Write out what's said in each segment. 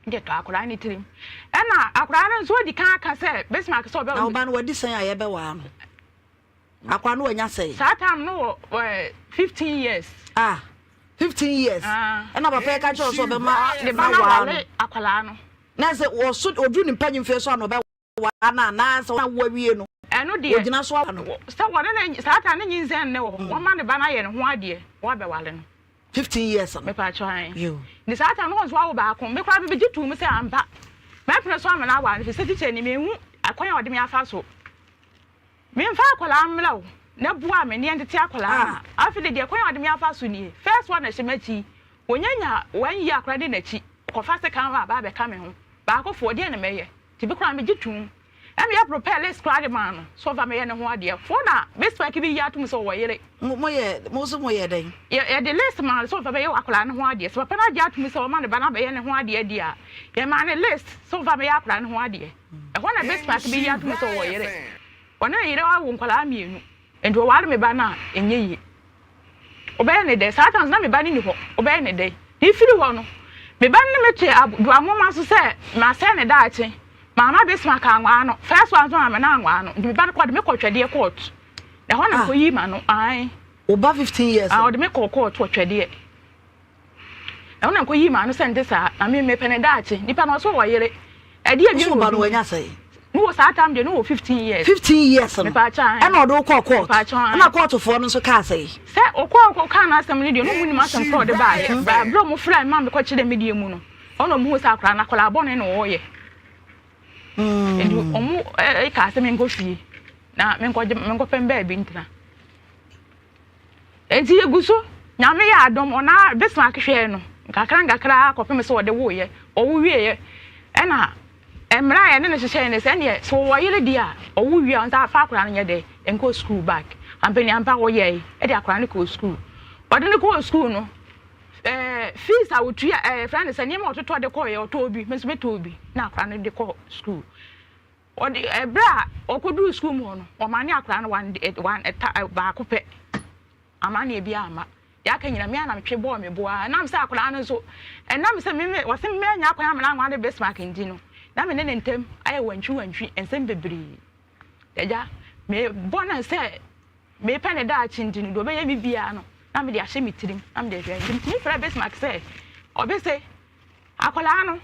De tɔ akwadaa no tirim. Ɛna akwadaa no nso adi kan aka sɛ Bismarck sɛ ɔbɛ. Na ɔba no wadi sɛn a yɛbɛwaa no? Akwadaa no wanya sɛn? Saa time no wɔ 15 years. Ah, 15 years. Ah. Ɛna papa yi ka kyerɛ sɛ ɔbɛma ne ba no na waa no. awale akwadaa no. Na sɛ ɔso ɔduru ne mpanyin mfeɛ so a na ɔbɛwaa no anaasɛ ɔna awie no. Ɛno deɛ. Ɔgyina so awa no. Sɛ wɔne ne saa time ne nyinsɛn ne wɔ hɔ. Wɔma ne ba no ayɛ ne ho adeɛ wɔabɛwale no. 15 years no. Mepa kyɛw an. Yo. Ne saa time no wɔn nso awo baako. Me koraa bɛgye tuu mu sɛ ampa. Mɛpene so ama no aware no fi sɛ teacher ni mehu akwan a ɔde me afa so. Memfa akwadaa mmra o na boa me ne yɛntete akwadaa no a. Afei de deɛ kwan a ɔde me afa so nie. First one na ɛhyɛ m'akyi. Wɔnyanya wɔn yi akwadaa de n'akyi. Kɔfa sekan hɔ a ba abɛka me ho. Baako foɔ deɛ na mɛyɛ. Nti bi koraa megye tum. Ɛna yɛ prepare list koraa de maa no. So ɔfa mɛyɛ ne ho adeɛ. Foɔ na Bismarck bi yi atom sɛ ɔwɔ yere. Mo yɛ mo nso mo yɛ dɛn? Yɛ yɛde list maa no sɛ ɔfa bɛyɛ akwadaa no ho adeɛ. Sɛ papa no agye atom sɛ ɔma ne ba no abɛyɛ ne ho adeɛ deɛ a, yɛmaa no list sɛ ɔfa bɛyɛ akwadaa no ho adeɛ. Ɛhɔ na Bismarck bi yi atom sɛ ɔwɔ yere. Ɔne ne yere awo nkwadaa mmienu. Nti ɔware me ba no a, ɛnyɛ yie. Ɔbɛyɛ ne dɛ. Saa times na me ba no ni hɔ. Ɔbɛyɛ ne dɛ. Ne firi hɔ no, me ba no ne me te aduanwoma so sɛ masɛe ne daakye. Maama Bismarck anwaa no. First one nso maame no anwaa no. Nti me ba no kɔ de me kɔ twɛdeɛ court. Na ɛhɔ na mekɔyii ma no. Ae. Wo ba 15 years? Ah, ɔde me kɔɔ court wɔ twɛdeɛ. Ɛhɔ na mekɔyii ma no sɛ nte saa. Na me mepɛ ne daakye. Nipa no ɔso wɔ yere. Ɛdeɛ bi na ɔba no wanya sɛn? No wɔ saa time deɛ no wɔ 15 years. 15 years no. Mepaakyɛ. Ɛna ɔde wo kɔɔ court. Mepaakyɛ. Ɛna courtfoɔ no nso kaa sɛn? Sɛ ɔkɔɔ kɔ kaa n'asɛm no deɛ no mu nim asɛm korɔ ɔde baeɛ. Ba berɛ a ɔmo frɛ me ma mekɔkyerɛ me deɛ mu no, ɔno ɔmo hu sɛ akwadaa no akwadaa bɔne na ɔreyɛ. Nti ɔmo kaa sɛ menkɔ fie na menkɔgye menkɔpɛ baabi ntena. Nti yɛgu so, Nyame yɛ adom, ɔna Bismarck hwɛɛ no nkakra nkakra kɔpem sɛ ɔde woeɛ. Ɔwo wieɛ ɛna mmerɛ a yɛne no hyehyɛɛ no sɛ ɛneɛ sɛ ɔwɔ yere deɛ a ɔwo wie a ɔnsa afa akwadaa no nyɛ dɛ nkɔ school back. Ampaniampa ɔyɛe ɛde akwadaa no kɔɔ school. Ɔde no kɔɔ school no, fees a ɔtua frɛ no sɛ nneɛma a ɔtotɔ de kɔeɛ ɔtɔɔ bi, me nso metɔɔ bi na akwadaa no de kɔɔ school. Ɔde ɛberɛ a ɔkɔduruu school mu hɔ no, ɔma ne akwadaa no one one ɛta baako pɛ. Amanneɛ bi amma. Deɛ aka nyina me ara na metwe bɔɔ me bo ara. Ɛnam sɛ akwadaa no nso, ɛnam sɛ me me wɔse manya kwan amena anware Bismarck nti no, na me ne ne ntam ayɛ wantwi wantwi nsɛm bebree. Agya, mebɔ no sɛ mepɛ ne daakye nti no, deɛ ɔbɛyɛ me biara no, na mede ahyɛ me tirim, na mede hwɛ. Nti metumi frɛ Bismarck sɛ, ɔbese, akwadaa no,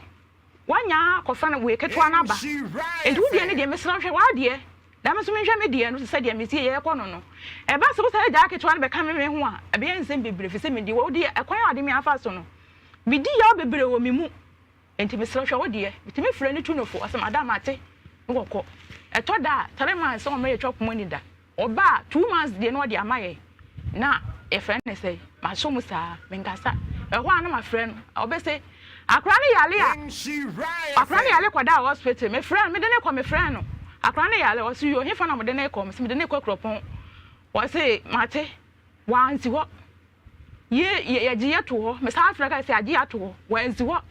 wanya akɔfa no wei ketewa no aba. Nti wo deɛ no deɛ, mesrɛ wo hwɛ w'adeɛ, na me nso menhwɛ me deɛ no te sɛ deɛ mesi yɛrekɔ no no. Ɛba sɛ wo saa agyaa ketewa no bɛka me me ho a, ɛbɛyɛ nsɛm bebree, ɛfiri sɛ medi wo deɛ, ɛkwan a wɔde me afa so no, medi yaw bebree wɔ me mu. Nti mesrɛ hwɛ wo deɛ. Metumi frɛ no tu no fo, ɔsɛ madam mate, na wɔkɔ. Ɛtɔ da a, 3 months sɛ wɔn yɛtwa poma ni da. Ɔba a, 2 months deɛ na ɔde ama yɛn. Na yɛfrɛ no sɛ, masɔ mu saa, menkasa. Ɛhɔ a na mafrɛ no, ɔbɛsɛ, akwadaa no yare a, akwadaa no yare kɔda hospital, mefrɛ no, mede ne kɔ, mefrɛ no. Akwadaa no yare, ɔse yo, hefa na mede ne kɔ? Mese mede ne kɔ Kuropɔn. Ɔse mate, wansi hɔ. Ye yɛgye yɛ to hɔ. Mesan frɛ ka sɛ agye yɛ ato hɔ. Wansi hɔ.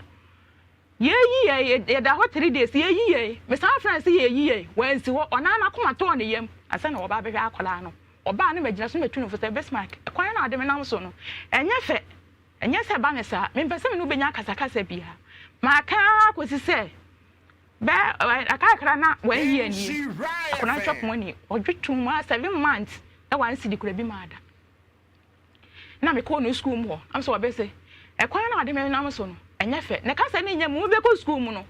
Yɛyi yɛ yɛda hɔ 3 days yɛyi yɛ. Mesan frɛ sɛ yɛyi yɛ wansi hɔ. Ɔnan n'akoma tɔɔ ne yam ansa na ɔba abɛhwɛ akwadaa no. Ɔbaa no magyina so matu no fo sɛ Bismarck, ɛkwan na ɔde me nam so no, ɛnyɛ fɛ. Ɛnyɛ sɛ ba ne saa. Mempɛ sɛ me ne wo bɛnya akasakasa biara. Maka akɔsi sɛ bɛ akakra na wɔayi ani. Akwadaa no twɛ pɔn ani. Ɔdwe tum a 7 months na wansi de kura bi maa da. Na mekɔɔ no school mu hɔ am sɛ wɔbɛsɛ ɛkwan na ɔde me nam so no ɛnyɛ fɛ na kasa ne nyɛ mu wobɛkɔ school mu no,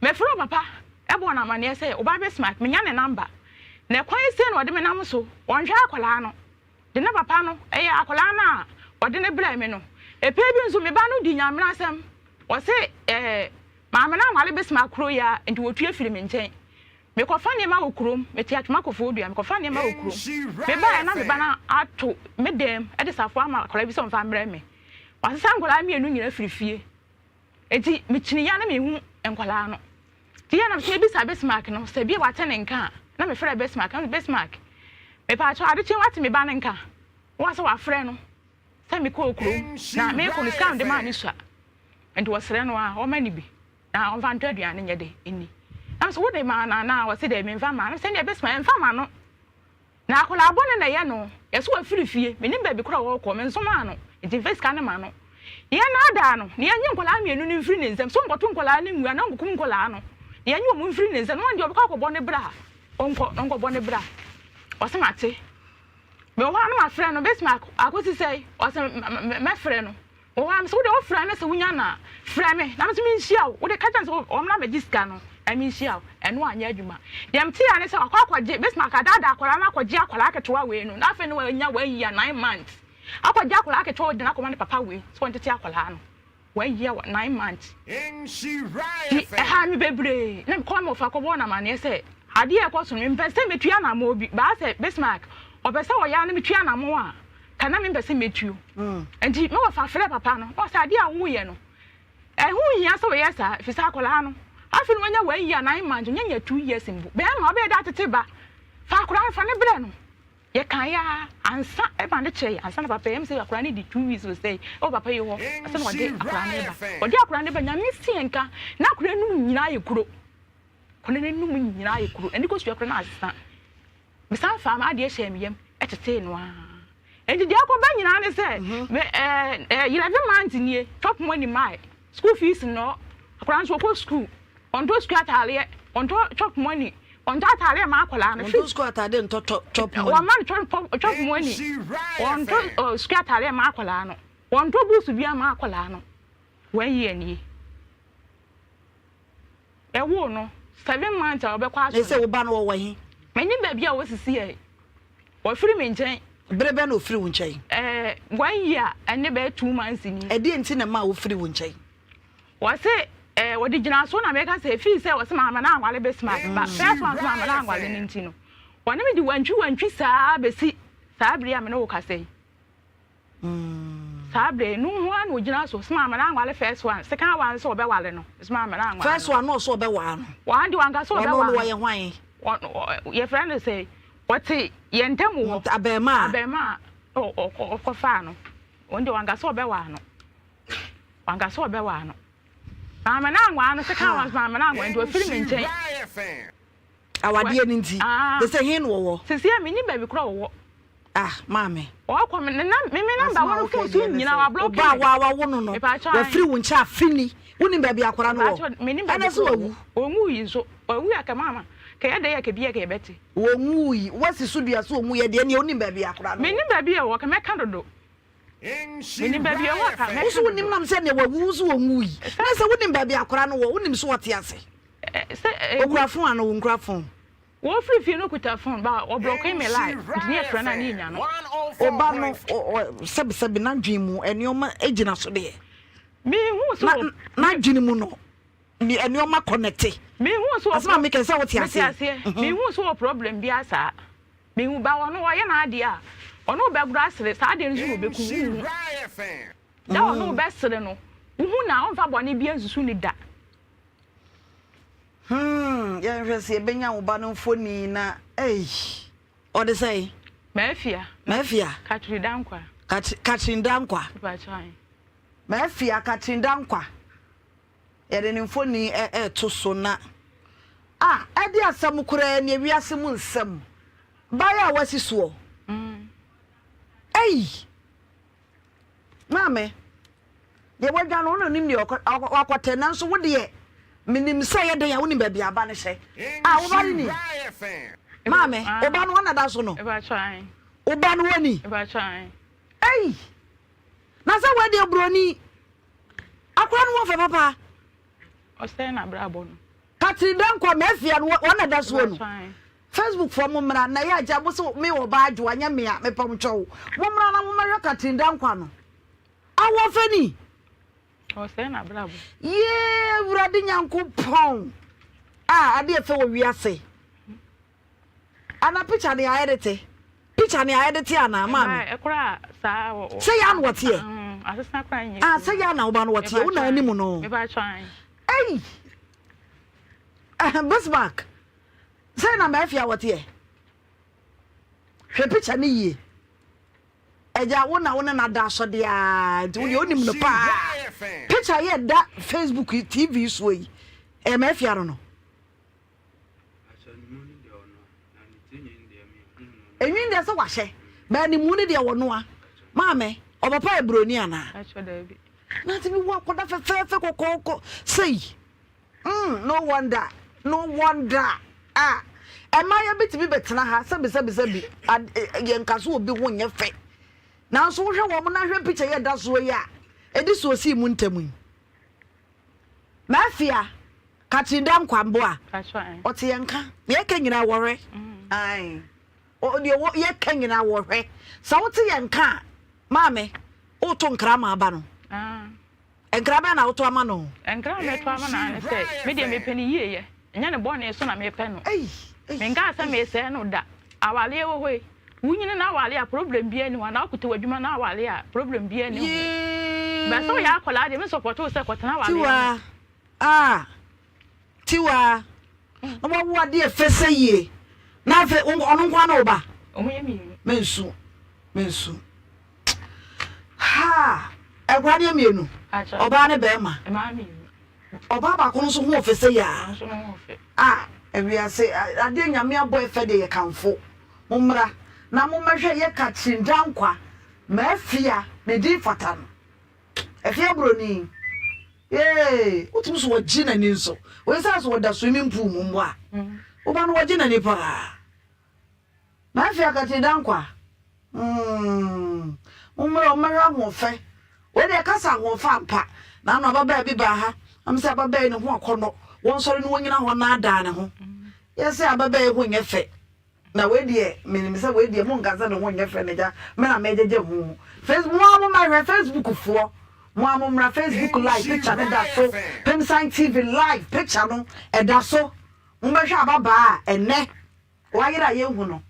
mefrɛ papa ɛbɔ no amanneɛ sɛ ɔba Bismarck menya ne number na ɛkwan sei na ɔde me nam so, ɔnhwɛ akwadaa no de ne papa no ɛyɛ akwadaa no a ɔde ne brɛ me no. Ɛpɛ bi nso me ba no di nyamena asɛm, ɔse maame no anwale Bismarck kuro yi a nti wɔtue firi me nkyɛn. Mekɔfa nneɛma wɔ kurom, mete Atwoma Kofoɔ Dua, mekɔfa nneɛma wɔ kurom. Mebaeɛ na me ba no ato me dɛm de safoa ama akwadaa bi sɛ ɔmfa mmrɛ me. Wasesa nkwadaa mmienu nyinaa firi fie. Enti mekyini ya na mehu nkwadaa no. Nti yɛ na mesɛ mebisa Bismarck no sɛ bi a wate ne nka a, na mefrɛ Bismarck, na Bismarck, mepaakyɛw adekye wate me ba no nka? Wa sɛ wafrɛ no sɛ mekɔɔ kurom na mekɔ no sika a mede maa no sua. Nti wɔsrɛ no a ɔma no bi na ɔmfa ntɔ aduane nyɛ de nni. Na mesɛ wode maa no anaa? Ɔse dɛ memfa maa no. Sɛ nea Bismarck ɛmfa ma no. Na akwadaa bɔne na ɛyɛ no. Yɛsɛ wafiri fie. Menim baabi koraa a ɔrekɔ. Mensomaa no. Nti mfa sika no ma no. Yɛnnaadaa no, na yɛnnye nkwadaa mmienu no mfiri ne nsam. Sɛ ɔnkɔto nkwadaa no ngu anaa ɔnkɔkum nkwadaa no, na yɛnnye wɔn mfiri ne nsam. Na ɔno deɛ ɔbɛkɔ akɔbɔ ne bra a, ɔnkɔ na ɔnkɔbɔ ne bra. Ɔse mate. Mewɔ hɔ a na mafrɛ no, bɛsi akɔsi sɛe? Ɔse mɛfrɛ no. Wɔ hɔ a mese wode wofrɛ no sɛ wonya no a, frɛ me na me nso menhyia wo. Wode ka kyerɛ no sɛ ɔmmra mmɛgye sika no na menhyia wo. Ɛno anyɛ adwuma. Deɛ meteeɛ ara ne sɛ wakɔ akɔgye, bɛsi akɔdaadaa akwadaa no akɔgye akwadaa ketewa wei no. Na afei no wanya one year, 9 months. Akɔgye akwadaa ketewa ɔde no akɔma ne papa wei sɛ ɔntete akwadaa no. One year, 9 months. Nti ɛhaa me bebree. Na mekɔɔ me wɔfa kɔbɔɔ no amanneɛ sɛ adeɛ a ɛkɔ so no mempɛ sɛ mɛtu anammɔn bi. Baa sɛ Bismarck ɔpɛ sɛ ɔyɛ a na metu anammɔn a, ka na mempɛ sɛ mɛtuo. Nti me wɔfa frɛɛ papa no na ɔsɛ adeɛ a woyɛ no ɛho nhia sɛ woyɛ saa ɛfiri sɛ akwadaa no afei na wanya one year 9 months, ɔnya nya 2 years mpo. Bɛrima wobɛyɛ dɛ atete ba, fa akwadaa no fa ne brɛ no. Yɛkaeɛ ara ansa ɛma no kyɛe ansa na papa yi ɛm sɛ akwadaa no di 2 weeks o sɛ ɛwɔ papa yi hɔ ansa na ɔde akwadaa no reba. Ɔde akwadaa no ba, Nyame si yɛn ka na akwadaa no num nyinaa yɛ kuro. Akwadaa no anum nyinaa yɛ kuro. Ɛne kosua koraa na asesa. Mesan faa m'adeɛ hyɛɛ me yam tetee no ara. Enti deɛ akɔba nyinaa ne sɛ me ɛɛ ɛɛ 11 months nie, chop money mae, school fees nnɔɔ, akwadaa nso ɔkɔ school, ɔntɔ sukuu ataadeɛ, ɔntɔ chop money, ɔntɔ ataadeɛ ma akwadaa no. Ɔntɔ sukuu ataadeɛ ntɔ chop money. Wɔmma no chop money, ɔntɔ sukuu ataadeɛ ma akwadaa no, ɔntɔ books biara ma akwadaa no. One year nie. Ɛwoo no 7 months a ɔbɛkɔ asɔre. Na sɛ wo ba no ɔwɔ he? Mennim baabi a ɔwɔ sisi ɛ. Wafiri me nkyɛn. Bere bɛn na ofiri wo nkyɛn? Ɛɛ one year ɛne bɛyɛ 2 months ni. Ɛdeɛn nti na ɛmaa ofiri wo nkyɛn? Wɔse ɛɛ wɔde gyina so na meka sɛ efii sɛ wɔse maame no anwale Bismarck ba first one so maame no anwale no nti no wɔne me de wantwi wantwi saa besi saa bere yi a me ne wo kasa yi. Saa bere yi no ho ara na ogyina so sɛ maame no anwale first one, second one nso ɔbɛwale no sɛ maame no anwale no. First one no ɔso ɔbɛwaa no. Wɔn de wanka sɛ ɔbɛwaa no. Ɔno no ɔyɛ hwan? Yɛfrɛ no sɛ ɔte yɛn ntam hɔ. Abɛɛmaa. Abɛɛmaa ɔkɔfaa no. Wɔn de wanka sɛ ɔbɛwaa no. Wanka sɛ ɔbɛwaa no. Maame no anwaa no, second one nso maame no anwaa nti wafiri me nkyɛn. Awadeɛ no nti. Te sɛ he na ɔwɔ? Seesei a mennim baabi koraa ɔwɔ. Ah maame. Ɔkɔ me ne me me number wɔ no phone so nyinaa wa block me. Ɔba a wa wawo no no wafiri wo nkyɛn afe ni wonim baabi akwadaa no wɔ? Menim baabi Ɛna sɛ wawu. Ɔnwu yi nso wawu a kɛ maama kɛ yɛ dɛ yɛ kɛ bi yɛ kɛ yɛbɛte. Ɔnwu yi wasi so dua sɛ ɔnwu yɛ deɛ neɛ wonim baabi akwadaa no wɔ? Menim baabi ɛwɔ kɛ mɛka dodo. Menim baabi ɛwɔ ka mɛka dodo. Wo so wonim nam sɛ neɛ wawu wo so ɔnwu yi na sɛ wonim baabi akwadaa no wɔ wonim so ɔte ase? Okura phone ana onkura phone? Wɔfiri fie no kuta phone ba ɔblɔke me line nti ne yɛfrɛ no a ne yɛnya no. Ɔba no sɛbesɛbe n'adwene mu nneɛma gyina so deɛ. Mehu so wɔ. N'adwene mu no nneɛma kɔnɛte. Mehu so wɔ. Asɛm a meka sɛ wote aseɛ. Mete aseɛ. Mehu so wɔ problem bi saa. Mehu ba ɔno ɔyɛ n'adeɛ a ɔno bɛgorɔ asere saa adeɛ no nso na ɔbɛku wohu. Da ɔno bɛsere no wohu na ɔmfa bɔne bi nsusu ne da. Hmm, yɛnhwɛ sɛ yɛbɛnya wo ba no mfoni na ei. Ɔde sɛn? Mafia. Mafia. Katri Dankwa. Katri Katrin Dankwa. Mafia Katrin Dankwa. Yɛde ne mfoni ɛɛto so na ah ɛde asɛm koraa ni ewiase mu nsɛm. Baeɛ a wasi soɔ. Ei. Maame, deɛ wadwa no, wo na onim deɛ wakɔtɛ, nanso wo deɛ, menim sɛ ɛyɛ dɛn a wonim baabi a aba no hyɛ. Ah, wo ba no ni? Maame, wo ba no ɔna da so no? Wo ba no wɔ ni? Ei! Na sɛ wei deɛ buroni, akora no wɔ fɛ papa. Ɔsɛe n'abrabɔ no. Catherine Dankwa, Mafia no, wɔn na da soɔ no. Facebook foɔ mo mmra na ɛyɛ agya mo se me wɔ baa adwoa nyɛ mea mepɛ mo kyɛw mo mmra na mo mmɛhwɛ Catherine Dankwa no awɔ fɛ ni. Ɔsɛe n'abrabɔ. Yee Awurade Nyankopɔn a adeɛ fɛ wɔ wiase. Ana picture ne ayɛ de te picture ne ayɛ de te anaa maame. Ɛkora saa wɔ. Sɛ yɛ ana wɔteɛ. Asesa kora nyɛ. Ah sɛ yɛ ana wo ba no wɔteɛ wo na anim no. Ei Bismarck. Sɛn na Mafia wɔteɛ? Hwɛ picture no yie. Agya wo na wo ne no ada asɔde aa nti wo deɛ wonim no paa. Picture yɛ da Facebook yi TV soɔ yi ɛyɛ Mafia no no. Enwin deɛ sɛ wahyɛ bɛɛ ne mu ne deɛ wɔnoa. Maame ɔpapa yɛ broni anaa? Na ati mi wo akɔda fɛfɛɛfɛ kɔkɔɔkɔ sei. Mm, no wonder, no wonder. Ah, mmayewa bi tumi bɛtena ha sɛbi sɛbi sɛbi, ad, eh, yɛnka so obi ho nyɛ fɛ. Nanso wohwɛ wɔn na hwɛ picture yi a ɛda soɔ yi a, ɛdi so osii mu ntɛm yi. Mafia, Catherine Dankwa mboa, ɔte yɛn nka, deɛ yɛka nyinaa wɔhwɛ. Ae, deɛ yɛka nyinaa wɔhwɛ. Sɛ wote yɛn nka a, maame, woto nkra ma aba no. Nkra bɛn na woto ama no? Nkra a mɛto ama no ara ne sɛ, me deɛ mepɛ no yieyɛ, ɛnyɛ ne bɔne so na mepɛ no. Menkaa sɛ mesɛe no da. Awareɛ wɔ hɔ yi, wonyini na aware a problem biara nni hɔ, anaa wokuta w'adwuma na aware a problem biara nni ho. But sɛ woyɛ akwadaa deɛ, me support wo sɛ kɔtena awareɛ ho. Tiwa, ah, Tiwa, na wawo adeɛ fɛ sɛ yie, na afei ɔno nko ara ne wo ba? Wɔn yɛ mmienu. Mensu, mensu. Haa! Nkwadaa no yɛ mmienu, ɔbaa ne barima. Ɔbaa baako no nso ho ɔfɛ sɛ yaa. Ah, ewiase adeɛ nyame abɔ ɛfɛ deɛ yɛ kamfo. Mommra na mommɛhwɛ yɛ Catherine Dankwa Mafia ne din fata no. Afia Broni. Yee, wotumi so wɔgye n'ani nso. Wei sɛ so wɔda swimming pool mu mpo a. Woba no wɔgye n'ani paa. Mafia Kathy Dankwa mm mommra o mommɛhwɛ ahoɔfɛ wei deɛ ɛka sɛ ahoɔfɛ ampa na ano ababaa bi baa ha na mesɛ ababaa yi ne ho akɔnnɔ wɔnsɔre no wɔnyina hɔ naadaa ne ho yɛsɛ ababaa yi ho nyɛ fɛ na wei deɛ menim sɛ wei deɛ monka sɛ ne ho nyɛ fɛ na gya me na mɛgyegye ho Facebook mo a mommɛhwɛ Facebook foɔ mo a mommra Facebook live picture no da so Pemsan TV live picture no ɛda so mommɛhwɛ ababaa a ɛnɛ Wayera a yɛnhu no.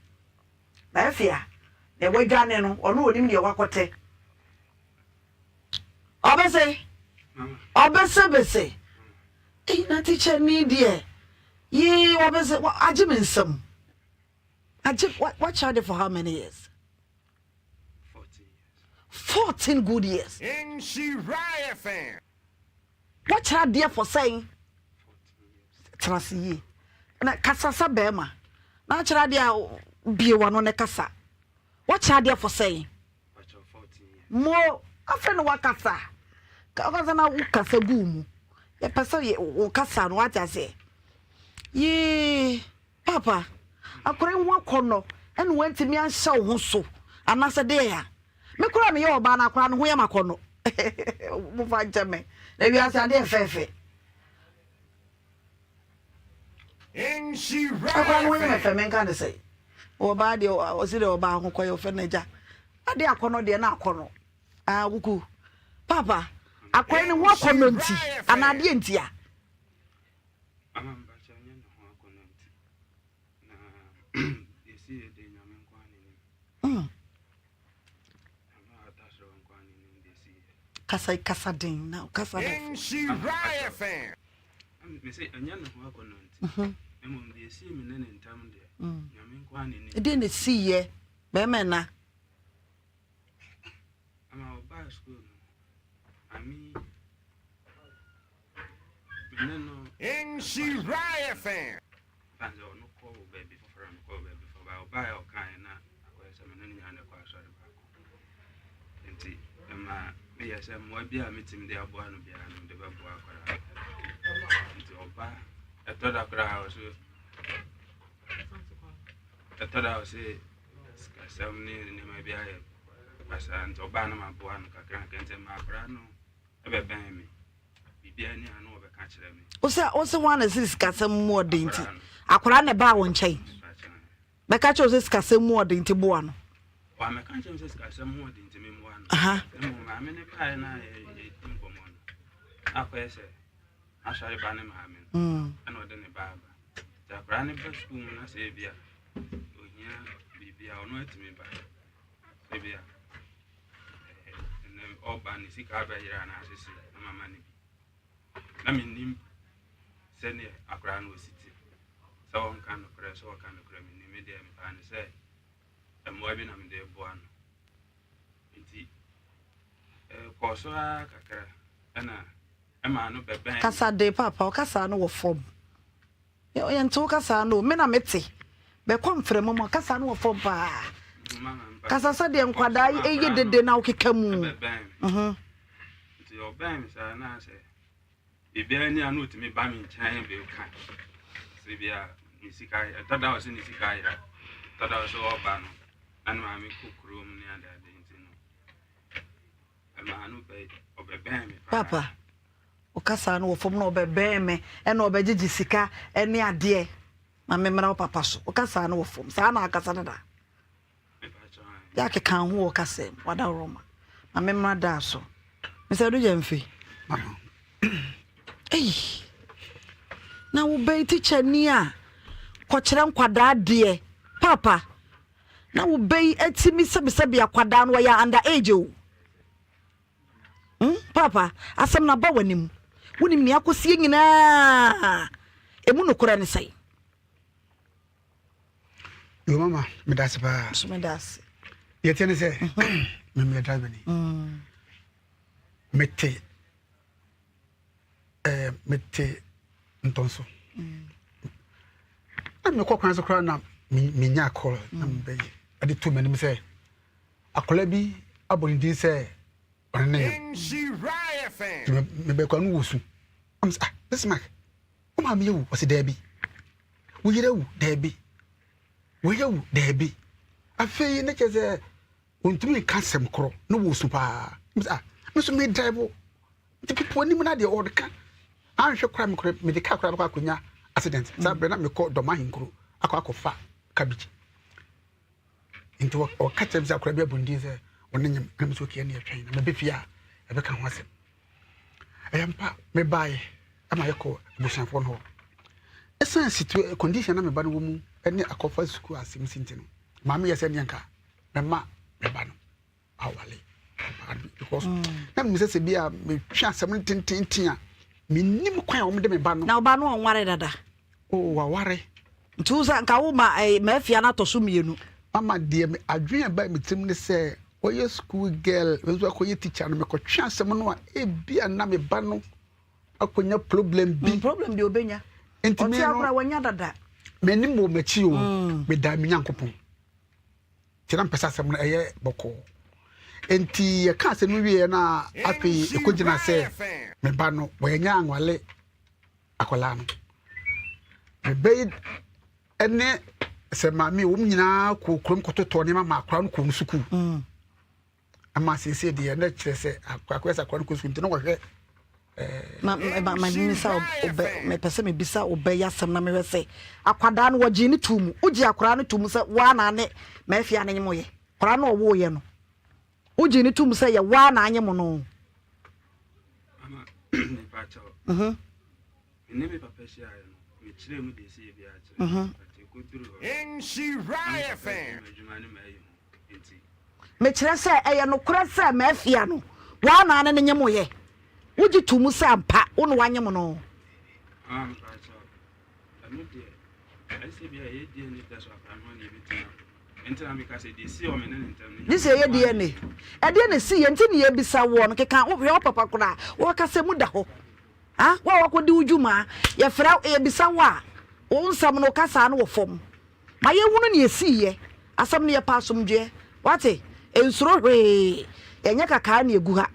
Na afei a deɛ wadwane no, ɔno ɔnim deɛ wakɔtɛ. Ɔbese, ɔbesebese. Ei, na tikya ni deɛ, yee, ɔbese, agye me nsam. Agye, wakyerɛ ade for how many years? 14 good years. Woakyerɛ adeɛ for sɛn? Tena ase yie na kasa sɛ bɛrima. Na akyerɛ adeɛ a bie w'ano na kasa. Woakyerɛ adeɛ for sɛn? Mo afei na wakasa. Wakasa na wokasa gu mu. Yɛpɛ sɛ wo kasa no wate aseɛ. Yee papa akora yi ho akɔnnɔ ɛna wantumi anhyɛ wo ho so anaasɛ deɛ ya. Me koraa meyɛ ɔbaa no akora no ho yɛ makɔnnɔ. Mofa nkyɛ me. Na wiase adeɛ fɛɛfɛ. Akora no ho yɛ me fɛ menka ne sɛ. Ɔbaa deɛ ɔsi deɛ ɔbaa ho kɔyɛ ɔfɛ n'agya. Adeɛ akɔnnɔ deɛ na akɔnnɔ. Ah kuku. Papa akora ne ho akɔnnɔ nti anaa adeɛ nti a. Ama mpakyɛ nyɛ ne ho akɔnnɔ nti. Na yɛsi yɛ deɛ nyame nko ara n'anim. Mm. Kasa kasa den na kasa den. Ɛdeɛ na ɛsi yɛ bɛrima ɛna. Ama ɔbaa sukuu no, maame me ne no Nhyira FM. Fa sɛ ɔno kɔ wɔ baabi foforɔ na mekɔ wɔ baabi foforɔ ba ɔbaeɛ a ɔkaeɛ na akɔyɛ sɛ me ne no nyinaa na ɛkɔ asɔre baako nti ɛma meyɛ sɛ mmoa bi a metumi de aboa no biara no mede bɛboa akwadaa nti ɔba ɛtɔ da koraa ɔso ɛtɔ da ɔse sikasɛm ne nneɛma bi ayɛ basaa nti ɔbaa no maboa no kakra kakra nti ɛma akwadaa no ɛbɛbɛn me biribiara ni a na ɔbɛka kyerɛ me. Wosɛ wosɛ wɔn na sɛ sikasɛm mu ɔden nti akwadaa na ɛbaa wɔn nkyɛn bɛka kyerɛ sɛ sikasɛm mu ɔden nti boa no. Wamɛka nkyɛn sɛ sikasɛm mu ɔden nti memmoa no. Mmom maame ne baeɛ na yɛdi nkɔmmɔ no akɔyɛ sɛ asɔre ba ne maame no mm. ɛna ɔde ne ba aba nti akwadaa no ba sukuu mu na sɛ ebi a ohia biribi a ɔno atumi ba ebi a ɛnɛ ɔba ne sika abɛyera anaasɛ si na mama no bi na menim sɛdeɛ akwadaa no ɔsi te sɛ ɔnka nokorɛ sɛ ɔka nokorɛ menim me deɛ mefaa ne sɛ mmoa bi na mede boa no nti ɛkɔɔ so ara kakra ɛna ɛmaa no bɛbɛn Kasa den paapa, ɔkasa no wɔ fam. Yɛnte wo kasa no o, me na mete. Bɛkɔ mframa mu a, kasa no wɔ fam paa. Kasa sɛdeɛ nkwadaa yɛ dede na wokeka mu. Nti ɔbɛn me saa na sɛ biribiara ni a na ɔtumi ba me nkyɛn bɛka sɛ bi a ne sika ɛtɔ da ɔsɛ ne sika ayera ɛtɔ da ɔsɛ ɔba no na ne maame kɔ kurom ne adeade nti no ɛmaa no bɛ ɔbɛbɛn me paa. Papa, ɔkasa no wɔ fam na ɔbɛbɛn me ɛna ɔbɛgyegye sika ɛne adeɛ ma me mmra wo papa so ɔkasa no wɔ fam saa na akasa dada. Yɛ akeka ho wɔ kasa mu wadaworoma ma me mmra daa so Mr. Adu Gyamfi. Ei, na wobɛyi tikya ni a kɔkyerɛ nkwadaa deɛ papa na wobɛyi atimi sɛbisɛbi akwadaa no wɔyɛ under age o. Hmm, papa asɛm no aba w'anim wonim nea akɔsie nyinaa ɛmu nokorɛ ne sɛn? Yo mama, meda ase paa. Nso meda ase. Deɛ ɛteɛ ne sɛ, mhm. memeyɛ driver ni. Mm. Mete eh, mete ntɔnso. Mm. Na mekɔ kwan so koraa na menya call na mm. mebɛyɛ ɛde to m'anim sɛ akwadaa bi abɔ ne din sɛ ɔne ne yam. Mebɛkɔ no wɔ su. I'm ah, Bismarck. Wo maame awu? Ɔse daabi. Wo yere awu? Daabi. Wo yere awu? Daabi. Afei ne kyerɛ sɛ ɔntumi nka asɛm korɔ na wɔsu paa. Mesɛ ah, me nso me drive nti pipo anim na deɛ ɔde ka anhwɛ koraa mekora mede kaa koraa bɛkɔ akɔnya accident. Saa berɛ na mekɔ Dɔm Ahenkuro akɔ akɔfa cabbage. Nti ɔka kyerɛ me sɛ akora bi abɔ ne din sɛ ɔne nyem na mesɛ okay ɛne ɛtwɛn na mebɛ fie a ɛbɛka ho asɛm. Ɛyɛ ampa, mebaeɛ ma yɛkɔ abusuafoɔ no hɔ. Ɛsiane situa condition na me ba no wɔ mu ne akɔfa sukuu asɛm si nti no, maame yɛ sɛ neɛ nka mɛma me ba no awale ɔbaa no because mm. na menim sɛ sɛ bi a metwe asɛm no tententen a menim kwan a wɔde me ba no. Na ɔba no ɔnware dada. O oh, waware. Nti wo sɛ nka wo ma eh, mafia no atɔ so mmienu. Mama deɛ me adwene a ɛbaa me tirim ne sɛ ɔyɛ school girl me nso akɔyɛ teacher no mekɔtwe asɛm no a ebia na me ba no akɔnya problem bi. Mm, problem deɛ ɔbɛnya. Nti me Ɔte no akora wanya dada. M'anim wɔ m'akyi o, mm. medaa me Nyankopɔn. Nti na mpɛ sɛ asɛm no ɛyɛ bɔkɔɔ. Nti yɛka asɛm no wieɛ na afei ɛkɔgyina sɛ me ba no wɔanya anwale akwadaa no. Me ba yi ne sɛ maame wɔn nyinaa kɔ kurom kɔtotɔ nneɛma ma akwadaa no kɔ sukuu. Mm. Ama siesie deɛ na kyerɛ sɛ akwadaa sɛ akwadaa no kɔ sukuu nti na wɔhwɛ. Eh, ma ma ma misa ɔbɛ mepɛ sɛ mebisa ɔbɛ yi asɛm na mehwɛ sɛ akwadaa no wɔgyee ne tuu mu wogye akwadaa no tuu mu sɛ waa na ne mafia ne nyemoyɛ akwadaa no ɔwoeɛ no Wogye no tom sɛ yɛ woa na anye mo no? Mama, mepa kyɛw. Mhm. Me ne me papa hyiaeɛ no, mekyerɛɛ mu deɛ ɛsɛ biara kyerɛ. Mhm. But ɛkɔduru hɔ no, na me papa adwuma adwuma ne m'ayi ho nti. Mekyerɛ sɛ ɛyɛ nokorɛ sɛ m'afia no, woa na ne no nyemoeɛ? Wogye to mu sɛ ampa wo na woanyem no? Mama, mepa kyɛw. Ɛno deɛ, ɛyɛ sɛ bi a ɛyɛ DNA test wɔ akwadaa no ho na yɛbɛtumi ahu. Gye sɛ ɛyɛ DNA. Ɛdeɛn na ɛsiiɛ nti na yɛbisa woɔ no? Keka hwɛ wo papa koraa, wɔkasa mu da hɔ. Ha? Wo a wakɔdi wo dwuma, yɛfrɛ yɛbisa wo a, wo nsɛm no kasaa no wɔ fam. Ma yɛhunu nea ɛsiiɛ. Asɛm no yɛpɛ asomdwoeɛ. Wate? Nsuro hwee. Yɛnyɛ kakaa na ɛgu ha.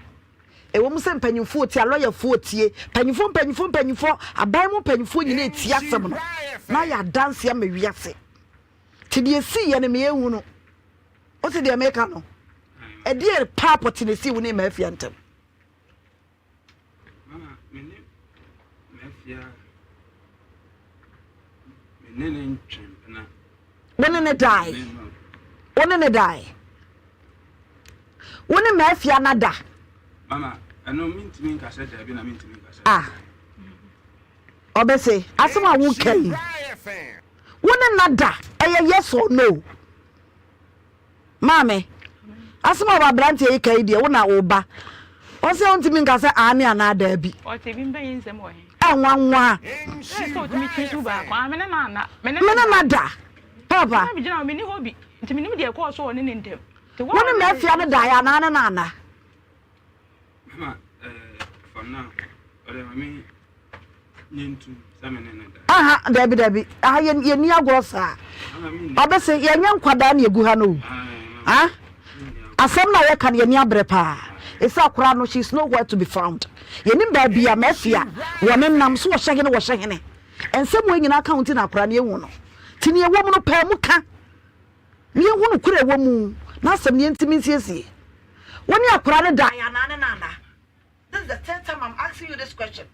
Ɛwɔ mu sɛ mpanyimfoɔ tie, alɔyafoɔ tie, mpanyimfoɔ mpanyimfoɔ mpanyimfoɔ, aban mu mpanyimfoɔ nyinaa ɛtie asɛm no na ayɛ adanseɛ ama wiase. Nti deɛ ɛsiiɛ no meɛnhunu. Wote deɛ meka no? Ɛdeɛ paa pɔte na ɛsii wo ne Mafia ntam? Mama, me ne Mafia, me ne ne ntwempena. Wo ne ne dae? Wo ne ne dae? Wo ne Mafia na da? Mama, ɛno mentumi nka sɛ daabi na mentumi nka sɛ. Ah. Ɔbɛse, asɛm a woka yi, wo ne no da, ɛyɛ yes or no? Maame, asɛm a aberanteɛ yi ka yi deɛ, wo na wo ba. Ɔsɛ ɔntumi nka sɛ aane anaa daabi. Ɔte bi mpanyin nsɛm wɔ he? Ɛnwanwa. Sɛ ɔtumi twi so baako, ah, me ne no anna. Me ne no da. Papa. Me gyina hɔ, menni hɔ bi. Nti menim deɛ ɛkɔɔ so wɔ ne ne ntam. Wo ne Mafia no daeɛ anaa ne no anna? Mama, eh, for now, ɔdɛ ma me nye ntum sɛ me ne no da. Aha, dabi dabi, aha yɛ yɛ ni agorɔ saa. Ɔbɛsɛ yɛnyɛ nkwadaa na egu ha no o. Ah, asɛm na yɛka no yɛ ni abrɛ paa. Ɛsɛ akwadaa no, she is nowhere to be found. Yɛnim baabi a Mafia wɔ ne nam, so wɔhyɛ hene wɔhyɛ hene. Nsɛm wei nyinaa ka ho nti na akwadaa no yɛnhu no. Nti nea ɛwɔ mu no, pae mu ka na yɛnhu nokorɛ a ɛwɔ mu na asɛm no yɛntumi nsiesie. Wo ne akwadaa no daeɛ anaa ne na anaa? This is the third time I'm asking you this question.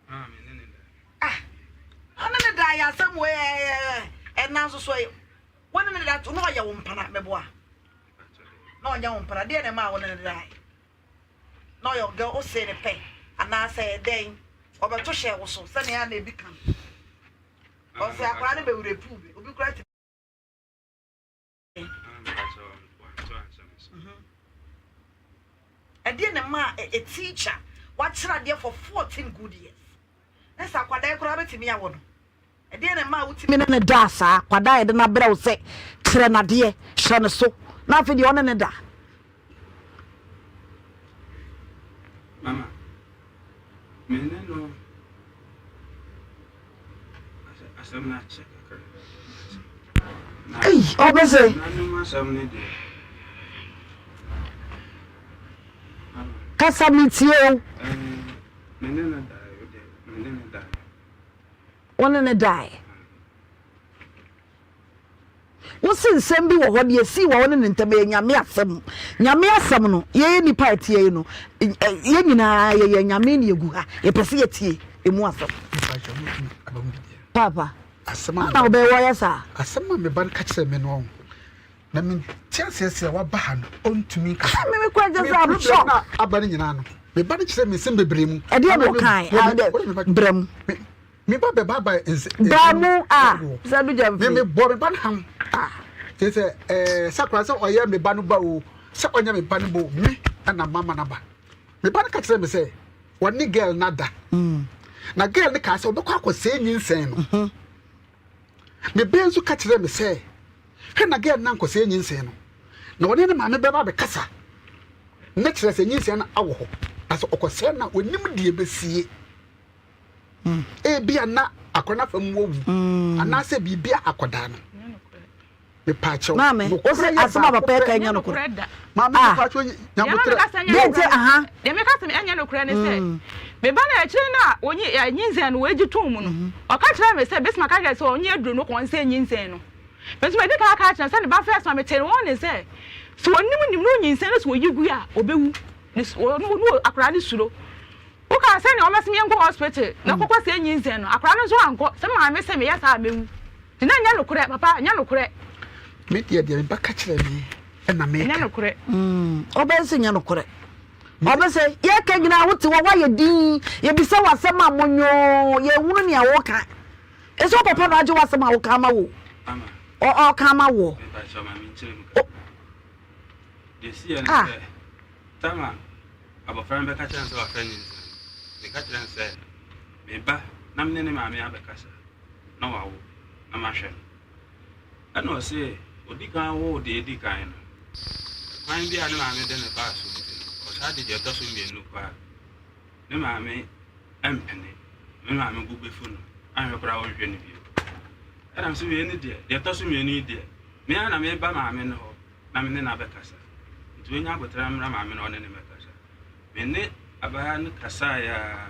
Ah, ɔne ne da yɛ asɛm wɔ ɛna nso so wɔne ne da to na ɔyɛ wo mpana mɛboa na ɔnyɛ wo mpana deɛ na ɛma wo ne ne da na ɔyɛ ɔgɛ ose ne pɛ anaasɛ dɛn ɔbɛto hyɛ wo so sɛnea na ebi ka no ɔsɛ akwaraa no bɛwura puu bi obi kura ti. Ɛdeɛ na ɛma a teacher wakyerɛ adeɛ for 14 good years na sɛ akwadaa yi koraa bɛtumi awɔ no ɛdeɛ na ɛma wotumi ne ne daa saa akwadaa yɛde no abrɛ wo sɛ kyerɛ no adeɛ hyɛ no so na afei deɛ ɔne ne da. Mama, me ne no asɛm no akyɛ kakra. Ei, ɔbɛsɛ. Nanom asɛm no deɛ. Kasa mi tie o. Me ne no dae, me ne no dae. Wo ne no dae. Wose nsɛm bi wɔ hɔ, deɛ ɛsii wɔ wo ne ne ntam, ɛyɛ Nyame asɛm. Nyame asɛm no, yɛyɛ nnipa a ɛteɛ yi no, yɛn nyinaa yɛyɛ Nyame ne yɛgu ha, yɛpɛ sɛ yɛtie ɛmu asɛm. Paapa, ana wobɛyɛ wɔyɛ saa? Asɛm a me ba no ka kyerɛ me no, na mente aseɛ sɛ waba ha no, ɔntumi nkasa. Me me kura gyesɛ I'm shocked. Na aba no nyinaa no, me ba no kyerɛ me nsɛm bebree mu. Ɛdeɛ na ɔkae, brɛ mu. Me ba bɛbaabae nse. Baa mu a sɛ do gya mfiri. Me me bɔ me ba no ham. Kyerɛ sɛ ɛɛ sɛ akwadaa sɛ ɔyɛ me ba no ba o sɛ ɔnyɛ me ba no ba o me ɛna mama no aba. Me ba no ka kyerɛ me sɛ ɔne girl no ada. Mm. Na girl no kaa sɛ ɔbɛkɔ akɔsɛe nyinsɛn no. Mm-hmm. Me ba nso ka kyerɛ me sɛ hwɛ na girl no ankɔsɛe nyinsɛn no. Na ɔne ne maame bɛba abɛkasa. Ne kyerɛ sɛ nyinsɛn no awɔ hɔ. Na sɛ ɔkɔsɛe no a onim deɛ ɛbɛsie. Ebia na akwadaa no afa mu wawu mm. anaasɛ biribi a akwadaa no. Mepaakyɛw. Maame, o se asɛm a papa ɛka ɛnyɛ nokorɛ. Maame ah. mepaakyɛw nyabotrɛ. Deɛ nti aha. Deɛ meka sɛ ɛnyɛ nokorɛ ne sɛ mm. me ba no akyire no a ɔnyi nyinsɛn no wɔagye tom mu no mm-hmm. ɔka kyerɛ me sɛ bɛsima ka kyerɛ sɛ ɔnyi aduro no kɔn sɛ nyinsɛn no nso madi kan aka akyerɛ sɛ ne ba fɛ so a metee wɔn ne sɛ sɛ ɔnim nim no nyinsɛn no sɛ ɔyi gu a ɔbɛwu ne akwadaa no suro. Wokaa sɛ nea ɔbɛse me yɛnkɔ hospital na kɔkɔ sɛɛ nyinsɛn no akwadaa no nso ankɔ sɛ maame se meyɛ saa a mɛwu nti na ɛnyɛ nokorɛ papa ɛnyɛ nokorɛ. Me deɛ deɛ me ba ka kyerɛ me ɛna me ka. Ɛnyɛ nokorɛ. Ɔbɛn se nyɛ nokorɛ. Ɔbɛ sɛ yɛka nyinaa wote hɔ woayɛ din yɛbisa wo asɛm a monyoo yɛnhunu nea woka. Ɛsɛ wo papa na agye w'asɛm a woka ama wo ɔka ama woɔ. Ah. Tama abɔfra no bɛka kyerɛ no sɛ wafa nyinsɛn no, meka kyerɛ no sɛ me ba na me ne ne maame abɛkasa na wawo na mahwɛ no. Ɛna ɔse ɔdi kan woo deɛ ɛdi kan no, kwan bi a ne maame de ne baa so nti no, ɔsaa de deɛ ɛtɔ so mmienu kɔ a, ne maame mpene, ne maame bo bɛfu no, anhwɛ koraa ɔnhwɛ no bio. Ɛna me sɛ wei ne deɛ, deɛ ɛtɔ so mmienu yi deɛ, me ara na meba maame no hɔ na me ne no abɛkasa. Nti ɔnya aboterɛ mmra maame no ɔne no mmɛkasa. Me ne abaayewa no kasaeɛ a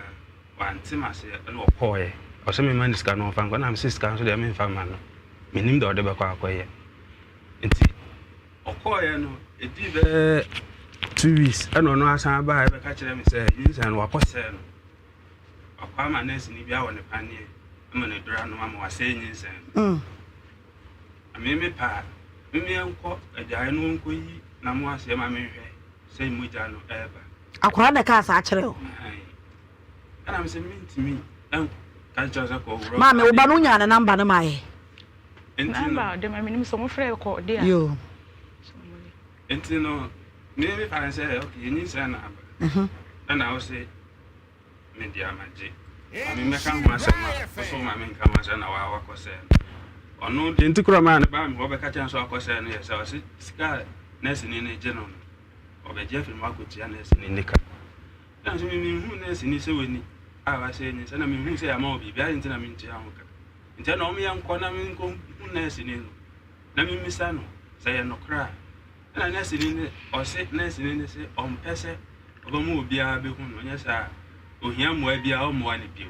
wante m'aseɛ ɛna ɔkɔɔeɛ. Ɔsɛ memma no sika no ɔmfa nkɔ na mese sika nso deɛ memfa mma no. Mennim deɛ ɔde bɛkɔ akɔyɛ. Nti ɔkɔɔeɛ no ɛdii bɛyɛ 2 weeks ɛna ɔno asan baeɛ bɛka kyerɛ me sɛ nyinsɛn no wakɔsɛe no. Wakɔ ama nɛɛseni bi awɔ ne paneɛ ama no aduru anom ama wasɛe nyinsɛn no. Mm. Me me pɛ a, me me nkɔ agyaeɛ no nkɔ yi na mo aseɛ ma menhwɛ sɛ mogya no ɛreba. Akwadaa na ɛkaa saa kyerɛ o. Ɛna me sɛ mentumi nka kyerɛ sɛ kɔ wura. Maame wo ba no nyaa ne namba no ma yɛ. Namba ɔde ma menim sɛ wɔfrɛ kɔ de a. Yoo. Nti no me me fa sɛ okay nyinsɛn na aba. Mhm. Ɛna wo se Me deɛ magye. Ma me mmɛka ho asɛm a, wo so ma menka ho asɛm na waa wakɔsɛe no. Ɔno deɛ nti korɔ maa ne baa me hɔ bɛka kyerɛ no sɛ wakɔsɛe no yɛ sɛ ɔse sika a nɛɛseni no gye no no, ɔbɛgye afiri mu akɔtua nɛɛseni ne ka. Ɛna nso me menhuu nɛɛseni sɛ wani a wasɛe nyinsɛn na menhuu sɛ yɛama wɔ biribi adɛn nti na mentua ho ka. Nti ɛna ɔmo yɛnkɔ na menkɔhu nɛɛseni no na memmisa no sɛ ɛyɛ nokorɛ a. Ɛna nɛɛseni no ɔse nɛɛseni no se ɔmpɛ sɛ ɔbɛma obiara bɛhu no, ɔnyɛ saa a ohia mmoa biara ɔmmoa no bio.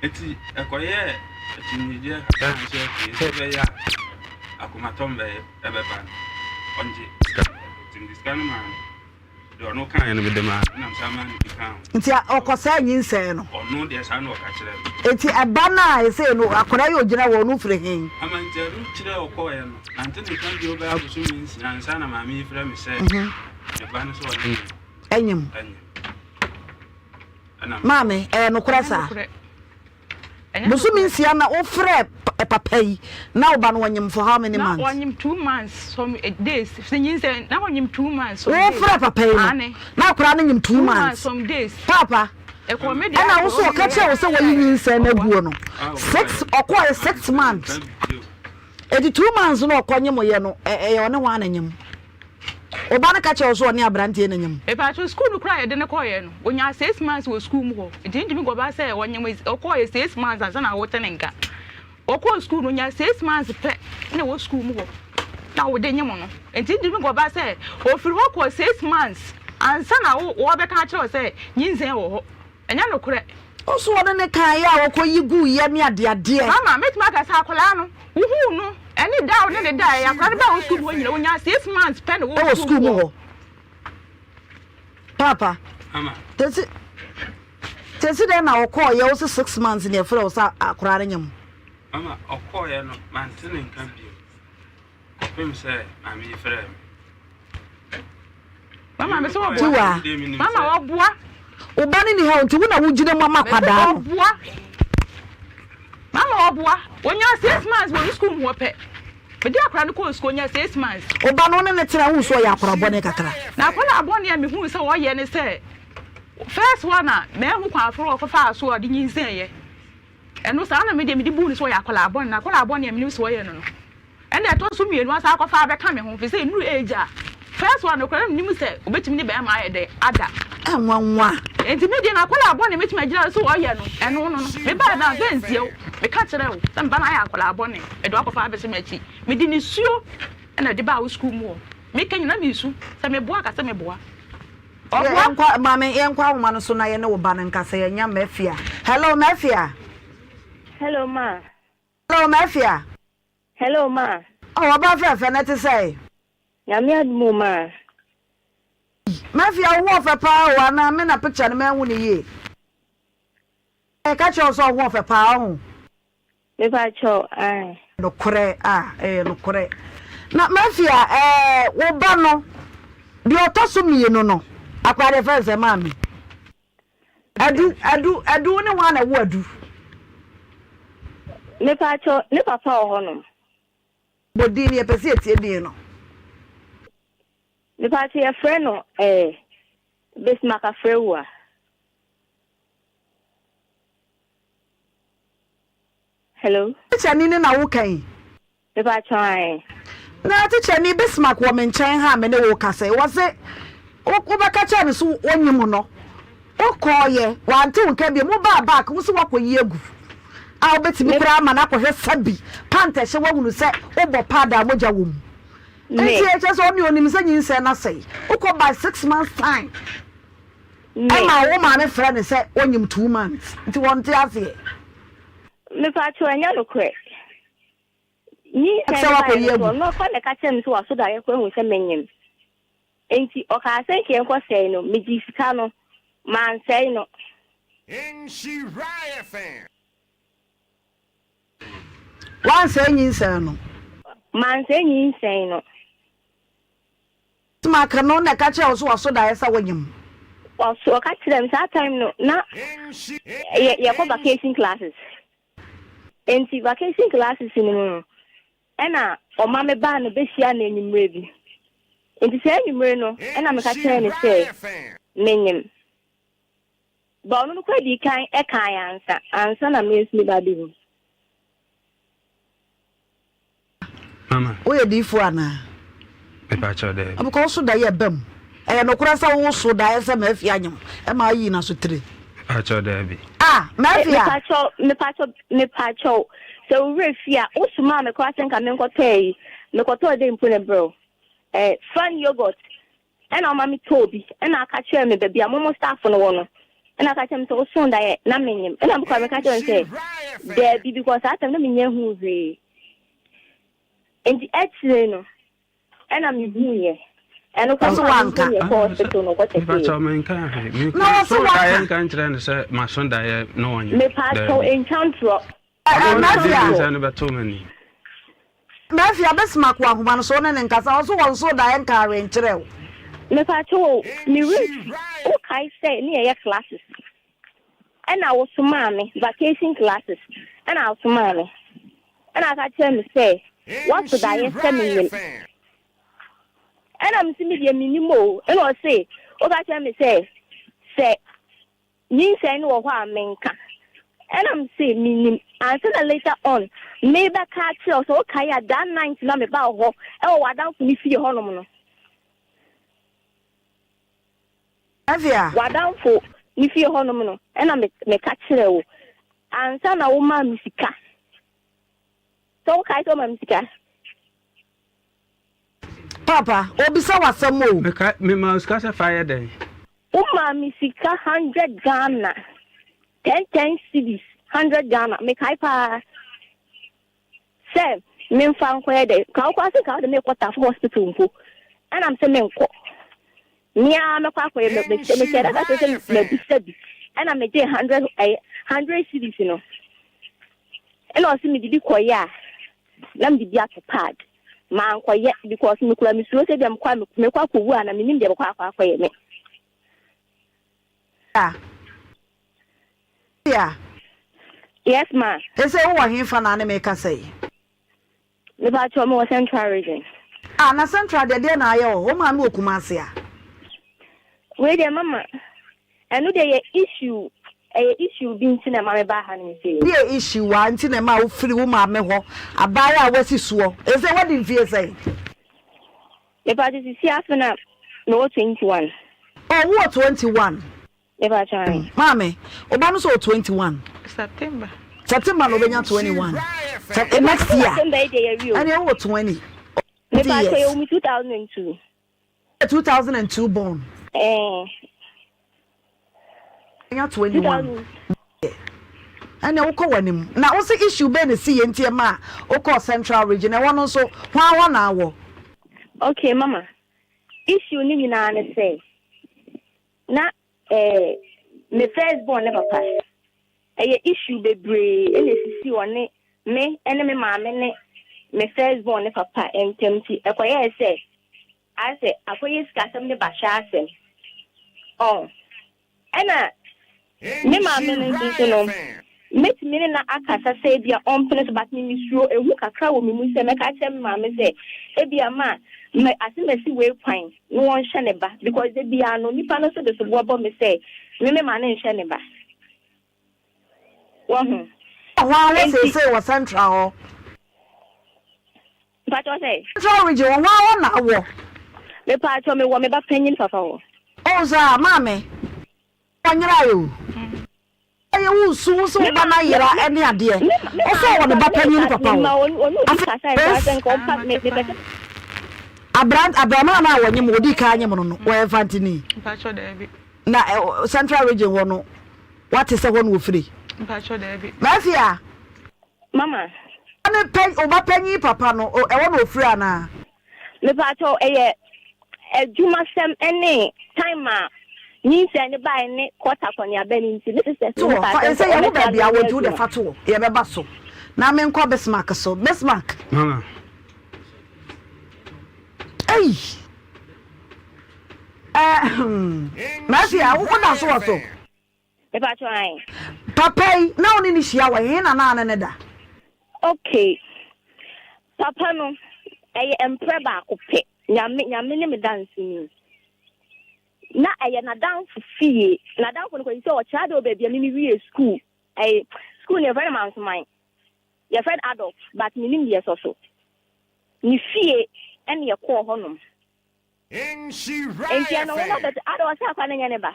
Enti ɛkɔyɛɛ akyinnyegyeɛ kakra nso afei sɛ ɛbɛyɛ a akomatɔm bɛyɛ ɛbɛba no ɔngye sika no. Nti mede sika no maa no. Deɛ ɔno kaeɛ no mede maa no ɛna mesan maa no bi kaa ho. Nti ɔkɔsɛɛ nyinsɛn no? Ɔno deɛ saa na ɔka kyerɛɛ me. Nti ɛba no a ɛsei no akwadaa yi a ɔgyina hɔ no firi he? Ama nti ɛno kyerɛ ɔkɔeɛ no mante ne nka bio bɛyɛ abosome nsia ansa na maame yi frɛ me sɛ ne ba no sɛ ɔne me Anyim. anyim. Ɛna Maame, ɛyɛ nokorɛ saa? Bosome nsia na wofrɛ papa yi na wo ba no ɔnyem for how many months? Na ɔnyem 2 months some days. Sɛ nyinsɛn na ɔnyem 2 months some days. Wofrɛ papa yi no na akwadaa no nyem 2 months. Some days. Papa, ɛna wo so ɔka kyerɛ wo sɛ wɔyi nyinsɛn no aguo no six, ɔkɔɛ 6 months. Eti 2 months no ɔkɔ nyem yɛ no, ɛyɛ ɔne hwan na nyem? Ɔba no ka kyerɛ wo sɛ ɔne aberanteɛ na nyem? Epatwo, sukuu no koraa a yɛde no kɔeɛ no, ɔnyaa 6 months wɔ sukuu mu hɔ. Nti ntumi nkɔba sɛ ɔnyem, ɔkɔeɛ 6 months ansa na wote ne nka. Ɔkɔɔ sukuu no, ɔnyaa 6 months pɛ na ɛwɔ sukuu mu hɔ na wode nyem no. Nti ntumi nkɔba sɛ ɔfiri hɔ kɔɔ 6 months ansa na wo wɔbɛka akyerɛ wo sɛ nyinsɛn wɔ hɔ. Ɛnyɛ nokorɛ. Wo so ɔne no kaeɛ a ɔkɔyi guiɛ ne adeadeɛ. Mama, mɛtumi aka sɛ akwadaa no, wohuu no ɛne da a wo ne no daeɛ, akwadaa no baa wo sukuu mu hɔ nyina, ɔnyaa 6 months pɛ na ɔwɔ sukuu mu hɔ. Paapa, tesi tesi dɛn na ɔkɔɔyɛ wo se 6 months na ɛfrɛ wo sɛ akwadaa no nyem? Mama, ɔkɔɔyɛ no, mante ne nka bio kɔpem sɛ maame yi frɛɛ me. Mama, me sɛ ɔboa. Tiwa. Mama, ɔboa. Wo ba no ni ha o, nti wo na wogyina mu ama akwadaa no. Ɔboa. Mama, ɔboa. Ɔnyaa 6 months wɔ ne sukuu mu hɔ pɛ. Mede akwadaa no kɔɔ sukuu, ɔnyaa 6 months. Wo ba no, wo ne no tena, wohu sɛ ɔyɛ akwadaa bɔne kakra? Na akwadaa bɔne a mehuu sɛ ɔyɛ ne sɛ, first one a manhu kwan aforo a ɔkɔfaa so a ɔde nyinsɛneeɛ. Ɛno saa na me deɛ mede buu no sɛ ɔyɛ akwadaa bɔne, na akwadaa bɔne a menim sɛ ɔyɛ no no. Ɛna ɛtɔ so mmienu asan akɔfa abɛka me ho, ɛfiri sɛ ɛnnuru age a first one no koraa na menim sɛ ɔbɛtumi ne bɛrima ayɛ dɛn ada. Ɛnwanwa. Enti me deɛ no akwadaa bɔne mɛtumi agyina so sɛ ɔyɛ no, ɛno no no. Mebaeɛ no amfa ansie wo, meka kyerɛɛ wo sɛ me ba no ayɛ akwadaa bɔne, mede wo akɔfa abɛhyɛ m'akyi. Mede nisuo na ɛde baa wo sukuu mu hɔ. Meka nyinaa na meresu, sɛ meboa a ka sɛ meboa. Ɔboa. Yɛnkɔ, maame, yɛnkɔ ahoma no so na yɛne wo ba no nkasa, yɛanya Mafia. Hello, Mafia. Hello, ma. Hello, Mafia. Hello, ma. Oh, ɔbaa fɛɛfɛ, na ɛte sɛn? Nyame adom o, ma. Mafia, wo ho ɔfɛ paa o, anaa me na picture no manhu no yie? Ɛka kyerɛ wo sɛ wo ho ɔfɛ paa, ɔho? Mepa kyɛw, ae. Nokorɛ a, ɛyɛ nokorɛ. Na Mafia, ɛɛ, wo ba no, deɛ ɔtɔ so mmienu no, akwadaa deɛ fɛn sɛ maame. Adu, Adu, Adu, wo ne hwan na ɛwo Adu? Mepa kyɛw, ne papa wɔ hɔnom. Bɔ din no, yɛpɛ sɛ yɛtie din no. Mepa kyɛw, yɛfrɛ no ɛɛ, Bismarck Afrewua. Hello. Tikyani no na woka yi? Mepa kyɛw, ae. Na tikyani Bismarck wɔ me nkyɛn ha a me ne wo rekasa yi, wɔse wobɛka kyerɛ no so wonyim no, wokɔɔyɛ, wante wo nka biom, wobaa back, wo se woakɔyi agu a wobɛtumi koraa ama no akɔhwɛ sabi pant ɛhyɛ woahunu sɛ wobɔ pad a mogya wɔ mu. Nti ɛkyerɛ sɛ ɔne onim sɛ nyinsɛn no asɛe. Wokɔ by 6 months time ɛma wo maame frɛ no sɛ onyim 2 months nti wɔnte aseɛ. Mepa kyɛw, ɛnyɛ nokorɛ. Nyinsɛn Sɛ no baeɛ wakɔyi no so agu. ɔno ɔkɔ na ɛka kyerɛɛ me sɛ waso daeɛ kɔ ahu sɛ menyem. Enti ɔkaa sɛ nka yɛnkɔsɛe no, megyee sika no, mansɛe no. Nhyira FM. Wansɛe nyinsɛn no. Mansɛe nyinsɛn no. Mark no na ɛka kyerɛɛ wo sɛ waso daeɛ sɛ wonyem? Waso, ɔka kyerɛɛ me saa time no na yɛ yɛkɔ vacation classes. Enti vacation classes no mu no, ɛna ɔma me baa no bɛhyia no anwummerɛ bi. Enti saa anwummere no, ɛna meka kyerɛɛ no sɛ menyem. Ba ɔno no koraa dii kan kaeɛ ansa, ansa na me nso meba abɛhu. Mama. Woyɛ diifoɔ anaa? Mepa kyɛw daabi. Because wo so daeɛ ɛba mu. Ɛyɛ nokorɛ sɛ wo so daeɛ sɛ Mafia anyem ɛma ayi n'asotire? Mepa kyɛw daabi. Ah, Mafia. Mepa kyɛw, mepa kyɛw, mepa kyɛw. Sɛ wo werɛ fi a, wo somaa me koraa sɛ nka menkɔtɔ ayi. Mekɔtɔɔ dɛn mpo na ɛbrɛ wo? Eh, fun yogurt ɛna ɔma me tɔɔ bi ɛna aka kyerɛɛ me baabi a momo staff no wɔ no ɛna aka kyerɛ me sɛ wosoo daeɛ na menyem ɛna mekɔ meka kyerɛ no sɛ daabi because saa time na menya huu hwee nti akyire no ɛna mehuiɛ ɛno kora Ɔso maame wanka. mpo ne yɛkɔ hospital no ɔkɔ Mepa kyɛkeeɛ kyɛw menka hwee. Me Na wɔse so waka. daeɛ nka nkyerɛ no sɛ maso daeɛ na ɔnyem. Mepaakyɛw Daabi. ntwa ntorɔ. Ɔno na Mafia. ɔde nyinsɛn no bɛtoo m'anim. Mafia Bismarck wɔ ahoma no so, wo ne no nkasa. Ɔso wɔn so daeɛ nka awenkyerɛ wo. Mepaakyɛw o, me werɛ fi, wo kae sɛ ne yɛyɛ classes ɛna wo somaa me, vacation classes ɛna wo somaa me, ɛna aka kyerɛ me sɛ woaso daeɛ sɛ menyem, ɛna mese me deɛ mennim o, ɛna ɔse woka kyerɛ me sɛ sɛ Nyinsɛn no wɔ hɔ a menka. Ɛna mese mennim. Ansa na later on mebɛka akyerɛ wo, sɛ wokae a that night na meba wo hɔ wɔ w'adamfo no fie hɔnom no. Afia. W'adamfo no fie hɔnom no ɛna meka kyerɛɛ wo ansa na womaa me sika. Sɛ wokae sɛ womaa me sika. Paapa, obisa wo asɛm o. Meka, mema wo sika sɛ fa yɛ dɛn? Womaa me sika hundred Ghana, ten ten cedis, hundred Ghana, mekae paa sɛ memfa nkɔyɛ dɛn, nka wo koraa sɛ nka wode me rekɔ Tafo hospital mpo, ɛna mese menkɔ, me ara mɛkɔ akɔyɛ, me, me, mehyɛɛ da ka kyerɛ sɛ mabisa bi, ɛna megyee hundred, ɛyɛ hundred cedis no, ɛna ɔse mede bi kɔyɛ a, na mede bi ato pad. Mankɔyɛ because me kura me suro sɛ ebia mekɔ a mekɔ akɔwu a na menim deɛ mekɔ akɔ akɔyɛ me. Yeah. Yes ma. Ese wowɔ hefa na ne me kasa yi? Mepa kyɛw mewɔ central region. Ah na central deɛ deɛ na ayɛ wɔ hɔ? Wo maame wɔ Kumasi a? Wei deɛ mama Ɛno deɛ yɛ issue ɛyɛ issue bi nti na ɛma me baa ha nom sei. Deɛ issue waa nti na ɛma wo firi wo maame hɔ abaayewa a wasi soɔ ɛsɛ wadi mfie sɛn? Mepakyɛ sisi afe na me wɔ 21. Oh wo wɔ 21. Mepakyɛ ae. Maame wo ba no nso wɔ 21. September. September na ɔbɛnya 21. Sep next year. September yi deɛ yɛwie o. Ɛneɛ wo wɔ 20. Mepakyɛ yɛwɔ mu 2002. 2002 born. Eh. Nya 21. Ɛnna wokɔ w'anim. Na wo se issue bɛn na esi yɛ nti ɛma wokɔɔ Central Region ɛhɔ no nso hwan hɔ na awɔ? Okay mama, issue no nyinaa ne sɛ na eh, me first born ne papa ɛyɛ issue bebree ɛna esisi ɔne me ɛne me maame ne me first born ne papa ntam nti ɛkɔyɛɛ sɛ Ayɛ sɛ akɔyɛ sikasɛm ne bahyɛ asɛm. Ɔn. Ɛna me maame no nso so no, mɛtumi ne no akasa sɛ ebia ɔmpene so but me mesuro, ehu kakra wɔ me mu sɛ mɛka akyerɛ me maame sɛ ebia ma me asemasi wei kwan na wɔnhwɛ ne ba because da biara no nipa no nso de soboɔ bɔ me sɛ me mema no nhwɛ ne ba. Wahu? Wɔ hɔ ara Enti. seesei wɔ central hɔ. Mpakyɛw sɛ? Central region wɔ hɔ ara na wɔ. Mepakyɛw me wɔ me ba panyin papa hɔ. Oh saa maame ɔnyerae o ɛyɛ wo su wo se wo ba no ayera ɛne adeɛ ɔsɛ ɔwɔ ne ba panyin papa hɔ afei Grace abrant abramaa no a wɔnyem wɔdii kan nyem no no wɔyɛ mfantini na central region hɔ no wate sɛ hɔ na wɔfiri Mafia. Mama. Ne pɛ ɔba panyin papa no ɛwɔ na ofiri anaa. Mepatɔ ɛyɛ adwumasɛm ɛne time a nyinsɛn ne bae ne kɔta kɔneaba no nti ne sisters no Toɔ fa ɛsɛ yɛwo baabi a wɔnti wode fa toɔ yɛbɛba so na menkɔ Bismarck so Bismarck. Mama. Ei. Ɛɛ hmm. Mafia wo da so wɔ so. Mepakyɛw ae. Papa yi, na wo ne no hyia wɔ he na na ne ne da? Okay. Papa no, ɛyɛ mprɛ baako pɛ. Nyame, Nyame ne me danseni. Na ɛyɛ n'adamfo fie. N'adamfo no kɔsi sɛ ɔkyerɛ ade wɔ baabi a me mewie school. Ɛyɛ, school no yɛfrɛ no Mansoman. Yɛfrɛ no Adolf, but menim deɛ ɛsɔ so. Ne fie ɛne yɛkɔɔ hɔnom. Enti ɛno wo na ɔbɛte ada ɔsɛ akwa no nyɛ ne ba.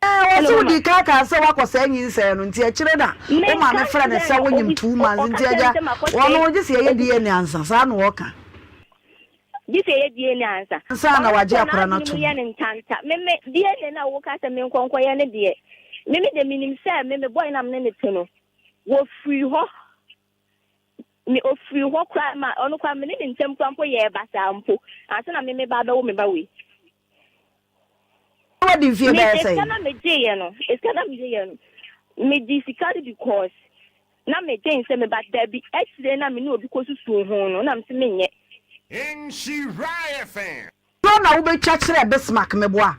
Ɛɛ wɔse wodii kan kaa sɛ woakɔ saa nyinsɛn no nti akyire na wo maame frɛ no sɛ wonyim 2 months nti agya wɔno gye sɛ yɛyɛ DNA ansa saa na wɔka. Gye sɛ yɛyɛ DNA ansa. Ansa na Ɔno wagye mpo akwadaa no n'adwene mu atom. yɛ no ntanta. Me me DNA no a woka sɛ menkɔ nkɔyɛ no deɛ, me me deɛ menim sɛ me me boy no a me ne no te no, wɔfiri hɔ. Me ɔfiri hɔ koraa ma ɔno koraa me ne ne ntam koraa mpo yɛɛ basaa mpo ansa na me meba abɛwo me ba wei. Na wadi mfie Me bɛyɛ sika sɛn? na megyeeɛ no, sika na megyeeɛ no, megye sika no because na medwen sɛ meba dabi akyire na me ne obi kɔsusuu ho no na mese menyɛ. Nhyira FM. Torɔ na wobɛtwa kyerɛ Bismarck meboa?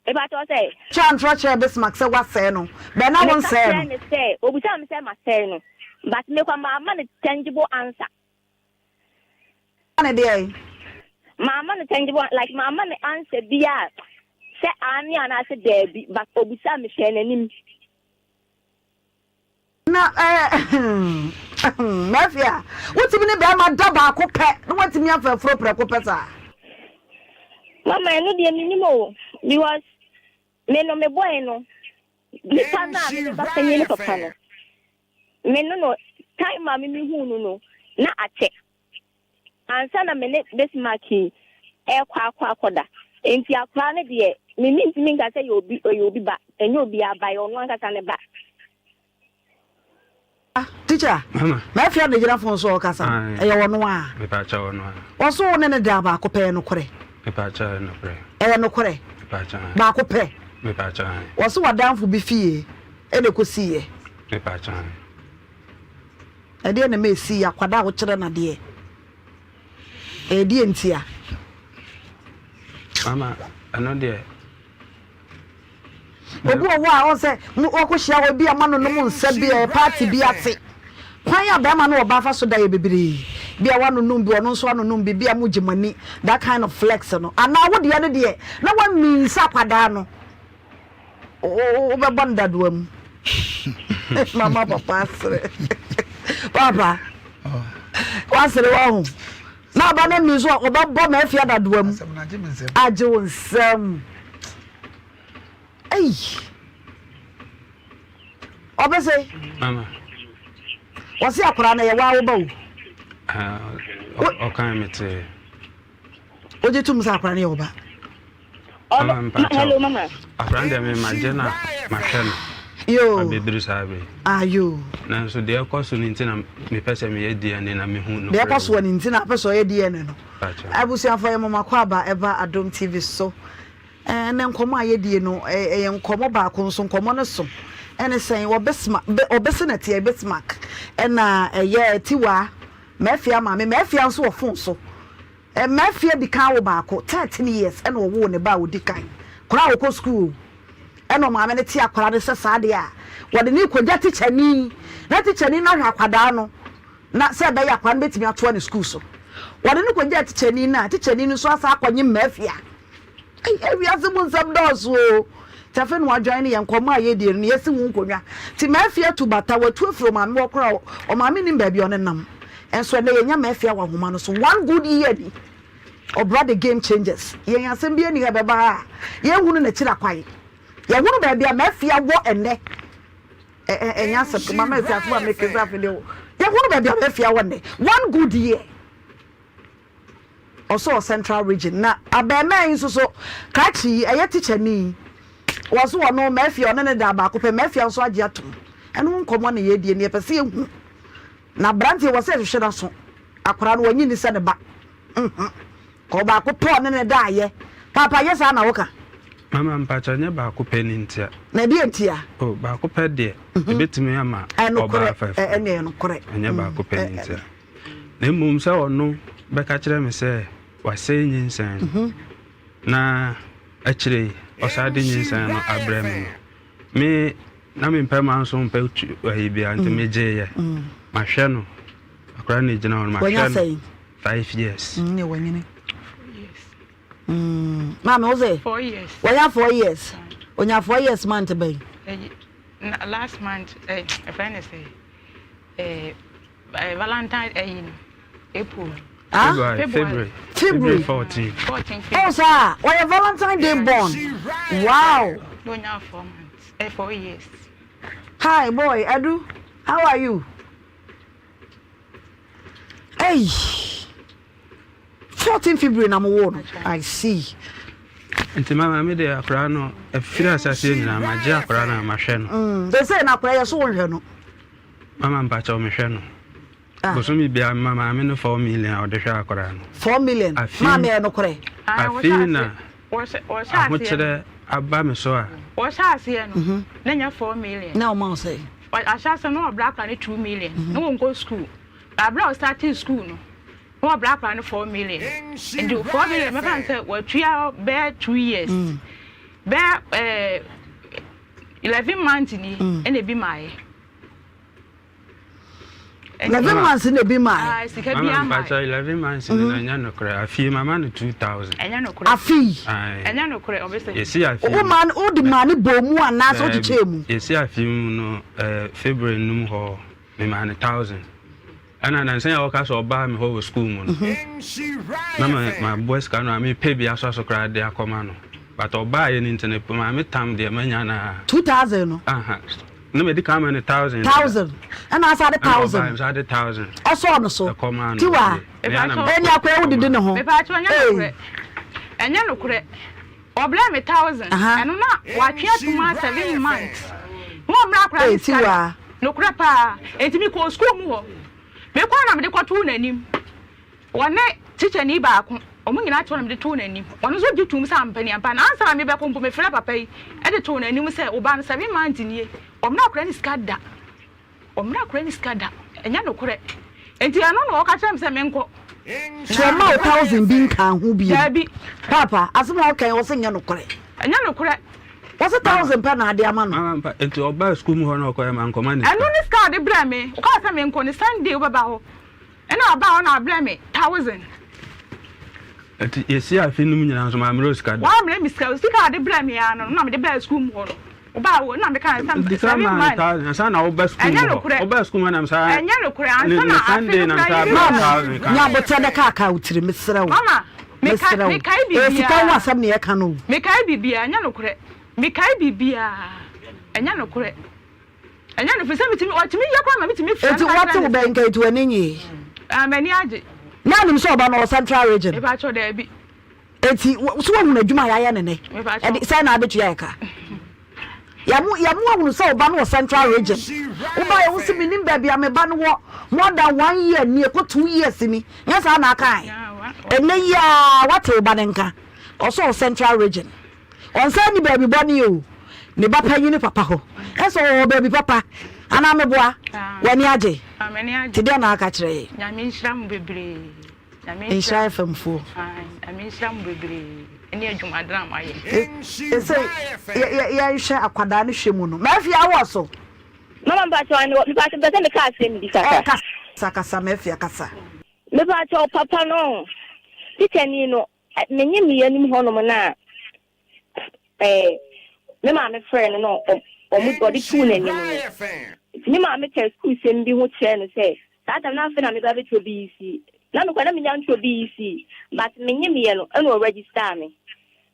Mepakyɛw sɛ? Twa ntorɔ kyerɛ Bismarck sɛ woasɛe no, bɛn na Meka wonsɛe kyerɛɛ no? no sɛ, obisaa me sɛ masɛe no, but me kwa mamma no tangible answer. Ne deɛn? Mamma no tangible, like mamma no answer bi a sɛ aane anaasɛ daabi, but obisaa me hwɛɛ n'anim. Na ɛɛ Murphy a, wotumi ne bɛrima da baako pɛ na watumi afa afuro prɛko pɛ saa? Mama ɛno deɛ menim o because me no me boy no nipa no a me me ba panyin ne papa no me no no time a me me hu no no na akyɛ ansa na me ne Bismarck yi ɛkɔ akɔ akɔda nti akora no deɛ me me ntumi nka sɛ yɛ obi ɔyɛ obi ba ɛnyɛ obi aba yɛ ɔno ankasa ne ba. Teacher, mafia na gyina phone so ɔkasa. Ɛyɛ ɔno a. Mepakyɛ ɔno a. Ɔso wo ne ne da baako pɛ nokorɛ. Mepakyɛ nokorɛ. Ɛyɛ nokorɛ. Mepakyɛ. Baako pɛ. Mepakyɛ. Ɔso wadanfo bi fie ɛna ɛkɔsi yɛ. Mepakyɛ. Ɛdeɛ na ma ɛsi yɛ akwadaa a wokyerɛ no adeɛ. Ɛyɛ deɛ ntia. Mama, ɛno deɛ Obi wɔ hɔ a ɔn sɛ wɔkɔhyia hɔ bi a ma no nom nsa bi a party bi ase. Kwan a bɛrima ne ɔbaa fa so da yɛ bebree. Bi a wanonom bi, ɔno nso anonom bi, bi a mogye mo ani, that kind of flex no. Anaa wo deɛ no deɛ na woamii sɛ akwadaa no wobɛbɔ no dadoa mu. Mama papa asere. Papa, wasere wahu. Na aba no mi nso a ɔbɛbɔ m'afie adadoa mu. Agye wo nsam. Ei. Ɔbɛsɛ. Mama. Wɔsi akwaraa no yɛ waa wo ba o. Ɔkan mi te. Wogye tom sɛ akwaraa no yɛ wo ba. Mama mpakyɛw. Hello mama. Akwaraa deɛ me ma gye na ma hwɛ no. Yoo. Abɛduru saa bere. Ah yoo. Nanso deɛ ɛkɔ so no nti na mepɛ sɛ meyɛ DNA na mehu nokorɛ. Deɛ ɛkɔ soɔ no nti na apɛ sɛ ɔyɛ DNA no. Abusuafoɔ yɛ moma kɔ aba ɛba Adom TV so. Ɛnɛ nkɔmɔ a yɛdie no ɛyɛ nkɔmɔ baako nso nkɔmɔ no so ɛne sɛn ɔbɛsma ɔbɛsɛ na teɛ Bismarck ɛna ɛyɛ Tiwa Mafia maame Mafia nso wɔ phone so. Mafia di kan awo baako, 13 years ɛna ɔwoo ne ba a ɔdi kan. Koraa ɔkɔ sukuu o. Ɛna ɔmaame no te akwadaa no sɛ saa deɛ a, wɔde no rekɔgya tikyani na tikyani no ahwɛ akwadaa no na sɛ ɛbɛyɛ akwadaa no bɛtumi atoa ne sukuu so. Wɔde no kɔgyaa tikyani no a, tikyani no nso asan akɔnye Mafia. Ei, ewiase mu nsɛm dɔɔso o. Nti afei na wadwan ne yɛn nkɔmmɔ a yɛdie no, yɛasi ho nkonnwa. Nti Mafia tu bata, watu afiri ɔmaame hɔ koraa, ɔmaame nnim baabi a ɔnenam. Nso ɛnnɛ yɛnya Mafia wɔ ahoma no so. One good year ni. Ɔbra the game changers. Yɛn asɛm biara nni ha ɛbɛba ha a, yɛnhunu n'akyiri akwan. Yɛhunu baabi a Mafia wɔ ɛnnɛ. Ɛnyɛ asɛm kema, Mafia asɛm a meka sɛ afei deɛ, yɛhunu baabi a Mafia wɔ nnɛ. One good year. Ɔsɛ wɔ central region na abɛɛmaa yi nso so krakye yi ɛyɛ teacher ni wɔ so ɔno mafia ɔne ne da baako pɛ mafia nso agye atom ɛno ho nkɔmɔ na yɛdie no yɛpɛ sɛ yɛhu na aberanteɛ wɔ sɛ yɛhwehwɛ n'aso akwaraa no wɔnyi ni sɛ ne ba mhm kɔ baako pɛ ɔne ne da ayɛ paapa yɛ saa na woka. Mama mpakyɛ nyɛ baako pɛ ne ntia. Na ɛdeɛ ntia. O baako pɛ deɛ ebetumi ama ɔbaa fɛfɛ. Ɛne ɛnokorɛ. Ɛnyɛ baako pɛ ne ntia. Na mmom sɛ ɔno bɛka kyerɛ me sɛ wasɛe nyinsɛn no, na akyire yi ɔsan de nyinsɛn no abrɛ me no, me na mempɛ ma nso mpɛ ayi bia nti megyeeɛ. Mahwɛ no, akwadaa no gyina hɔ no, mahwɛ no 5 years. Maame wo sɛ? 4 years. Wɔnya 4 years. Onya 4 years month bɛn? Last month, ɛfɛ ne sɛ, Valentine ɛyi no April. Ah? February. February. 14. 14. Oh, sir. Wɔyɛ Valentine Day born. Wow. No, now 4 months. 4 years. Hi, boy. Edu, how are you? Hey. 14 February na mowoo no. I see. Nti mama me deɛ akwadaa no ɛfiri asaseɛ nyinaa magye akwadaa no a mahwɛ no. Mm, they say na akwadaa yɛ so wonhwɛ no. Mama mpakyɛw mehwɛ no. Ah. Bosome biara mema maame no 4 million a ɔde hwɛ akwadaa no. 4 million? Maame ɛyɛ nokorɛ? Afei na ahokyerɛ aba me so a. Wɔhyɛ aseɛ no na nyɛ 4 million. Na ɔma wo sɛ? Ahyɛ aseɛ no ɔbrɛ akwadaa no 2 million na wɔnkɔ school. Aberɛ a ɔstartee school no na wɔbrɛ akwadaa no 4 million. Nti 4 million mɛfa no sɛ watua bɛyɛ 2 years. Bɛyɛ eh, 11 months ni ɛna ebi maaeɛ. 11 months na ebi maa. Ah, sika bi ama. Mama mpatsɔ 11 months ni na ɛnyɛ nokorɛ. Afie mama no 2000. Ɛnyɛ nokorɛ. Afei. Ɛnyɛ nokorɛ ɔbɛsɛ. Yɛsi afie. Wo maa wo de maa ne bɔ mu anaasɛ wo kyekyɛ mu. Yɛsi afie mu no ɛɛ February num hɔ me maa no 1000. Ɛna nansa yi a ɔka sɛ ɔbaa me hɔ wɔ sukuu mu no, na maboa sika no a mepɛ bi asɔ so koraa de akɔma no. But ɔbaeɛ no nti no, maame tam deɛ manya no a. 2000 no? Aha. Na madi kan ama no 1000. 1000. Ɛna asa de 1000. Ɛna ɔbaeɛ de 1000. Ɔsɔɔ no so. Ɛkɔmaa no. Tiwa. Ɛni akɔyɛ wo didi ne ho. Mepaakyɛw ɛnyɛ nokorɛ. Ɛnyɛ nokorɛ. Ɔbrɛɛ me 1000. Ɛno na watwe atum a 7 months. Na ɔmmerɛ akora ne sika da. Nokorɛ paa. Enti mekɔɔ sukuu mu hɔ. Mekɔɔ na mede kɔtoo n'anim. Ɔne tikyani baako, wɔn nyinaa te hɔ na mede too n'anim. Ɔno nso gye toom sɛ ampa ni ampa. Na ansa na mebɛkɔ mpo, mefrɛɛ papa yi de too n'anim sɛ, wo ba no 7 months nie, ɔmmerɛ akora ne sika da. Ɔmmrɛ akora ne sika da. Ɛnyɛ nokorɛ. Enti ɛno na ɔka kyerɛ me sɛ menkɔ. So ɔmma wo thousand bi nkaa ho bio? Daabi. Paapa, asɛm a ɔka yi, ɔse nyɛ nokorɛ. Ɛnyɛ nokorɛ. Ɔse thousand pɛ na ade ama no. Mama mpa, enti ɔbaa sukuu mu hɔ na ɔkɔɛ mankɔma ne sika. Ɛno ne sika a ɔde brɛɛ me. Ɔkaa sɛ menkɔ ne Sunday wobɛba hɔ. Ɛna ɔbaa hɔ na ɔbrɛɛ me thousand. Ɛti yɛsi afe no mu nyinaa nso mammrɛ wo sika da. Woammrɛ me sika, sika a ɔde brɛɛ me ara no na mede baa sukuu mu hɔ no. Wobaa hɔ na meka sɛ Di kan maa no thousand ansa na woba sukuu mu hɔ. Wobaa sukuu mu hɔ na mesan. Ɛnyɛ nokorɛ ansa na afe no koraa yɛbɛwie. Maame, nya aboterɛ na kaakaa wo tiri, mesrɛ wo. Mama, Mesrɛ wo. mekae Ɛyɛ sika ho biribiara. asɛm na yɛka no o. Mekae biribiara, ɛnyɛ nokorɛ. Mekae biribiara, ɛnyɛ nokorɛ. Ɛnyɛ no firi sɛ metumi ɔtumi yɛ koraa ma metumi fira Eti wate wo bɛn nka eti w'ani nye? Ah m'ani agye. Na anim sɛ ɔba no wɔ central region. Mepakyɛw daabi. Eti so wahunu adwuma a yɛayɛ ne nɛ? Mepakyɛw. Ɛde sɛn na abetua yɛ ka? Yɛmo yɛmo ahunu sɛ ɔba no wɔ central region. Woba yɛ wo se menim baabi a me ba no wɔ more than one year ni ɛkɔ 2 years ni. Nyɛ saa na aka ɛ? Ɛnɛ yi ara wate wo ba no nka. Ɔsɛ ɔwɔ central region. Ɔnsan nni baabi bɔne o, ne ba panyin ne papa hɔ. Ɛsɛ ɔwɔ baabi papa. Anaa meboa? W'ani agye? Nti dɛn na aka kyerɛ yɛn? Nyame nhyira mo bebree. Nyame nhyira FM foɔ. Nyame nhyira mo bebree ɛne adwumaden a moayɛ. Ɛsɛ yɛnhwɛ akwadaa no hwɛ mu no. Mafia awɔ so. Mama mpakyɛw mpakyɛw mpɛ sɛ meka asɛm bi kakra. Kasa kasa Mafia kasa. Mepakyɛw papa no tikyani no Menye me anim hɔnom no a, me maame frɛɛ no na ɔde too n'anim no. Nti me maame kaa sukuusɛm bi ho kyerɛɛ no sɛ, saa tam no afei na meba abɛtwerɛ BEC. Na mekɔ na menya ntwerɛ BEC, but menyemeeɛ no ɛna ɔregister me.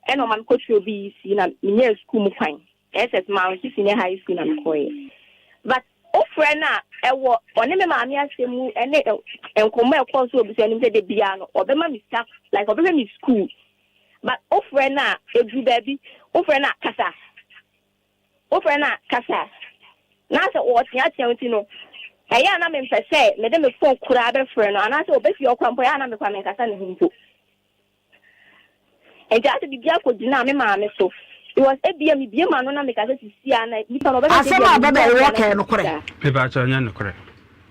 Ɛna ɔma mekɔtwerɛ BEC na menyaa sukuu mu kwan. SS Mount Senior High School na mekɔeɛ. But wofrɛ no a, ɛwɔ ɔne me maame asɛm mu ɛne nkɔmmɔ a ɛkɔɔ so wɔ abusua no mu sɛ da biara no ɔbɛma me sika like ɔbɛhwɛ me school. But wofrɛ no a, ɛduru baabi, wofrɛ no a kasa. Wofrɛ no a kasa. Na sɛ ɔteatea wo nti no, ɛyɛ a na mempɛ sɛ mede me phone koraa bɛfrɛ no anaasɛ ɔbɛfie hɔ koraa mpo ɛyɛ a na mekɔ a menkasa ne ho mpo. Enti asɛ biribi akɔgyinaa me maame so because ebia mebue m'ano na meka sɛ sisi a na nipa no ɔbɛka sɛ Asɛm ebia a menni bɛbɛ adeɛ wɔ anaa ka yɛ sɛ nokorɛ. biribi saa. Mepakyɛw ɛnyɛ nokorɛ.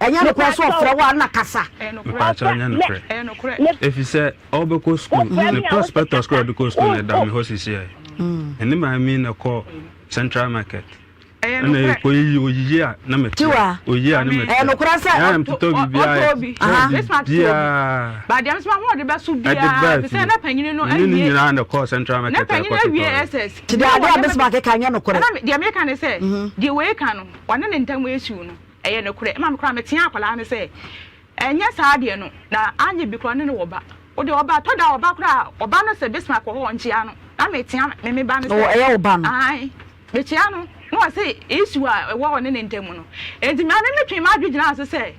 Ɛnyɛ nokorɛ sɛ Mepakyɛw. ɔfrɛ wo a na kasa. Mepakyɛw ɛnyɛ Ɔfrɛ me nokorɛ. me Efisɛ ɔbɛkɔ sukuu wofrɛ ne me a wose prospectus koraa kasa. ɔde kɔ sukuu Wo no ɛda wo me hɔ sisiɛ. Ɛne maame yi na ɛkɔ central market. Ɛyɛ Ɛna nokorɛ. ɛkɔ yiyi oyiyi a na mɛtua. Tiwa. Oyiyi a na Maame. mɛtua. Ɛyɛ nokorɛ sɛ Ɛna metotɔ biribiara Ɔtɔ bi. Aha. Bismarck tɔ bi. biribiara. Ba deɛ mesoma ho ɔde bɛso Ɛde biara baa ɛfiri sɛ fie. na panyini no Me ne ne awie nyinaa na ɛkɔɔ central na market a panyini awie ɛkɔtotɔeɛ. SS. Nti deɛ adeɛ a Bismarck ka nyɛ nokorɛ. Ɛna deɛ meka ne sɛ deɛ wei ka no ɔne ne ntam issue no ɛyɛ nokorɛ. Ɛma me koraa metea akwadaa no sɛ ɛnyɛ saa deɛ no na anyɛ bi koraa ɔne no wɔ ba. Wo deɛ ɔba tɔ da ɔba koraa ɔba no sɛ Bismarck wɔ hɔ ɔnkyea no na metea me me ba no sɛ Ɛyɛ wo ba no. Ae. Mekyea no na ɔse issue a ɛwɔ ɔne ne ntam no enti me ame metwee m'adwe gyinaa so sɛ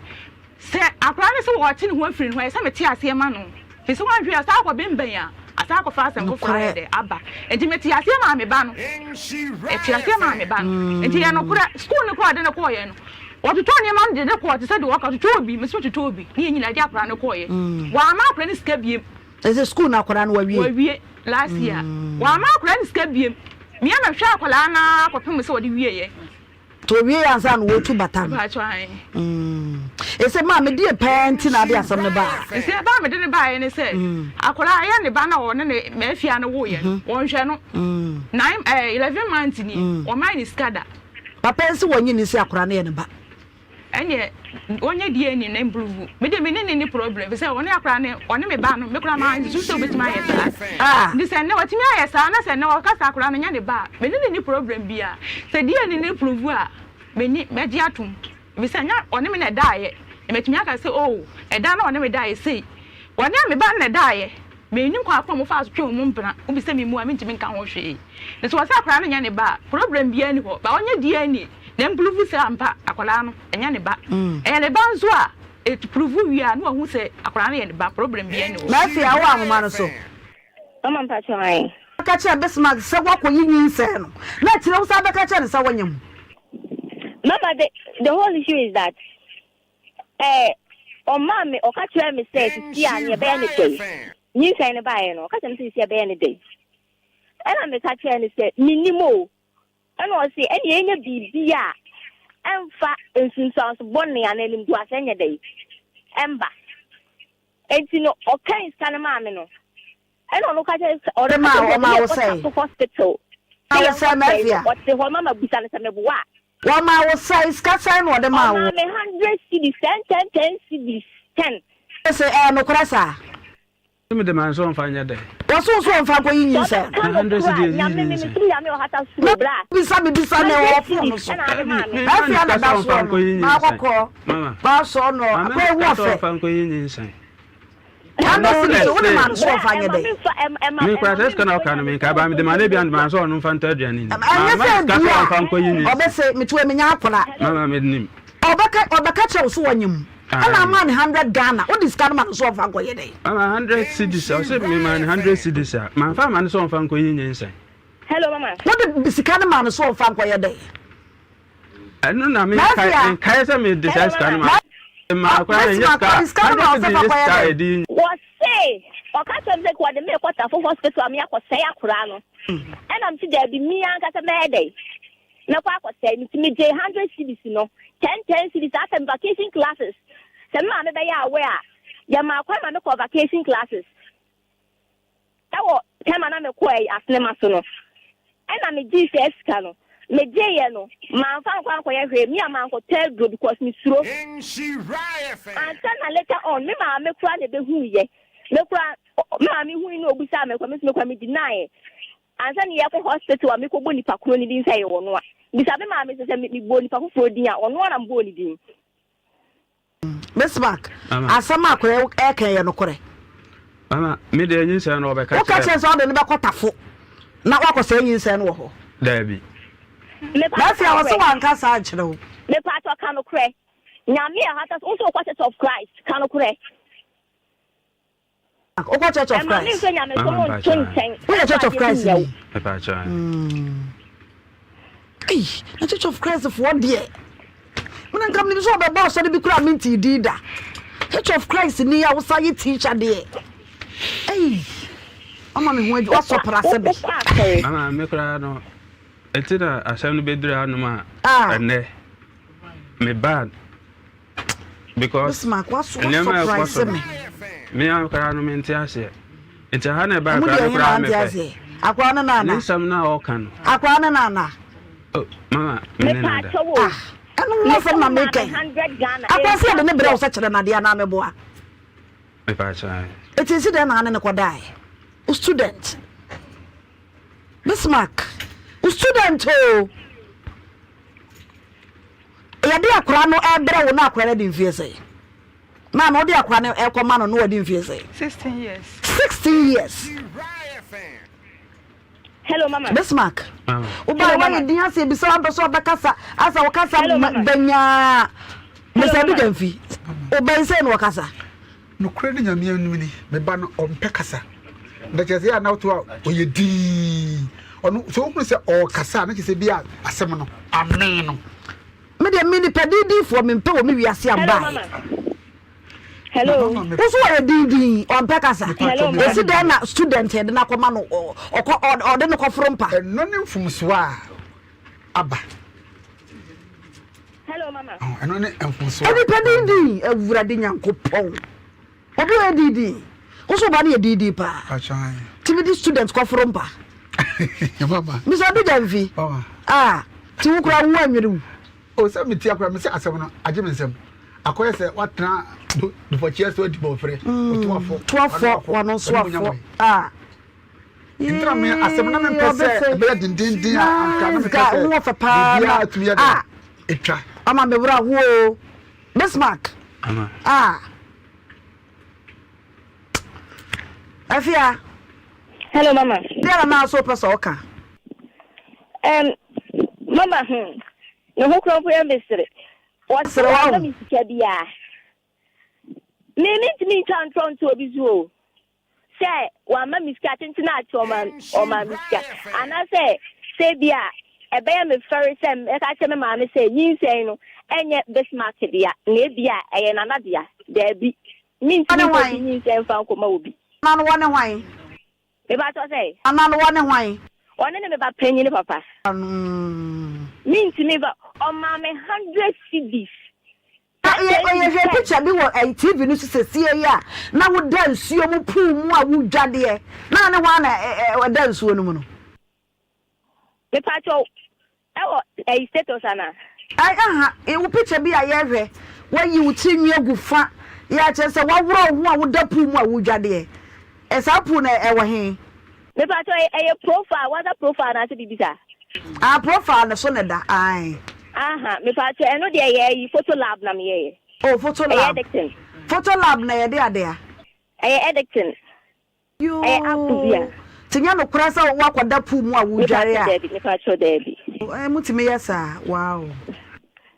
sɛ akwadaa no sɛ ɔɔte ne ho afiri ne ho a ɛsɛ sɛ mete aseɛ ma no. Firi sɛ woanhwɛ a saa akɔ bembɛn a asan akɔfa asɛm foforɔ ayɛ dɛ aba. Nti mete aseɛ maa me ba no. Mete aseɛ maa me ba no. Nti yɛ nokorɛ, sukuu no koraa ɔde no kɔɔeɛ no, wɔtotɔɔ nneɛma no de no kɔɔ te sɛ deɛ wɔka totɔɔ bi, mese totɔɔ bi, ne yɛn nyinaa de akwadaa no kɔɔeɛ. Wɔamma akwadaa no sika biem. Ɛsɛ sukuu no akwadaa no wawie. Wawie last year. Wɔamma akwadaa no sika biem. Me ara mehwɛɛ akwadaa no ara kɔpem sɛ ɔde wieeɛ. Nti owiei ansa na wɔretu bata no. Ɛsɛ maa mede paa nti na ade asɛm no baa. Nti ɛbaa mede no baeɛ ne sɛ akwadaa ɛyɛ ne ba na ɔne ne mafia no woeɛ no wɔnhwɛ no nine ɛɛ 11 months ni wɔman ne sika da. Papa nsi wɔnye ne si akwadaa no yɛ ne ba. Ɛneɛ ɔnyɛ DNA na improve. Me deɛ me ne no nni problem efisɛ ɔne akwadaa no ɔne me ba no me koraa mansusu sɛ ɔbɛtumi ayɛ saa. Nti sɛ nnɛ watumi ayɛ saa na sɛ nnɛ ɔka sɛ akwadaa no nyɛ ne ba a me ne no nni problem biara. Sɛ DNA no improve a m'ani mɛgye atom efisɛ nyɛ ɔne me na ɛdaeɛ na matumi aka sɛ oh ɛda no a ɔne me daeɛ sei ɔne me ba no na ɛdaeɛ. Mennim kwan ko a wɔfaa so twee wɔn mpena, wobisa me mu a mentumi nka ho hwee. Nso wɔsɛ akwadaa no nyɛ ne ba a, problem biara nni hɔ, but ɔnyɛ DNA na ɛmprove sɛ ampa akwadaa no ɛnyɛ ne ba. Ɛyɛ ne ba nso a, it prove wie a na wahu sɛ akwadaa no yɛ ne ba, problem biara nni hɔ. Mercy a wowɔ ahoma no so. Mama mpakyɛw ae. Ka kyerɛ Bismarck sɛ woakɔyi nyinsɛn no, na akyire wo san bɛka kyerɛ no sɛ woanyem. Mama the the whole issue is that Ɛɛ, ɔmaa me, ɔka kyerɛɛ me sɛ sisi a nea ɛbɛyɛ ne dɛn. Nyinsɛn no baeɛ no, ɔka kyerɛɛ me sɛ sisi a ɛbɛyɛ ne dɛn. Ɛna meka kyerɛɛ no sɛ mennim o. Ɛna ɔse ɛnea ɛnyɛ biribi a ɛmfa nsunsuanso bɔne anaa animguase nyɛ dɛn ɛmba. Enti no ɔkan sika no maa me no, ɛna ɔno ka kyerɛ ɔno ka kyerɛ me sɛ yɛnkɔ Tafo hospital sɛ yɛnkɔ sɛe no, ɔte hɔ mama bisa no sɛ meboa a. Wɔmaa wo sɛn? Sika sɛn na ɔde maa wo? Ɔmaa me hundred cedis, ten ten ten cedis, ten. Ese ɛyɛ nokorɛ saa? Se mede ma no sɛ ɔmfa nyɛ dɛn? Wɔse wo so ɔmfa nkɔyi nyinsɛn no. Na hundred cedis eyi nyinsɛn. Na bisa me bisa me wɔ phone no so. Dabi, Afia na da soɔ no, na akɔkɔ, baasɔɔ no, akɔ ehu ɔfɛ. Ɔno na ɛse. Ma no so ɔmfa nyɛ dɛn? Me kura sɛ sika na ɔka no menka ba mede ma no ebia mede ma no sɛ ɔno mfa ntɔ aduane ni. Ɛnyɛ Mamma sɛ sika sɛ bia ɔmfa nkɔyi nyinsɛn. ɔbɛse mete menya akora. Mama menim. Ɔbɛka ɔbɛka kyerɛ wo so wɔnyem. Ɛna ama no 100 Ghana. Wode sika no ma no so ɔmfa nkɔyɛ dɛn? Mama 100 cedis ɔse mema no 100 cedis a mamfa ama no sɛ ɔmfa nkɔyi nyinsɛn. Hello mama. Wode sika no ma no so ɔmfa nkɔyɛ dɛn? Ɛno na menkae menkae sɛ mede saa sika no ma maa koraa na ɛnyɛ sika 100 cedis nyɛ sika a yɛde yi. Wɔse ɔka kyerɛ me sɛ wɔde me rekɔ Tafo hospital a me akɔsɛe akoraa no ɛna mese daabi me ankasa mɛyɛ dɛn mɛkɔ akɔsɛe no nti megyee 100 cedis no 10 10 cedis after me vacation classes sɛ me maame bɛyɛ aware a yɛmaa kwan ma mekɔɔ vacation classes Wɔ time a na mekɔ ɛyi asenema so no, ɛna megyee saa sika no. Megyeeɛ no, mamfa ankɔ ankɔyɛ hwee. Me a mankɔtɔ aduro because mesuro. Ansa na later on, me maame koraa na ɛbɛhuiɛ. Me koraa, me maame hui na ɔbisaa me koraa, me nso me koraa me deny. Ansa na yɛkɔ hospital a mekɔbɔ nipa korɔ no din sɛ ɛyɛ ɔno a, bisa me maame sɛ sɛ mebɔɔ nipa foforɔ din a, ɔno ara na mebɔɔ ne din. Bismarck, asɛm a akwadaa yi reka yɛ nokorɛ? Mama, me deɛ nyinsɛn no ɔbɛka kyerɛ. Woka kyerɛ sɛ ɔde no bɛkɔ tafo na wakɔsɛe nyinsɛn no wɔ hɔ? Daabi. Na afei a ɔse wanka saa ankyerɛ wo. Mepatɔ ka nokorɛ. Nyame a ɔhata so, wo nso wokɔ Church of Christ, ka nokorɛ. Wokɔ Church of Christ? Woyɛ Church of Christ ni? Ei, na Church of Christ foɔ deɛ. Mena nka menim sɛ ɔbɛbɔ asɔre bi koraa mente din da. Church of Christ ni a wosa yɛ teacher deɛ. Ei, ama me ho adwo wasɔ pra sɛ me. Mama me koraa no, ɛti na asɛm no bɛduru anom a ɛnɛ me bad because nneɛma a ɛkɔ so no me koraa no mente aseɛ nti aha na ɛbaa koraa me koraa mepɛ akora no nana ne nsɛm no a ɔka no akora no nana oh, mama me ne nada ah ɛno ho asɛm na meka yi akora sɛ yɛde ne brɛ wo sɛ kyerɛ nadeɛ anaa meboa ɛti nsi dɛn na ane ne kɔdae wo student Bismarck wo student o Yɛde akwadaa no rebrɛ wo na akwadaa no adi mfeɛ sɛn? Maame wode akwadaa no rekɔma no na wadi mfeɛ sɛn? 16 years. 16 years. Hello mama. Bismarck. Woba wa yɛ din ase ebisa wa mpɛ sɛ ɔbɛkasa asa wɔkasa banyaa. Mr. Abigamfi. Woba yi sɛ na wɔkasa. Nokorɛ ne Nyame anim ni, me ba no ɔmpɛ kasa. Na kyerɛ sɛ yɛ a na woto a ɔyɛ dinn. Ɔno sɛ wohunu sɛ ɔrekasa a na kyerɛ sɛ bi a asɛm no amee no. Me deɛ me nipa dindifoɔ mempɛ wɔ me wiase a mbaeɛ. Hello. Wo so ɔyɛ dindin ɔmpɛ kasa. Hello. Esi dɛn na student yɛde no akɔma no ɔkɔ ɔde no kɔforo mpa. Ɛno ne mfomsoɔ a aba. Hello mama. Ɛno ne mfomsoɔ. Nipa dindin awurade nyankopɔn. Obi ɔyɛ dindin. Wo so ɔba no yɛ dindin paa. Timi di student kɔforo mpa. Mr. Obi Gyamfi. Ah, ti wo kura wo anwere wo. O sɛ mete akora me sɛ asɛm no agye me nsɛm. Akɔyɛ sɛ watena dufɔkyeɛ so adi bɔfrɛ. Otoafɔ. Toafɔ, wano nso afɔ. Ah. Nti me asɛm na mempɛ sɛ ɛbɛyɛ dendenden a anka na mepɛ sɛ biribiara atumi yɛ dɛ ɛtwa. Ama me wura ho o. Bismarck. Ah. Afia. Hello mama. Deɛ na naa so pɛ sɛ ɔka. Um, mama hmm. Ne ho kura mpo yɛ mesere. Wɔsere wa me sika biara. Me mentumi ntwa ntorɔ nto obi so o. Sɛ wamma me sika tenten a kyɛ ɔma ɔmaa me sika anaasɛ sɛ ebi a ɛbɛyɛ me fɛre sɛ mɛka akyerɛ me maame sɛ nyinsɛn no ɛnyɛ Bismarck dea na ebi a ɛyɛ Nana dea. Daabi, mentumi mfa obi nyinsɛn mfa nkɔma obi. Nana no wɔ ne hwan? Mepakyɛw sɛ? Nana no wɔ ne hwan? Ɔno ne me ba panyin papa. Mentumi mfa, ɔmaa me 100 cedis Na yɛhwɛ picture bi wɔ ɛyi TV no so sɛsie yi a na woda nsuo mu pool mu a wodwadeɛ na ne hwan na ɛda nsuo no mu no. Mepakyɛw ɛwɔ ɛyi status ana. Ɛyi aha wo picture bi a yɛhwɛ wayi wo tiri nwi agu fa yɛ akyerɛ sɛ waworɔ wo ho a woda pool mu a wodwadeɛ ɛ saa pool no ɛwɔ he. Mepakyɛw ɛyɛ profile WhatsApp profile anaasɛ biribi saa. Ah profile no so na ɛda ae. Aha mepakyɛw ɛno deɛ ɛyɛ ayi photo lab na meyɛyɛ. Oh photo lab. Ɛyɛ editing. Photo lab na yɛde adea. Ɛyɛ editing. Yoo. Ɛyɛ app bi a. Ti nyɛ nokorɛ sɛ woakɔda pool mu a wodware a. Mepakyɛw daabi mepakyɛw daabi. Eh motumi yɛ saa wow.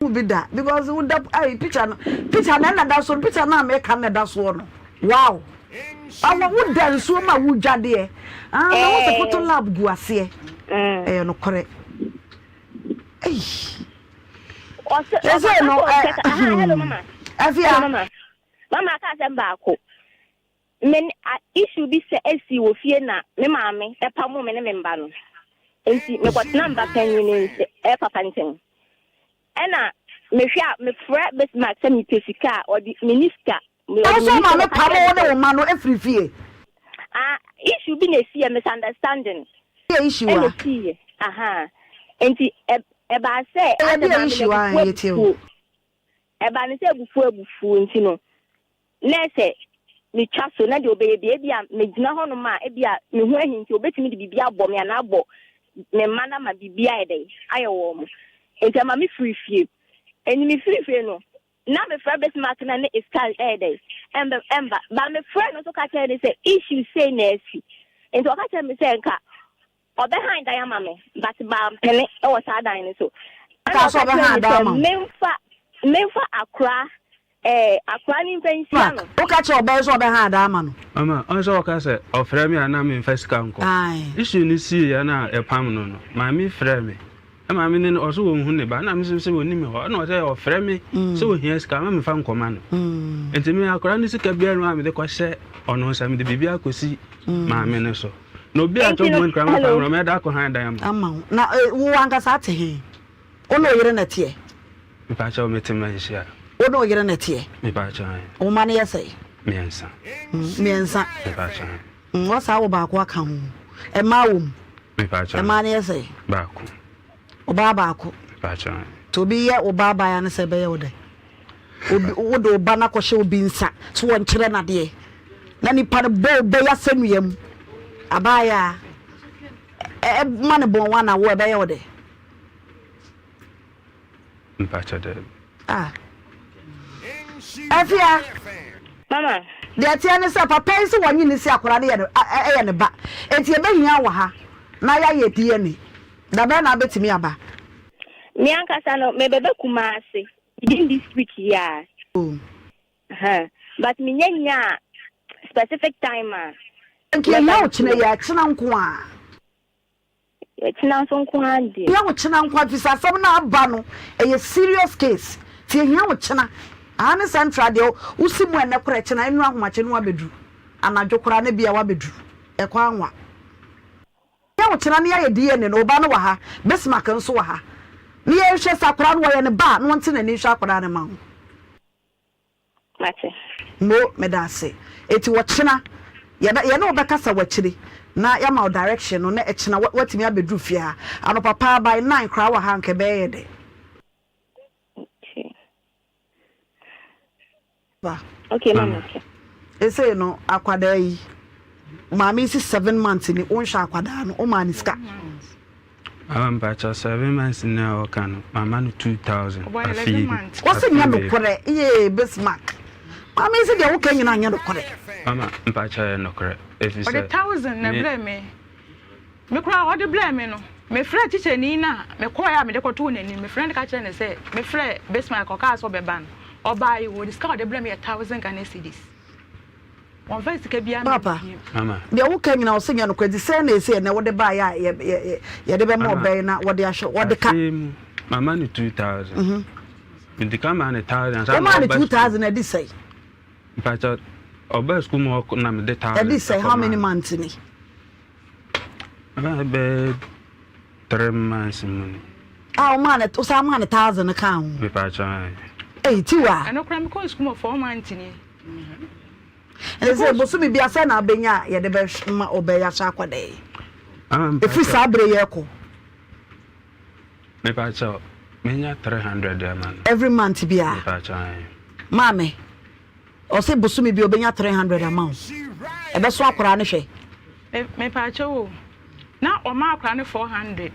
Hu bi da because wo da ayi picture no picture na ɛna da so picture na meka na ɛda soɔ no wow awɔ wo da nsuo ma wo dwa deɛ ah na wo sɛ photo lab gu aseɛ ɛyɛ no korɛ ɛyi ɛsɛ no ɛ ɛfia mama aka asɛm baako Me ne a issue bi sɛ asi wɔ fie na me maame pamoo me ne me mba no. Nti mekɔtena mba panyin no nkyɛ ɛɛ papa nkyɛn. Ɛna mehwɛ a mefrɛ Bismarck sɛ mepɛ sika a ɔde menni sika. Wo nso wo maame pamoo wo ne wo mma no firi fie? Ah issue bi na esiiɛ misunderstanding Ɛyɛ issue a? ɛna esiiɛ ahaa nti ɛ ɛbaa sɛ Ɛyɛ asɛ deɛ maame no issue a abufuo yɛtie o. abufuo ɛbaa no sɛ abufuo abufuo nti no Na sɛ metwa so na deɛ ɔbɛyɛ biara, ebia megyina hɔnom a, ebia me ho ahi nti ɔbɛtumi de biribi abɔ me anaa abɔ me mma no ama biribi ayɛ dɛn ayɛ wɔn. Nti ɛma mefiri fie. Ɛnti mefiri fie no, na mefrɛ Bismarck na ne sika ɛyɛ dɛn ɛmba ɛmba. Ba mefrɛ no nso ka kyerɛ no sɛ issue sei na asi. Nti ɔka kyerɛ me sɛ nka Ɔbɛhan dan ama me but mampene wɔ saa dan no so. Ɛna Ɔkaa sɛ ɔka kyerɛɛ ɔbɛhan me dan sɛ ama wo. memfa memfa akora ɛɛ akora no mfa nhyia Mark, no. woka kyerɛɛ ɔbaa yi sɛ ɔbɛhan dan ama no? Mama, ɔn sɛ ɔka sɛ ɔfrɛ me a na memfa sika nkɔ. Ae. Issue no siiɛ no a yɛpam no no, maame frɛɛ me. Na maame no ɔse ɔnhu ne ba. Na me nso sɛ ɔnni me hɔ. Ɛna ɔsɛ ɔfrɛ me sɛ ɔhia sika ma memfa nkɔma no. Nti me akwadaa no sika biara no a mede kɔhyɛ ɔno nsa, mede biribi akɔsi maame no so. Na obi a Enti tɔ no, mu nkura ma hello. fa mɛda akɔ han dan ama. Ama wo. Na eh, wo ankasa ate he? Wo ne wo yere na ɛteɛ? Mepakyɛw mete manhyia. Wo ne wo yere na ɛteɛ? Mepakyɛw ɛ. Wo mma no yɛ sɛn? Mmiɛnsa. Mmiɛnsa. Mepakyɛw ɛ. Wasaa wo baako aka ho. Mmaa wɔ mu? Mepakyɛw. Mmaa no yɛ sɛn? Baako. Ɔbaa baako. Mepakyɛw ɛ. Nti obi yɛ wo ba abaayewa no sɛ ɛbɛyɛ wo dɛn? Obi, wode wo ba no akɔhyɛ obi nsa sɛ wɔnkyerɛ no adeɛ na nipa no bɔ wo bɛ yi asɛnnua mu. Abaayewa, ɛ, ɛ, ma no bɔn wo anaa wo ɛbɛyɛ wo dɛ? Mpakyɛ daabi. Ah. Afia. Mama. Deɛ ɛteɛ ne sɛ papa yi sɛ wɔnye ne si akwadaa no yɛ no ɛyɛ ne ba. Enti ɛbɛhia wɔ ha na yɛayɛ DNA. Da bɛn na abɛtumi aba? Me ankasa no mebɛba Kumasi within this week yi ara. Oh. Ahaa. But menya nyaa specific time a. Nka yɛhia wo kyena yi a, kyena nko ara. Kyena nso nko ara deɛ. Yɛhia wo kyena nko ara efisɛ asɛm no a aba no ɛyɛ serious case nti yɛhia wo kyena. Aha ne central deɛ wosi mu ɛnɛ koraa kyena ɛnuru ahomakye na wabɛduru. Anadwo koraa na ebia wabɛduru. Ɛkɔ anwa. Yɛhia wo kyena na yɛayɛ DNA no, wo ba no wɔ ha, Bismarck nso wɔ ha. Na yɛnhwɛ sɛ akwadaa no wɔyɛ ne ba a na ɔnte n'ani nhwɛ akwadaa no ma wo. Mate. Mo, meda ase. Enti ɔkyena, yɛbɛ, yɛne wo bɛkasa wɔ akyire, na yɛama wo direction no, na ɛkyena wa, woatumi abɛduru fie ha. Anɔpa paa, by nine koraa wɔ ha a, anka ɛbɛyɛ yɛ dɛ. Okay. Ba. Okay, mama. Okay. Esei no, akwadaa yi, maame yi si seven months ni, wonhwɛ akwadaa no, womaa no sika. Mama mpakyɛw 7 months ni a ɔka no mama no 2000 afei. Ɔsi nyɛ nokorɛ yee Bismarck maame yi si deɛ woka nyina nyɛ nokorɛ. Mama mpakyɛw yɛ nokorɛ efisɛ. Ɔde thousand na ɛbrɛ me me koraa ɔde brɛ me no me frɛ tikyani no a me kɔɛ a mede kɔtoo n'anim me frɛ no ka kyerɛ no sɛ me frɛ Bismarck ɔkaa sɛ ɔbɛba no ɔbaa yi ɔde sika ɔde brɛ me yɛ thousand Ghana cedis. Wɔmfa sika biara mma Paapa, me bio. Mama. deɛ woka nyina ɔse nyɛ nokorɛ nti sɛn na ɛsɛ ɛnɛ wode baeɛ a yɛ yɛ yɛde bɛma Mama, ɔbɛn na wɔde ahwɛ wɔde ka. afei mu mama no 2000. Mede ka maa no 1000 ansa na Womaa no ɔba sukuu. 2000 ɛde sɛn? Mpakyɛ ɔba sukuu mu hɔ na mede 1000 Ɛde sɛn how ɛkɔmaa many no. months ni? Ɛbɛyɛ bɛyɛ 3 months mu ni. A womaa no wosan maa no 1000 no kaa ho. Mepakyɛ ae. Ei Tiwa. Ɛno koraa mekɔɔ sukuu mu 4 months ni. Ɛne sɛ bosome bia sɛ na abɛnya a yɛde bɛma ɔbɛyɛ ahyɛ akwadaa yi. Ɛfiri saa berɛ yi ɛkɔ. Mepakyɛw, menya 300 ama no. Every month bia. Mepakyɛw. Maame, ɔsɛ bosome bia ɔbɛnya 300 ama wo. Ɛbɛso akwadaa no hwɛ. Mepakyɛw o, na ɔma akwadaa no 400.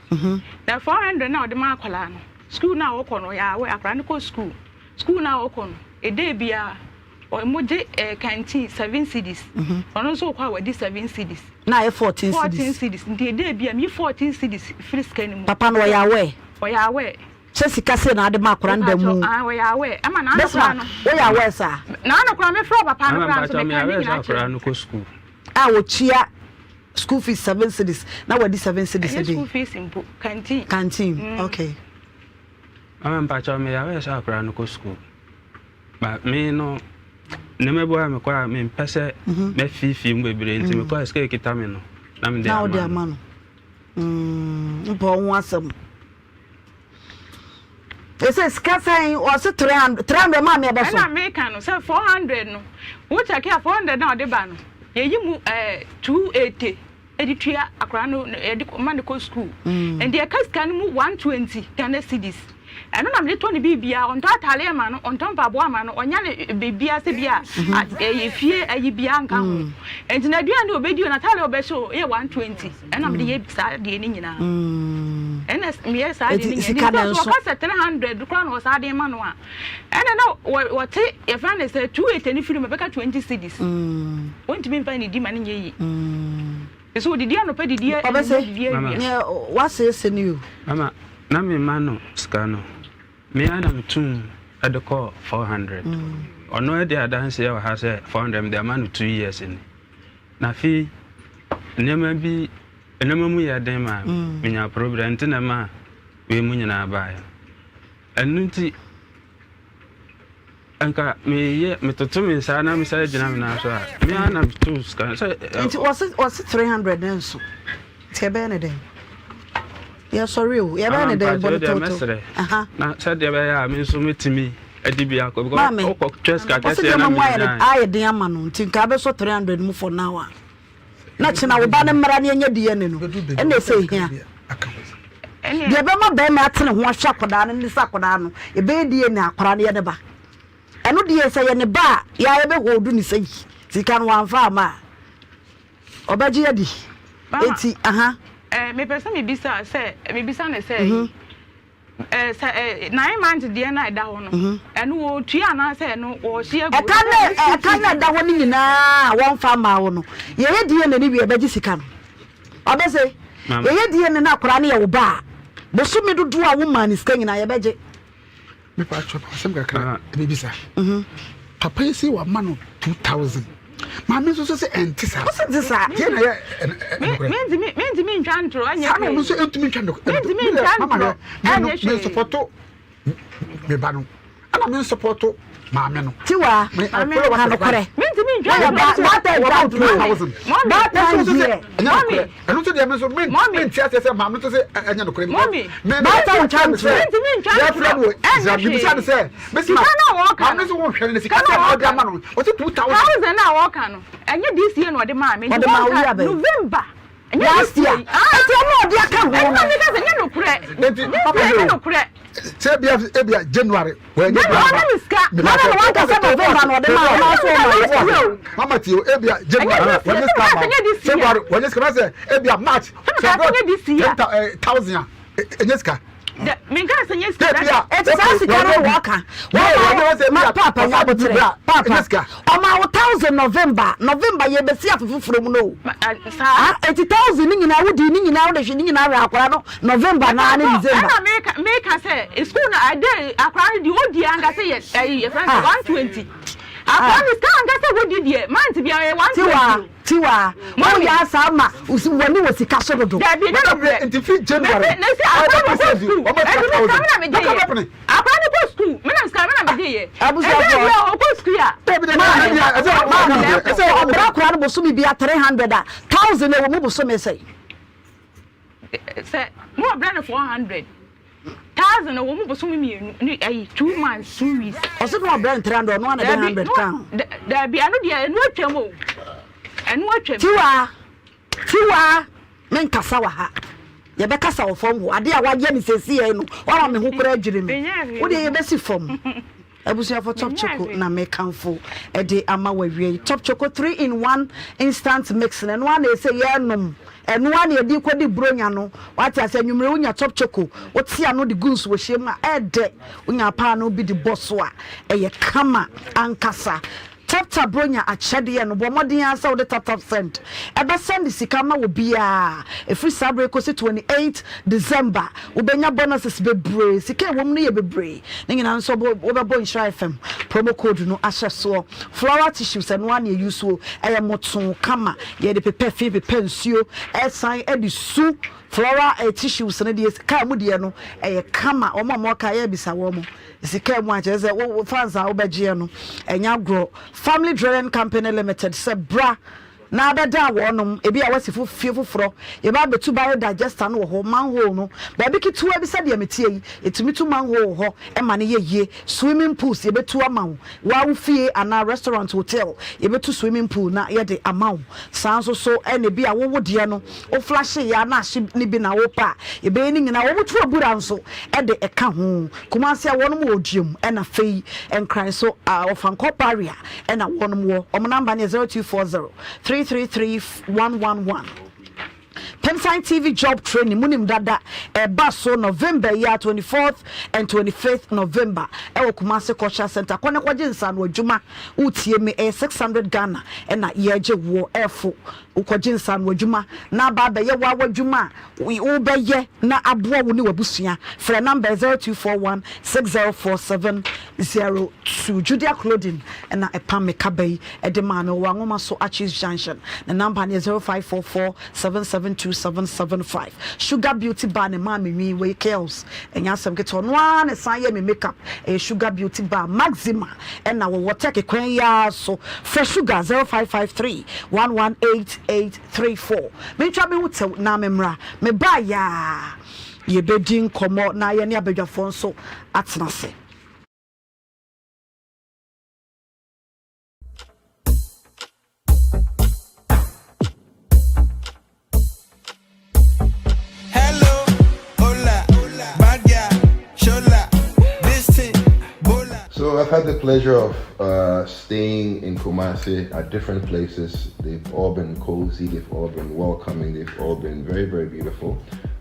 Na 400 na ɔde ma akwadaa no, school na ɔkɔ no, yɛ akwadaa no kɔ school. School no a ɔkɔ no, ɛdɛ biara wɔgye eh, canteen seven cedis. Ɔno nso kɔ a wadi seven cedis. Na ayɛ fourteen cedis. Fourteen cedis nti ɛdɛ biara meyi fourteen cedis firi sika no mu. Papa no ɔyɛ aware. Ɔyɛ aware. Sɛ sika sei na ade ma akora no da mu. Ah, ɔyɛ aware. Ɛma n'ano koraa no. Woyɛ aware saa. N'ano koraa mefrɛ papa no koraa nso meka ne nyinaa kyerɛ. no kɔ school. A wɔtua school fees seven cedis na wadi seven cedis. Ɛnyɛ school fees mpo canteen. Canteen mm. okay. Mama mpakyɛw me yare sɛ akwadaa no kɔ sukuu but me no nneɛma bi wɔ a mekɔ a mempɛ sɛ mhm. mɛfiifii mu bebree nti mhm. mekɔ a sika ekita me no na mede ama no mm, mpɛ ɔho asɛm ɛsɛ sika sɛn ɔse 300 300 maa me ɛbɛso ɛna meka no sɛ 400 no wo kyɛke a 400 na ɔde ba no yɛyi mu eh, 280 de tua akwadaa no yɛde ma no kɔ sukuu mm. nti ɛka sika no mu 120 Ghana cedis ɛno na mede tɔ ne biribiara ɔntɔ ataadeɛ ma no ɔntɔ mpaboa ma no ɔnya ne biribiara sɛ bi a mhm. ɛyɛ fie ayi biara nka ho mm. nti na aduane ɔbɛdi o n'ataadeɛ ɔbɛhyɛ o yɛ 120 ɛna mede yɛ saa deɛ no nyinaa mm. ɛna meyɛ saa deɛ no nyinaa nti ɔka sɛ 300 koraa na ɔsaa de ma no a Ɛna na wɔte yɛfrɛ no sɛ 280 no firi mu ɛbɛka 20 cedis. Wɔntumi mfa ne di ma no nyɛ yie. Ɛsɛ odidi anɔpa didi anwummerɛ didi awia. Neɛ waseese no o. Mama na me ma no sika no me ara na metum de kɔɔ 400 ɔno adi adanseɛ wɔ ha sɛ 400 mede ama no 2 years ni na afei nneɛma bi nneɛma mu yɛ den ma menya problem nti na ɛma wei mu nyinaa baeɛ Ɛno nti, nka meyɛ metoto me nsa na mesan gyina me nan so a, me ara na meto sika sɛ. Nti wɔse wɔse 300 ne nso nti ɛbɛyɛ ne dɛn? Yɛsɔre o yɛbɛyɛ ne dɛn bɔ ne tɔtɔ. Mɛsrɛ na sɛdeɛ ɛbɛyɛ a me nso mɛtumi adi bi akɔ because Maame wokɔtwa sika wɔse kɛseɛ na nneɛma mu ayɛ menyae. ayɛ den ama no nti nka abɛsɔ 300 mu for now a. na kyena wo ba no mmara ne ɛnyɛ DNA no ɛna ɛsɛ ehia deɛ ɛbɛma bɛrima ate ne ho ahwɛ akwadaa no ne sɛ akwadaa no ɛbɛyɛ DNA akwadaa no yɛ ne ba ɛno deɛ sɛ yɛ ne ba a yɛa yɛbɛhɔɔdu ne sɛ yi sika no wamfa ama a ɔbɛgye adi eti aha. Eh, mepɛ sɛ mebisa sɛ mebisa ne sɛ mhm. Eh, sɛ eh, nine months deɛ na ɛda hɔ no mhm. ɛno wɔtua anaasɛ ɛno wɔhye agu ɛka na ɛka na ɛda hɔ no nyinaa wɔmfa mmaa wo no yɛyɛ DNA no wie ɛbɛgye sika no ɔbɛsɛ yɛyɛ DNA no akwadaa no yɛ wo ba a bosome dodoɔ a womaa ne sika nyinaa yɛbɛgye mepa atwɛ asɛm kakra ɛbɛbisa mhm. papa yi sɛ wama no 2000 maame nso so sɛ ɛnte saa. Ɔsɛ nte saa. Deɛ na yɛ ɛnokorɛ. Mentumi mentumi ntwa ntorɔ ɛnyɛ hwee. Saa na ɔno nso ntumi ntwa ntorɔ. Mentumi ntwa ntorɔ ɛnyɛ hwee. Me nsopɔto me ba no ɛna me nsopɔto maame no. Tiwa ka nokorɛ. Mentumi ntwa ntorɔ. Baatan ntwa ntorɔ. Baatan deɛ. Ɛnyɛ nokorɛ. Ɛno nso deɛ me nso me mente aseɛ sɛ maame nso sɛ ɛnyɛ nokorɛ. Mɔmi. Baatan ntwa ntorɔ. Mentumi ntwa ntorɔ. Yɛfrɛ no wɔ mebisa no sɛ Sika no a wɔka maame nso wɔhwɛ no sika sɛ ɔde ama no ɔsɛ 2000. Thousand a wɔka no ɛnyɛ this year na ɔde maa me. Ɔde maa wo year bɛn? November. Ɛnyɛ Last this year. year. Ɛti ɔno ɔde aka ho no. Ɛna mi ka sɛ ɛnyɛ nokorɛ. Enti This year ɛnyɛ nokorɛ. Sɛ ebia ebia January wɔnyɛ January ɔne me sika. Nana na wanka sɛ November na ɔde maa wo na ɔso ɔma wo. Mama tie o ebia January wɔnyɛ sika ma wo February wɔnyɛ sika ma sɛ ebia March sɛ ɔbɛ 10,000 a ɛnyɛ sika. Menka sɛ nyɛ sika dada. Eti saa sika no wɔka. Wɔma ma paapa nya abotere. Paapa ɔma wo thousand November November yɛ bɛsi afe foforɔ mu no. Saa. Eti thousand ne nyinaa wodi ne nyinaa wode hwɛ ne nyinaa hwɛ akwadaa no November naa ne December. Ɛna meka meka sɛ school na ade akwadaa no deɛ odi ankasa yɛ ɛyi yɛ fɛn 120. Akwadaa no sika ankasa wodi deɛ month biara yɛ 120. Tiwa. Tiwa, woyɛ asaa ma w'ani wɔ sika so dodo. Dabi, ɛnyɛ nokorɛ. Nti fi January. Mese, mese akora no kɔ sukuu. Ɛdi mi sika mi na mi gye yɛ. Akora no kɔ sukuu, mi na sika mi na mi gye yɛ. Abusuafoɔ. Ɛsɛ bi a ɔkɔ sukuu a. Dabi dabi dabi ɛsɛ Maame, ɛsɛ ɔbra akora no bosome bia 300 a, thousand ɛwɔ mu bosome sɛn? Sɛ mo ɔbrɛ no 400. Thousand wɔ mu bosome mienu ne ɛyi 2 months 2 weeks. Ɔsɛ na ɔbrɛ no 300 ɔno ana de 100 ka ho. Dabi ɛno deɛ ɛno atwam o. Ɛno atwam. Tiwa tiwa menkasa wɔ ha. Yɛbɛkasa wɔ fam hɔ. Adeɛ a wayɛ me seesei no wama me ho koraa adwiri me. Wo deɛ yɛbɛsi fam. Abusuafo Top Choco na mekamfo de ama wo awie yi. Top Choco 3 in 1 instant mix no, ɛno ara na ɛsɛ yɛnom. Ɛno ara na yɛde kɔdi buronya no. Wate ase anwummere wonya Top Choco, wote ano de gu nsuohyɛ mu a, ɛɛdɛ. Wonya paanoo bi de bɔ so a, ɛyɛ kama ankasa. Tap Tap Buronya akyɛdeɛ no, bɔ mmɔden ara sɛ wode Tap Tap Send ɛbɛsɛnde sika ama obiara. Ɛfiri saa berɛ yi kɔsi 28 December, wobɛnya bonuses bebree. Sika a ɛwɔ mu no yɛ bebree. Ne nyinaa nso wobɛbɔ Nhyira FM promo code no ahyɛ soɔ. Floral tissues, ɛno ara na yɛuse o. Ɛyɛ motoo kama. Yɛde pepa fi, pepa nsuo, ɛsan de su. Floral tissues no deɛ, kaa mu deɛ no, ɛyɛ kama. Wɔn a wɔwɔ kaa, yɛrebisa wɔn. Sika mu a kyerɛ sɛ wo fans a wobɛgyeɛ no ɛnyɛ agorɔ. Family Drilling Company Limited sɛ bra na abɛda wɔnom ebi a wasi fo fie foforɔ yɛba abɛtu bio digester no wɔ hɔ manhole no baabi ketewa bi sɛdeɛ meteɛ yi yɛtumi tu manhole wɔ hɔ ma no yɛ yie swimming pools yɛbɛtu ama wo waa wo fie anaa restaurant hotel yɛbɛtu swimming pool na yɛde ama wo saa nso so ɛna ebi a wowo deɛ no wo flashe yɛ a na ahye ne bi na wopɛ a yɛbɛyɛ ne nyinaa wɔn tu abura nso ɛde ɛka ho Kumasi a wɔnom wɔ Odiom ɛna afei Nkran so Ɔfankɔ Barrier ɛna wɔnom wɔ. Wɔn number no yɛ 0240 333 111. Pemsan TV job training munim dada ɛba so November yi a 24th and 25th November ɛwɔ Kumasi Cultural Center. Kɔ ne kɔgye nsaano adwuma wotie me ɛyɛ 600 Ghana ɛna yɛgye woɔ ɛfo wokɔgye nsaano adwuma na aba abɛyɛ wo awa adwuma a Wobɛyɛ na aboa wo ne w'abusua? Frɛ number yi 0241 604 702. Judea Clothing na ɛpam me kaba yi de maa me. Ɔwɔ Anwoma so Archies Junction. Ne number no yɛ 0544 772 775. Sugar Beauty Bar na ɛmaa me nwi wei curls. Ɛnyɛ asɛm ketewa. Ɔno ara na ɛsan yɛɛ me makeup. Ɛyɛ Sugar Beauty Bar. Maxima na wɔwɔ Turkey kwan yi ara so. Frɛ Sugar 0553 118 34 Mentwa me ho tɛw na memmra. Mebaeɛ a, yɛbɛdi nkɔmmɔ na yɛne abadwafoɔ nso atena ase. Hello, hola, bad girl, shola, this thing, bola. So I've had the pleasure of uh, staying in Kumasi at different places. They've all been cozy, they've all been welcoming, they've all been very, very beautiful.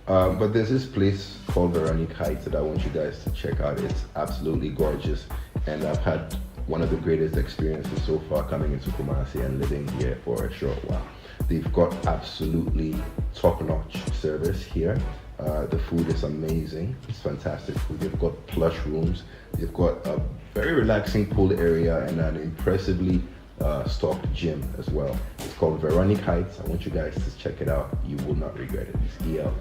Um, but there's this place called Veronique Heights that I want you guys to check out. It's absolutely gorgeous, and I've had one of the greatest experiences so far coming into Kumasi and living here for a short while. They've got absolutely top-notch service here. Uh, the food is amazing. It's fantastic food. They've got plush rooms. They've got a very relaxing pool area and an impressively uh, stocked gym as well. It's called Veronique Heights. I want you guys to check it out. You will not regret it. It's EL.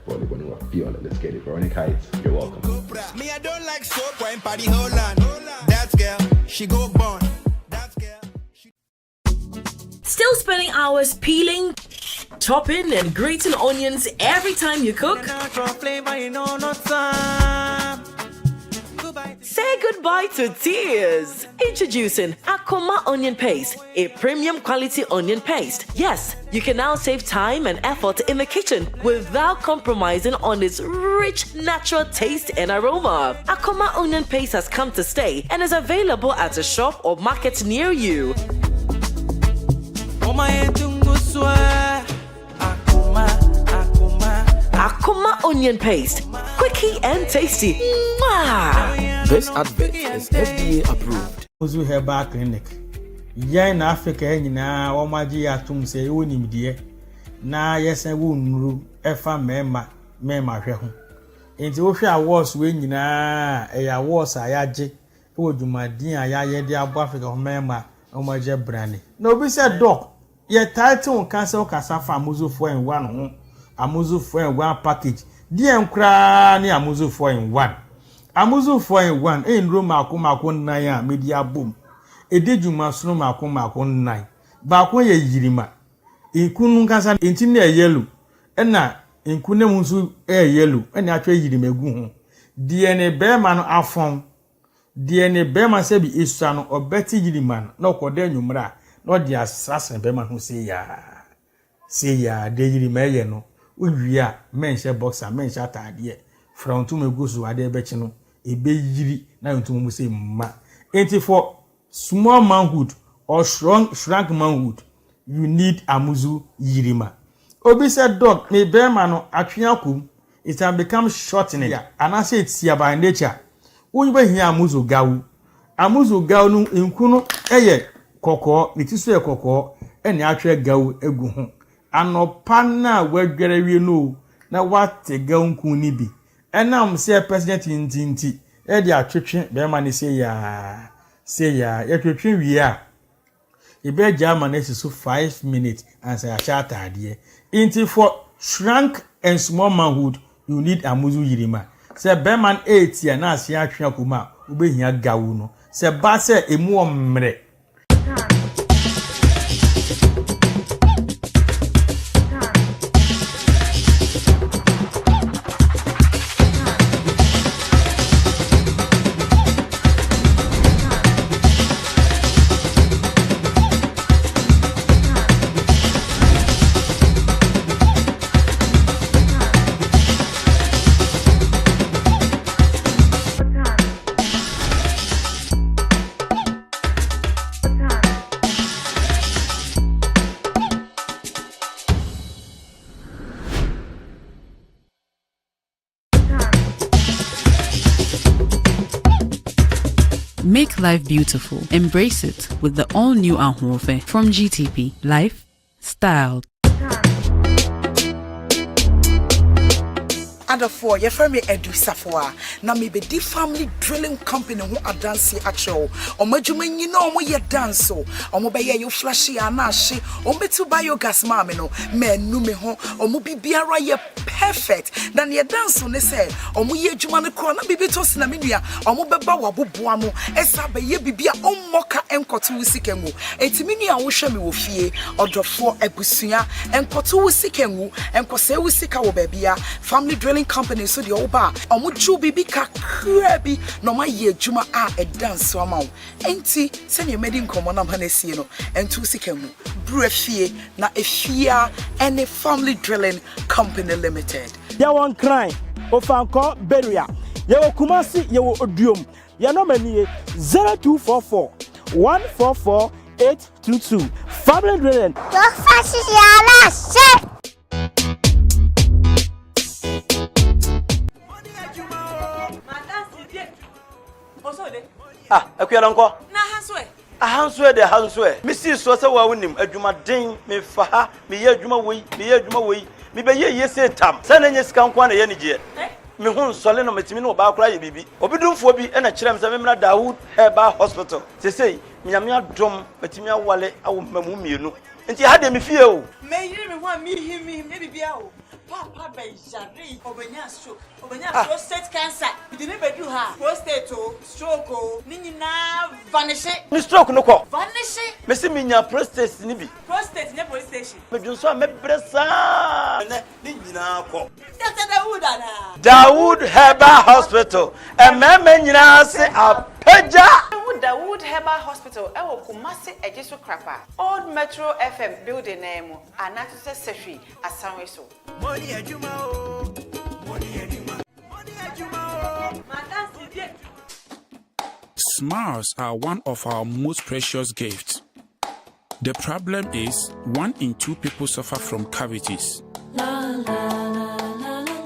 Let's get it. Veronique Heights, you're welcome. Me, I don't like soap when party hold on. That girl, she go born. That girl. Still spending hours peeling, chopping, and grating onions every time you cook? Say goodbye to tears. Introducing Akoma Onion Paste, a premium quality onion paste. Yes, you can now save time and effort in the kitchen without compromising on its rich natural taste and aroma. Akoma Onion Paste has come to stay and is available at a shop or market near you. Akoma Onion Paste. Quicky and tasty. Mwah! This advert is FDA approved. Ozu Herbal Clinic. Yɛn na Africa ha nyinaa wɔagye yɛn atom sɛ yɛwɔ nimdeɛ na yɛsan wɔ nnuru ɛfa mmarima mmarima hwɛ ho. Nti wohwɛ awards wei nyinaa ɛyɛ awards a yɛagye wɔ dwumadin a yɛayɛ de aboa Africa ho mmarima na wɔagye brane. Na obi sɛ Doc, yɛtaa te wo nka sɛ wokasa fa Amuzu 4 in 1 ho, Amuzu 4 in 1 package. Deɛn koraa ne Amuzu 4 in 1? Amuzu 4 in 1 ɛyɛ nnuro mmaako mmaako nnan a mede abom. Ɛdi dwuma sono mmaako mmaako nnan. Baako yɛ yirima. Nku no nkasa nti no yɛ yellow, ɛna nku no mu nso yɛ yellow, ɛna atwa yirima gu ho. Deɛ ne bɛrima no afɔn, deɛ ne bɛrima sɛbi esua no, ɔbɛte yirima no na ɔkɔda anwummerɛ a, na ɔde asrasra bɛrima ho sei yaa. Sei yaa, deɛ yirima ɛyɛ no, wowie a, mɛnhyɛ boxer, mɛnhyɛ ataadeɛ, fra wo ntoma gu so, adeɛ bɛkye no, ɛbɛyiri na ntoma mu sɛ mma. Enti for small manhood or shrunk, shrunk manhood, you need Amuzu yirima. Obi sɛ dog, me bɛrima no atwe akɔ it can become shortening anaasɛ etia by nature. Wobɛhia Amuzu gawu. Amuzu gawu no nku no yɛ kɔkɔɔ, ne ti so yɛ kɔkɔɔ, ɛna atwerɛ gawu agu ho. Anɔpa no a wadware awie no o, na wate gawu nku no bi. Ɛnam sɛ ɛpɛ sɛ nyɛ tenten nti, yɛde atwetwe bɛrima no sei aa, sei aa. Yɛtwetwe wie a, yɛbɛgya ama no asi so 5 minutes ansa yɛahyɛ ataadeɛ. Nti for shrunk and small manhood, you need Amuzu yirima. Sɛ bɛrima no ɛretia na aseɛ atwe akɔ mu a, wobɛhia gawu no. Sɛ ba sɛ emu wɔ mmerɛ, Make life beautiful. Embrace it with the all new Ahofe from GTP. Life styled. Adɔfoɔ, yɛfrɛ me Adu Safoa, na mebɛdi Family Drilling Company ho adanseɛ akyerɛ wo. Wɔn adwuma nyina wɔn yɛ dance o. Wɔn bɛyɛ yo flashy a na ahye. Wɔn bɛtu biogas maa me no, manu me ho. Wɔn biribiara yɛ perfect. Na neɛ ɛda nso ne sɛ, wɔn yɛ adwuma no korɔ na biribi tɔ sina me nua, wɔn bɛba w'aboboa ano ɛsan abɛyɛ biribi a ɔmmɔ ka nkɔto wo sika ngu. Enti me nua a wohwɛ me wɔ fie, ɔdɔfoɔ, abusua, nkɔto wo sika ngu, nkɔsɛe wo sika wɔ baabia. Family Drilling Company nso deɛ woba a, wɔgye wo biribi kakraa bi na wɔayɛ adwuma a ɛda nso ama wo. Enti sɛdeɛ madi nkɔmmɔ no ama no asie no, nto wo sika ngu. Bra fie, na efie ara ne Family Drilling Company Limited. Yɛwɔ Nkran, Ofankor, Beria, yɛwɔ Kumasi, yɛwɔ Oduom. Yɛn nɔma nie, 0244 144 822. Family Drilling. Ah, Akua Donkor. Na ha nso ɛ? Aha nso ɛ de, aha nso ɛ. Mesii soɔ sɛ wo a wonim adwumaden, mefa ha, meyɛ adwuma wei, meyɛ adwuma wei, mebɛyɛ yie sei tam. Sɛ na ɛnyɛ sika nko ara na ɛyɛ anigyeɛ. Me ho nsɔle no, metumi ne ɔbaa koraa yɛ biribi. Obi domfoɔ bi na kyerɛɛ me sɛ memmra Dawood Herbal Hospital. Seesei, Nyame adom matumi awale awo mmamu mmienu. Nti ha deɛ me fie o. Meyere me ho a mehim mehim nyɛ biribiara o. Paapa bɛyaree, ɔbɛnyaa stroke, ɔbɛnyaa ah. prostate cancer. Mede no bɛduru ha a, prostate o, stroke o, ne nyinaa vanishe. Me stroke no kɔ. Vanishe. Mese menya prostate no bi. Prostate nyɛ police station. Medwonsɔ a mɛbrɛ saa. Ɛnɛ ne nyinaa kɔ. Doctor Dawood anaa? Dawood Herbal Hospital, mmarima nyinaa se apagya. Wobɛhu Dawood Herbal Hospital wɔ Kumasi Ejisu Krapa, Old Metro FM building no ara mu anaa to sɛ Sehwi Asanwe so. Smiles are one of our most precious gifts. The problem is, one in two people suffer from cavities.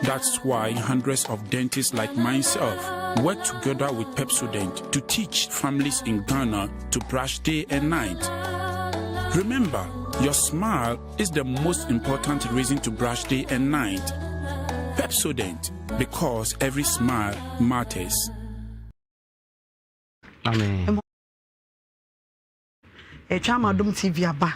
That's why hundreds of dentists like myself work together with Pepsodent to teach families in Ghana to brush day and night. Remember, your smile is the most important reason to brush day and night. Pepsodent, because every smile matters. Amen. Yɛtwa ama Adom TV aba.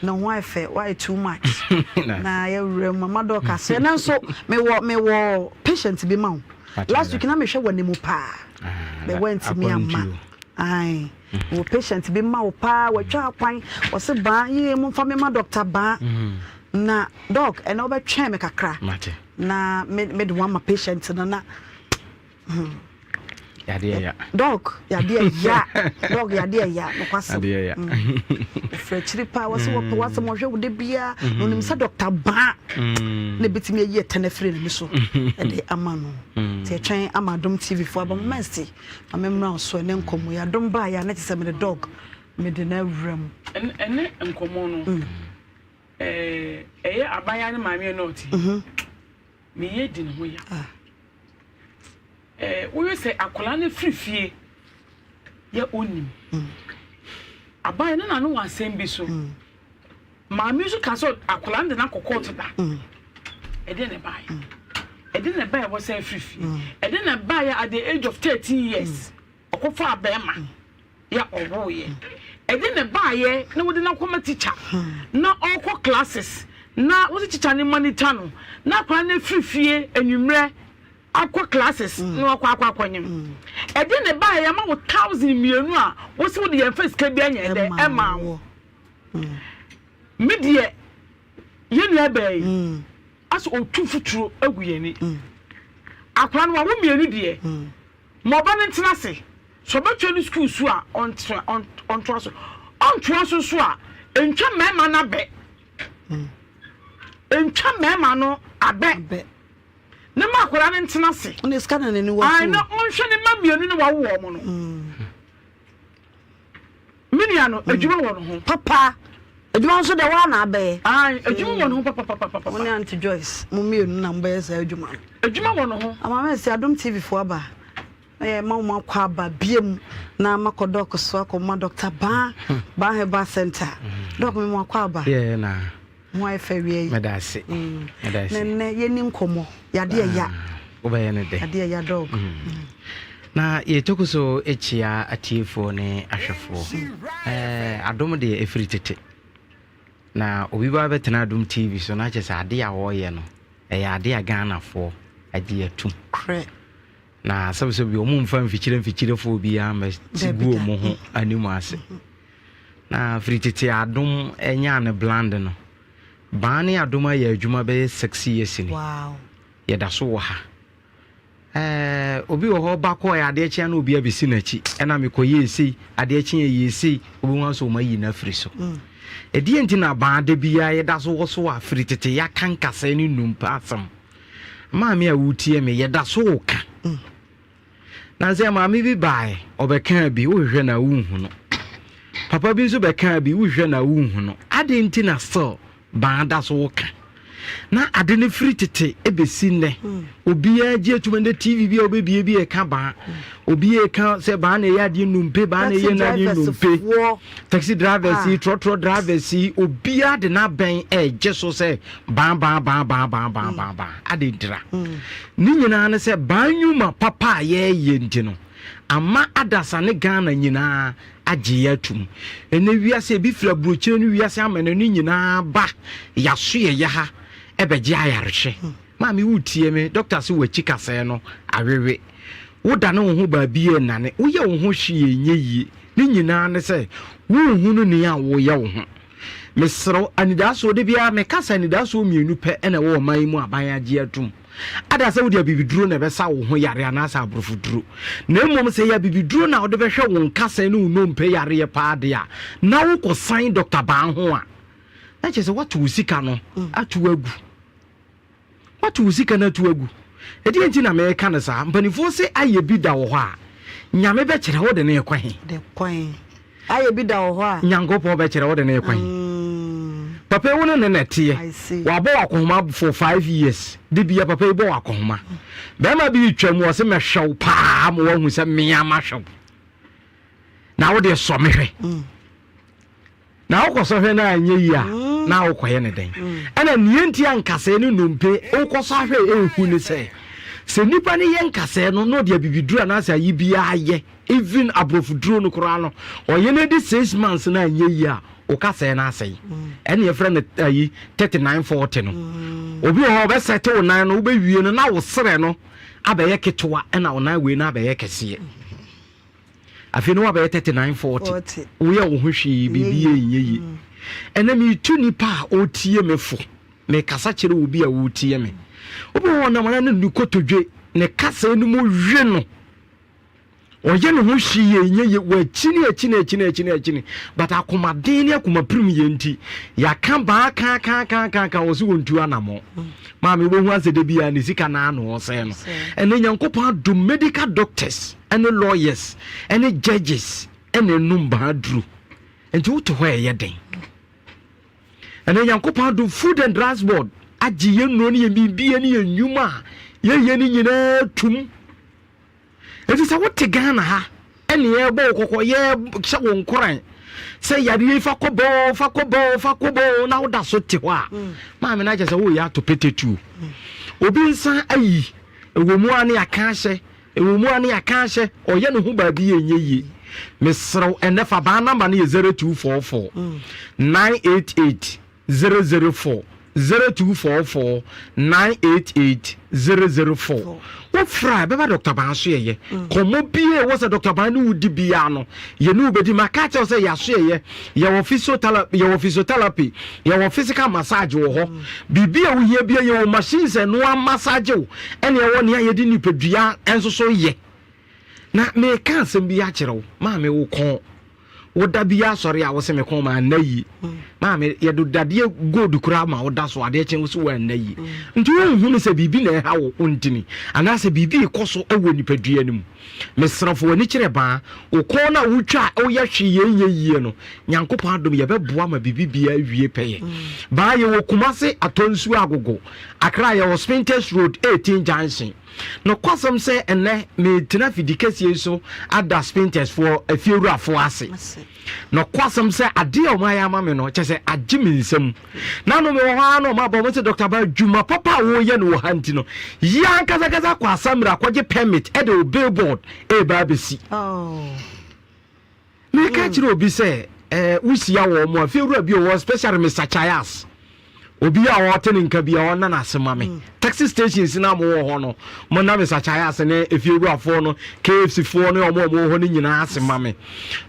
Na ho ayɛ fɛ, wayɛ too much. Na yɛwura mu mama dɔk aseɛ. Nanso mewɔ mewɔ patient bi ma wo. Last week na mehwɛ wɔ ne mu paa. Ah, Mewɔ ntumi amma. Ae. Mm. Mewɔ patient bi ma wo paa, watwa akwan. Ɔse baa, yie momfa me ma doctor baa. Mm. Na dɔk, ɛnɛ wobɛtwɛn me kakra. Na me me de wɔn ama patient no na Hmm. Yadeɛ ya. Dɔk, yadeɛ ya. Dɔk, yadeɛ ya. Nokwasɛm. Yadeɛ ya. Ofiri hmm. akyiri paa, wɔsɛ wɔpɛ hmm. wasɛm ɔhwɛ wo de biara. Na onim sɛ dɔkta baa na ebitumi ayi ɛtɛ no afiri n'ani so ɛde ama no. Nti ɛtwɛn ama Adom TV fo aba mɛnsi ma memmra so ɛne nkɔmmɔ yi. Adom baa yɛ a na kyerɛ sɛ mede dɔk mede no awura mu. Ɛne nkɔmmɔ no, ɛyɛ abaayewa ne maame a na ɔte. Me yɛ di ne ho ya. Eh, woyɛ sɛ akwadaa no firi fie yɛ onim. Aban no na no wɔ asɛm bi so. Maame nso ka sɛ akwadaa no de no akɔ kɔɔto da. Ɛdeɛ na ɛbaeɛ. Ɛdeɛ na ɛbaeɛ wɔ sɛ firi fie. Ɛdeɛ na ɛbaeɛ at the age of 13 years. Ɔkɔfaa bɛrima yɛ ɔwoeɛ. Ɛdeɛ na ɛbaeɛ na wode no akɔma tikya na ɔrekɔ classes na wode tikya no monitor no na akwadaa no afiri fie anwummerɛ akɔ classes na wakɔ akɔ akɔnyem. Ɛdeɛ na ɛbaeɛ yɛama wo 1000 mmienu a wose wode yɛmfa sika bi anyɛ dɛ ɛmaa wo. Me deɛ yɛn nua baa yi asɛ ɔtu mfuturo agu yɛn ani. Akwadaa no wawo mmienu deɛ Ma ɔba no ntena ase. Sɛ ɔbɛtoa ne sukuu so a, ɔntoa ɔntoa so. Ɔntoa so nso a, ntwa mmarima no abɛ. Ntwa mmarima no abɛ. Ne ma akwadaa no ntena ase. Ɔne sika na n'ani wɔ so. Ae, na ɔnhwɛ ne mma mmienu no wawo wɔn no. Me nua no, adwuma wɔ ne ho. Papa, adwuma nso deɛ woa na abɛyɛ. Ae, adwuma wɔ ne ho papapapapa. Wo ne Auntie Joyce, mo mmienu na mobɛyɛ saa adwuma no. Adwuma wɔ ne ho. Ama me se Adom TV foɔ aba na yɛ ma wɔn akɔ aba biem na makɔ dɔk so akɔ ma Dr. Baa Baa Herbal Center. Dɔk me mo akɔ aba. Yeah, na. Ho ayɛ fɛ wia yi. Meda ase. Mm. Meda ase. Na nnɛ yɛni nkɔmmɔ. Yade ɛya. Ah, wobɛyɛ no dɛ. Yade ɛya dɔg. Mm. Na yɛtɔko so kyia atiefoɔ ne ahwɛfoɔ. Eh, adom deɛ ɛfiri tete. Na obi ba bɛtena Adom TV so na kyerɛ sɛ ade a wɔreyɛ no ɛyɛ ade a Ghanafoɔ agye atum. Korɛ. Na sɛbsɛ bi ɔmo mfa mfikyire mfikyirefoɔ biara mmɛsi gu ɔmo ho anim ase. Na firi tete Adom nyaa ne bland no, Baa ne Adom ayɛ adwuma bɛyɛ 6 years ni. Wow. Yɛda so wɔ ha. Ɛɛ, obi wɔ hɔ ba kɔɛ adeɛ kyea na obi abɛsi n'akyi ɛna mekɔyɛɛ sei adeɛ kye ɛyɛ sei wobɛhu asɛ ɔma yi no afiri so. Ɛdeɛ nti na baa da biara yɛda so wɔ so a firi tete yɛaka nkasɛɛ ne nnompe asɛm. Maame a wotie me yɛda so ka. Na sɛ maame bi baeɛ ɔbɛkaa bi wohwehwɛ na wonhu no. Papa bi nso bɛkaa bi wohwehwɛ na wonhu no. Adɛn nti na still baa da so woka? Na ade no firi tete ɛbɛsi nnɛ. Obiara gye atum ɛnɛ TV bi a wobɛbie bi ɛka baa. Obiara ɛka sɛ baa na ɛyɛ adeɛ nnompe, baa na ɛyɛ adeɛ nnompe. Taxi drivers yi, trɔtrɔ drivers yi, obiara de n'abɛn ɛregye so sɛ baa baa baa baa baa baa baa baa. Adɛn ntira? Ne nyinaa ne sɛ baa nnwuma papa a yɛreyɛ nti no, Ama adasa ne Ghana nyinaa agye yɛ atum. Ɛnɛ wiase ebi firi aburokyire ne wiase amane no nyinaa ba yaso yɛyɛ ha ɛbɛgye ayarehwɛ. Maame wotie me, dɔkta se w'akyi kasɛɛ no awewe. Wodane wo ho baabi a ɛnnane, woyɛ wo ho hwee ɛnyɛ yie. Ne nyinaa ne sɛ wonhunu nea woyɛ wo ho. Mesrɛ wo, anidasoɔ, da biara meka sɛ anidasoɔ mmienu pɛ na ɛwɔ ɔman yi mu aban agye atum. Ada sɛ wode abibiduro na ɛbɛsa wo ho yare anaasɛ aborɔfoduro. Na mmom sɛ ɛyɛ abibiduro na wode bɛhwɛ wo nkasɛɛ ne wo nnompe yareɛ paa deɛ a, na wokɔsan Dɔkta Baa ho a, na kyerɛ sɛ woato wo sika no ato agu. Woato wo sika no atu agu. Ɛdeɛn nti na mereka no saa? Mpanimfoɔ se ayɛ bi da wɔ hɔ a, Nyame bɛkyerɛ wo de no rekɔ he? De kɔ he? Ayɛ bi da wɔ hɔ a. Nyankopɔn bɛkyerɛ wo de no rekɔ he? Papa yi wo ne no na ɛteɛ. Wabɔ wo akɔnhoma for 5 years. De bia papa yi bɔ wo akɔnhoma. Bɛrima bi retwa mu ɔse mɛhwɛ wo paa ma woahu sɛ mea mahwɛ wo. Na wo deɛ sɔ me hwɛ. Na wokɔsɔ hwɛ na anyɛ yie a, na wokɔyɛ ne dɛn? Ɛna nea nti a nkasɛɛ ne nnompe wokɔsɔ ahwɛ ɛhu ne sɛ, sɛ nipa no yɛ nkasɛɛ no na ɔde abibiduro anaasɛ ayi biara yɛ, even aborɔfoduro no koraa no, ɔyɛ no di 6 months na anyɛ yie a, wo kasɛɛ no asɛe. Ɛne yɛfrɛ no ayi 3940 no. Obi wɔ hɔ ɔbɛsɛte wo nan no, wobɛwie no na wo serɛ no abɛyɛ ketewa ɛna wo nan wei no abɛyɛ kɛseɛ. Afei no wabɛyɛ 39 40 woyɛ wo ho hwee biribi yɛ nyɛ yie. Ɛnɛ metu nipa a ɔretie me fo, mekasa kyerɛ obi a ɔretie me. Obi wɔ hɔ nam na ne kotodwe ne kasa no mu we no, ɔyɛ ne ho hwee yɛ nyɛ yie, wakyini akyini akyini akyini akyini, but akomaden ne akomapirim yɛ nti yɛaka baa ka ka ka ka ka wɔ so wɔntu anammɔ. Maame wobɛhu asɛ da biara ne sika no ano ɔsɛe no. Ɛnɛ Nyankopɔn adom medical doctors ne lawyers ne judges na enum baa duru nti wote hɔ a ɛyɛ den. Ɛnɛ Nyankopɔn adom Food and Drugs Board agye yɛn nnuro ne yɛn biribiara ne yɛn nnwuma a yɛyɛ no nyinaa tum. Nti sɛ wote Ghana ha ɛne yɛbɔ wo kɔkɔ yɛhyɛ wo nkoran sɛ yareɛ yi fa kɔ bɔɔ fa kɔ bɔɔ fa kɔ bɔɔ na woda so te hɔ a mm. maame no akyɛ sɛ woyɛ ato petetuo mm. obi nsa ayi ɛwɔ mu a ne aka ahyɛ Ɛwɔ mu a ne yɛaka ahyɛ, ɔyɛ ne ho baabi a ɛnyɛ yie. Mesrɛ wo, ɛnnɛ fa baa namba no yɛ 0244 988 004, 0244 988 004. Wofrɛ a, ɛbɛba Dɔkta Baa so yɛyɛ. Kɔmmɔ biara ɛwɔ sɛ Dɔkta Baa ne wo di biara no, yɛne wo bɛdi. Maka akyerɛ wo sɛ yɛaso yɛyɛ. Yɛwɔ physiotherapy, yɛwɔ physiotherapy, yɛwɔ physical massage wɔ hɔ. Biribi a wohia biara, yɛwɔ machines a ɛno ara massage wo, ɛna ɛwɔ nea yɛde nipadua nso so yɛ. Na meka asɛm bi akyerɛ wo, maame wo kɔn. Woda bi asɔre a wose me kɔn ma anna yie. Maame yɛde dadeɛ gold koraa ma woda so adeɛ kyen wo so wanna yie. Nti wonhunu sɛ biribi na ɛha wo ntini anaasɛ biribi rekɔ so wɔ nipadua no mu. Mesrɛ fa w'ani kyerɛ baa wo kɔn no a wotwa a woyɛ hwee yɛ nyɛ yie no. Nyankopɔn adom yɛbɛboa ma biribi biara awie pɛyɛ. Baa yɛwɔ Kumase Atɔnsuo Agogo, Accra yɛwɔ Spintex Road 18 Junction. Nokwasɛm sɛ ɛnnɛ meretena afidikɛseɛ yi so ada Spintex foɔ afiewurafoɔ ase. Nokwasɛm sɛ adeɛ a wɔayɛ ama me no kyɛ sɛ agye me nsam. Nano mewɔ hɔ ara na wɔn aba wɔn sɛ Dr. Ba adwuma papa a wɔreyɛ no wɔ ha nti no yɛ ankasakasa kɔ Asamire akɔgye permit ɛde wo billboard ɛreba abɛsi. Oh. Meka kyerɛ obi sɛ ɛɛ wohyia wɔn mo a fiewura bi wɔ especially Mr. Chayas. Obi a ɔte ne nka bi a ɔnna n'ase ma me. Mm. Taxi stations na mo wɔ hɔ no, mo na Mr. Chayas ne efiewurafoɔ no, KFC foɔ ne ɔmo a ɔmo wɔ hɔ no nyinaa ase ma me.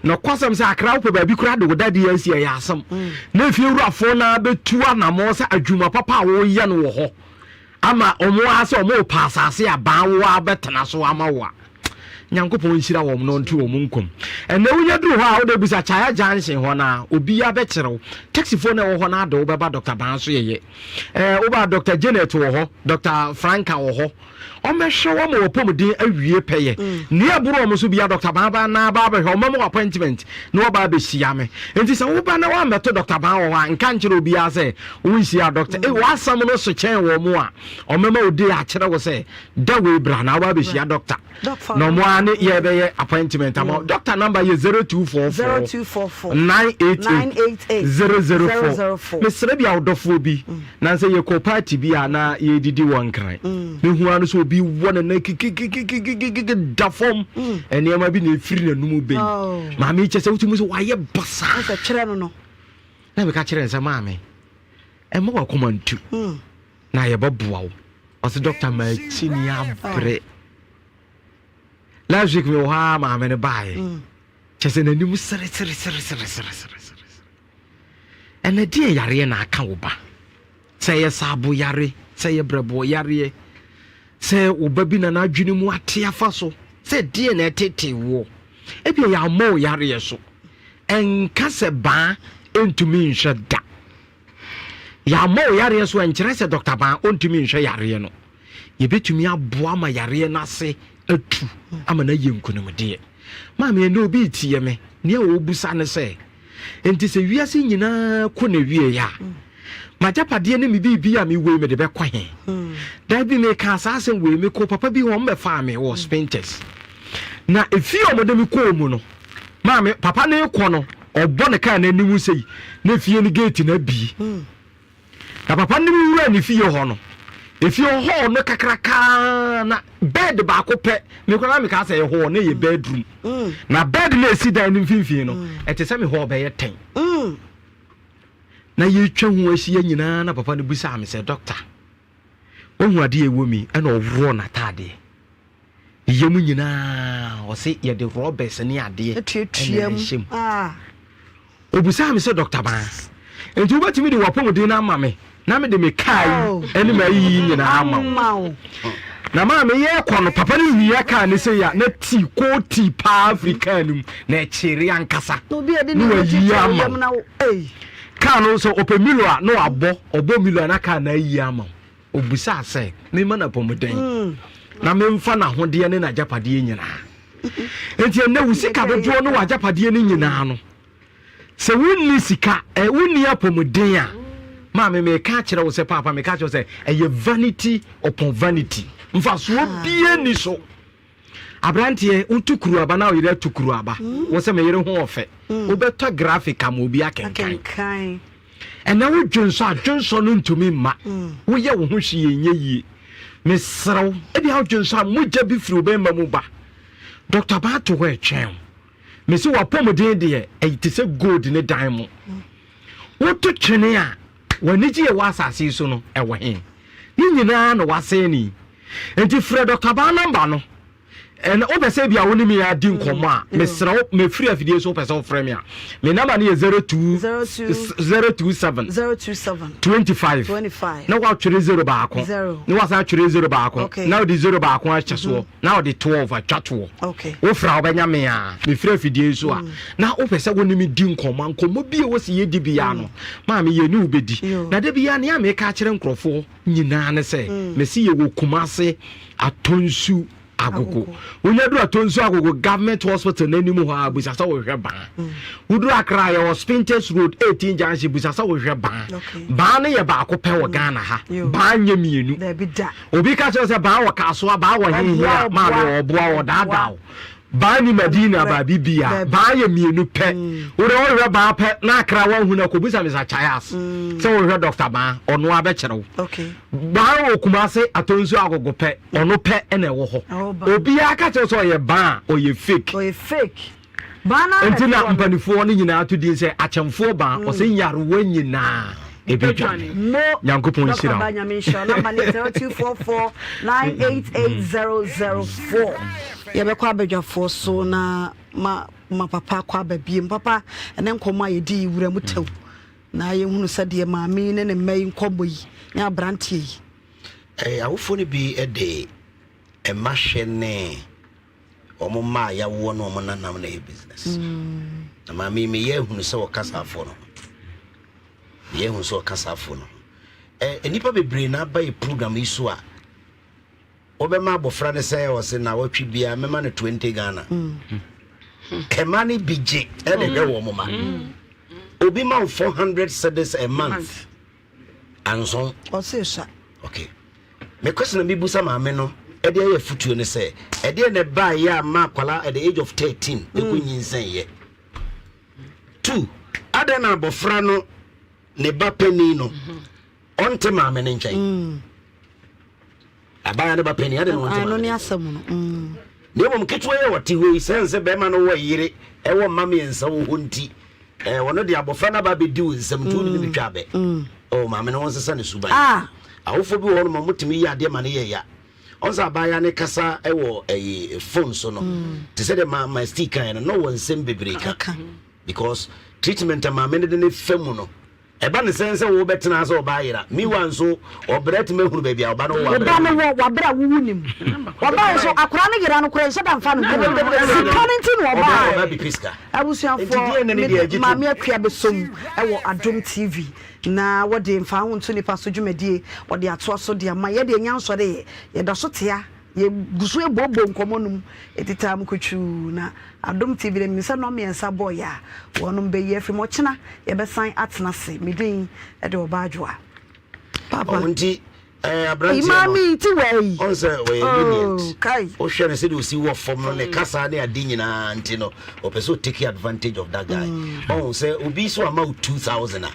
Na kwasɛm sɛ akra wopɛ baabi koraa de wo dadeɛ asi ɛyɛ asɛm. Mm. Na efiewurafoɔ no abɛtu anamɔ sɛ adwuma papa a wɔyɛ no wɔ hɔ. Ama wɔn ara sɛ wɔn repɛ asase a ban wo ara bɛtena so ama wo a, Nyankopɔn nhyira wɔn na ɔnto wɔn nkwa mu. Ɛnɛ wonya duru hɔ a wode bisa Chaya Junction hɔ no a, obiara bɛkyerɛ wo. Taxifoɔ no a ɛwɔ hɔ no ade wo bɛba Dr. Ban so yɛyɛ. Ɛɛ woba Dr. Janet wɔ hɔ, Dr. Franka wɔ hɔ. Wɔbɛhwɛ wo ama w'apɔmuden awie pɛyɛ. Mm. Nea ɛboro wɔn so bia Dr. Ban ba na aba abɛhwɛ wɔn ma appointment na wɔba abɛhyia me. Nti sɛ woba na woammɛto Dr. Ban wɔ hɔ a, nka nkyerɛ obiara sɛ wonhyia doctor. Mm. W'asɛm no so kyɛn wɔn a, ɔmɛma wo day akyerɛ wo sɛ da wei bra na woba abɛhyia doctor. Na ɔmo na ne yɛbɛyɛ appointment ama doctor number yɛ 0244 0244 988 004 mesrɛ bi a wodɔfoɔ bi mm. na sɛ yɛkɔ party bi a na yɛdidi wɔ nkran mm. mehu ano sɛ obi wɔ ne nan kikikikikiki da fam mm. nneɛma bi na ɛfiri n'anum bɛyi oh. maame kyɛ sɛ wotumi sɛ wayɛ basaa na meka kyerɛ ne sɛ maame ɛma wakoma ntu na yɛbɛboa wo ɔsɛ dɔkta makyi ni abrɛ last week mewɔ hɔ a maame no baeɛ mm. kyɛ sɛ n'anim seresereseresereseresere ɛnɛ deɛ yareɛ na aka wo ba sɛ ɛyɛ saabo yare sɛ ɛyɛ brɛboɔ yareɛ sɛ wo ba bi na n'adwene mu ate afa so sɛ deɛ na ɛtete woɔ ebi ɛyɛ ammɔ wo yareɛ so ɛnka sɛ baa ɛntumi nhwɛ da Yɛammɔ wo yareɛ so a, ɛnkyerɛ sɛ Dɔkta Baa ɔntumi nhwɛ yareɛ no. Yɛbɛtumi aboa ma yareɛ no ase atu ama no ayɛ nkonimdeɛ. Maame, ɛnnɛ obi retie me, nea ɔrebisa ne sɛ, enti sɛ wiase nyinaa kɔ n'awieeɛ a, m'agyapadeɛ ne me biribi a mewɔ yi mede bɛkɔ he? Da bi mekaa saa asɛm wei, mekɔɔ papa bi hɔ, ɔmbɛfaa me wɔ Spintex. Na efie a wɔde me kɔɔ mu no, Maame, papa no rekɔ no, ɔbɔ ne kaa no anim sei, na efie no gate no abie. Hmm. Na papa no wura ne fie hɔ no, efie hɔ hall no kakrakaa na bed baako pɛ, me koraa na mekaa sɛ ɛyɛ hall na ɛyɛ bedroom. Hmm. Na bed no esi dan no mfimfini no, hmm. ɛte sɛ me hall bɛyɛ tɛn. Na yɛtwa ho ahyia nyinaa na papa no bisaa me sɛ, doctor, wohu adeɛ ɛwɔ mi ɛna ɔworɔ n'ataadeɛ. Ne yam nyinaa ɔse yɛde rɔbɛs ne adeɛ ɛna ɛhyɛ mu. Obisaa me sɛ Dɔkta Baa, nti wobɛtumi de w'apɔmuden no ama me na mede me kaa yi oh. ɛne m'ayiyi nyinaa ama wo. Na maa meyɛ kɔ no papa no wia kaa ne sɛ ya na tii koo tii paa firi kaa no mu na ɛkyere ankasa na wayi ama wo. Kaa no sɛ ɔpɛ milo a na wabɔ ɔbɔ milo a na kaa na ayi ama wo. Ɔbisaa sɛ, Memma no apɔmuden, na memfa n'ahodeɛ ne n'agyapadeɛ nyinaa. Enti ɛnnɛ wo sika dodoɔ ne w'agyapadeɛ no nyinaa no, sɛ wonni sika, eh, wonni apɔmuden a, maame meka akyerɛ wo sɛ, paapa meka akyerɛ wo sɛ, ɛyɛ vanity upon vanity. Mfasoɔ bie ni so. Aberanteɛ, wotu kuruaba na wo yere atu kuruaba. Mm. Wo sɛ me yere ho ɔfɛ. Mm. Wobɛtɔ graphic ama obi akenkan. Ɛnɛ wo dwonsɔ a dwonsɔ no ntumi mma. Mm. Woyɛ wo ho hwee nyɛ yie. Mesrɛ wo, ebi a wodwonsɔ a mogya bi firi wo bɛrima mu ba. Dr. Baa to hɔ ɛtwɛn wo. Mese w'apɔmuden deɛ ɛyɛ te sɛ gold ne dan mu. Woto twene a w'anigye yɛ wɔ asase yi so no ɛwɔ he? Ne nyinaa na wasɛe ne yi. Nti frɛ Dɔkta Baa nɔmba no. Ɛna wopɛ sɛ bia wo ne me adi nkɔmmɔ a, mm. mesrɛ wo mefiri afidie so wopɛ sɛ wofrɛ me a. Me nɔmba no yɛ 02 027 027 25 na woatwere 0 baako na woasan atwere 0 baako na wode 0 baako ahyɛ soɔ mm-hmm. na wode 12 atwa toɔ. Wofrɛ a wobɛnya me a mefiri afidie so a mm. na wopɛ sɛ wo ne me di nkɔmmɔ nkɔmmɔ bi a wɔ sɛ yɛdi biara no mm. maame yɛne wobɛdi na da biara nea meka akyerɛ nkurɔfoɔ nyinaa ne sɛ mm. mese yɛwɔ Kumase Atonsu Agogo wonya duru Atonsu Agogo government hospital n'anim hɔ a busa sɛ wohwɛ baa mm. woduru Accra yɛwɔ Spintex Road 18 junction busa sɛ wohwɛ baa baa no yɛ baako pɛ wɔ mm. Ghana ha baa nyɛ mmienu obi ka kyerɛ sɛ baa wɔ Kasoa baa wɔ hehe a maame ɔboa ɔdaadaa o Baa ni Madina baabi bia baa yɛ mienu pɛ wode wohwɛ baa pɛ na akra wanhu no kɔbusa Mr. Chayas sɛ wohwɛ Dr. Baa ɔno a bɛkyerɛ wo baa wɔ Kumase atɔnsu agogo pɛ ɔno pɛ ɛna ɛwɔ hɔ obiara ka kyerɛ sɛ ɔyɛ baa ɔyɛ fake nti na mpanifoɔ no nyinaa to din sɛ akyɛmfoɔ baa ɔsɛ nyarewa nyinaa ɛbɛdwane nyankopɔn nhyira wo nyame nhyira namba ne 0244 988004 yɛbɛkɔ abadwafoɔ so na ma ma papa akɔ aba biem papa ɛne nkɔmmɔ a yɛdi yi wura mu tɛw na yɛhunu sɛdeɛ maame yi ne ne mma yi nkɔmmɔ yi ne aberanteɛ yi eh, awofoɔ no bi de mma hwɛ ne wɔn mma a yɛawoɔ ne wɔn nanam na ɛyɛ business mm. na maame yi meyɛ ahunu sɛ wɔka saafoɔ no ho meyɛ ahunu sɛ wɔka saafoɔ no ho eh, nnipa bebree na aba yɛ program yi so a Wobɛma abɔfra no sɛ ɔse nawɔtwe biara mɛma no 20 Ghana. Ɛma no bi gye ɛde hwɛ wɔn ma. Obi ma wo 400 cedis a month. Anson. Ɔse sa. Okay. Me question na mebusa maame no. ɛde ayɛ afutuo ne sɛ, ɛdeɛ na ɛbaeɛ a ma akwadaa at the age of 13 ɛkɔ nyinsɛnyɛ. Two, adɛn na abɔfra no ne ba panin no ɔnte maame no nkyɛn? Mm. Abaayewa no ba panin adɛn na ɔnte maame no asɛm no. Mm. Na mmom ketewa yi a ɔte hɔ yi, sɛn sɛ bɛrima no wɔ yere ɛwɔ mma mmiɛnsa wɔ hɔ nti, ɛɛ ɔno de abɔfra no aba abɛdi wo nsam nti wode no bɛtwa abɛ. Mm. Oh, maame no wɔnsesa ne suban. Ah. Awofoɔ bi wɔ hɔ nom a wɔtumi yɛ adeɛ ma no yɛ ya. Ɔn sɛ abaayewa no kasa wɔ ɛyi phone so no mm. te sɛ deɛ ma ma stick kan no na ɔwɔ nsɛm bebree ka because treatment a maame no de ne fa mu no ɛba ne sɛn sɛ wobɛtena sɛ ɔba ayera meanwhile nso ɔbrɛ tumi ahunu baabi a ɔba no wɔ ɔba no wɔ wabrɛ a wowu nim ɔba nso akora no yera no kora nhyɛ da mfa no sika no nti na ɔba abusuafoɔ maame akua bɛsom ɛwɔ Adom TV Na wɔde mfa ho nto nipa so dwumadie wɔde atoa so de ama yɛ deɛ nya nsɔre yɛ yɛda so tea yɛ gu so ɛbooboo nkɔmɔ no mu ɛtitaa mu kutwuu na Adom TV no menim sɛ nnɔn mmiɛnsa bɔɔ yɛ a wɔnom bɛyi afiri mu ɔkyena yɛbɛsan atena ase me din de Ɔbaa Adwoa Papa. Ɔho nti Eh, aberanteɛ no Maame ti wɔ yi. Ɔn sɛ ɔyɛ oh, lenient. Kai. Wohwɛ no sɛdeɛ ɔsi wɔ fam no ne kasa ne ade nyinaa nti no ɔpɛ sɛ ɔtake advantage of that guy. Mm. Ɔn sɛ obi so ama wo 2000 a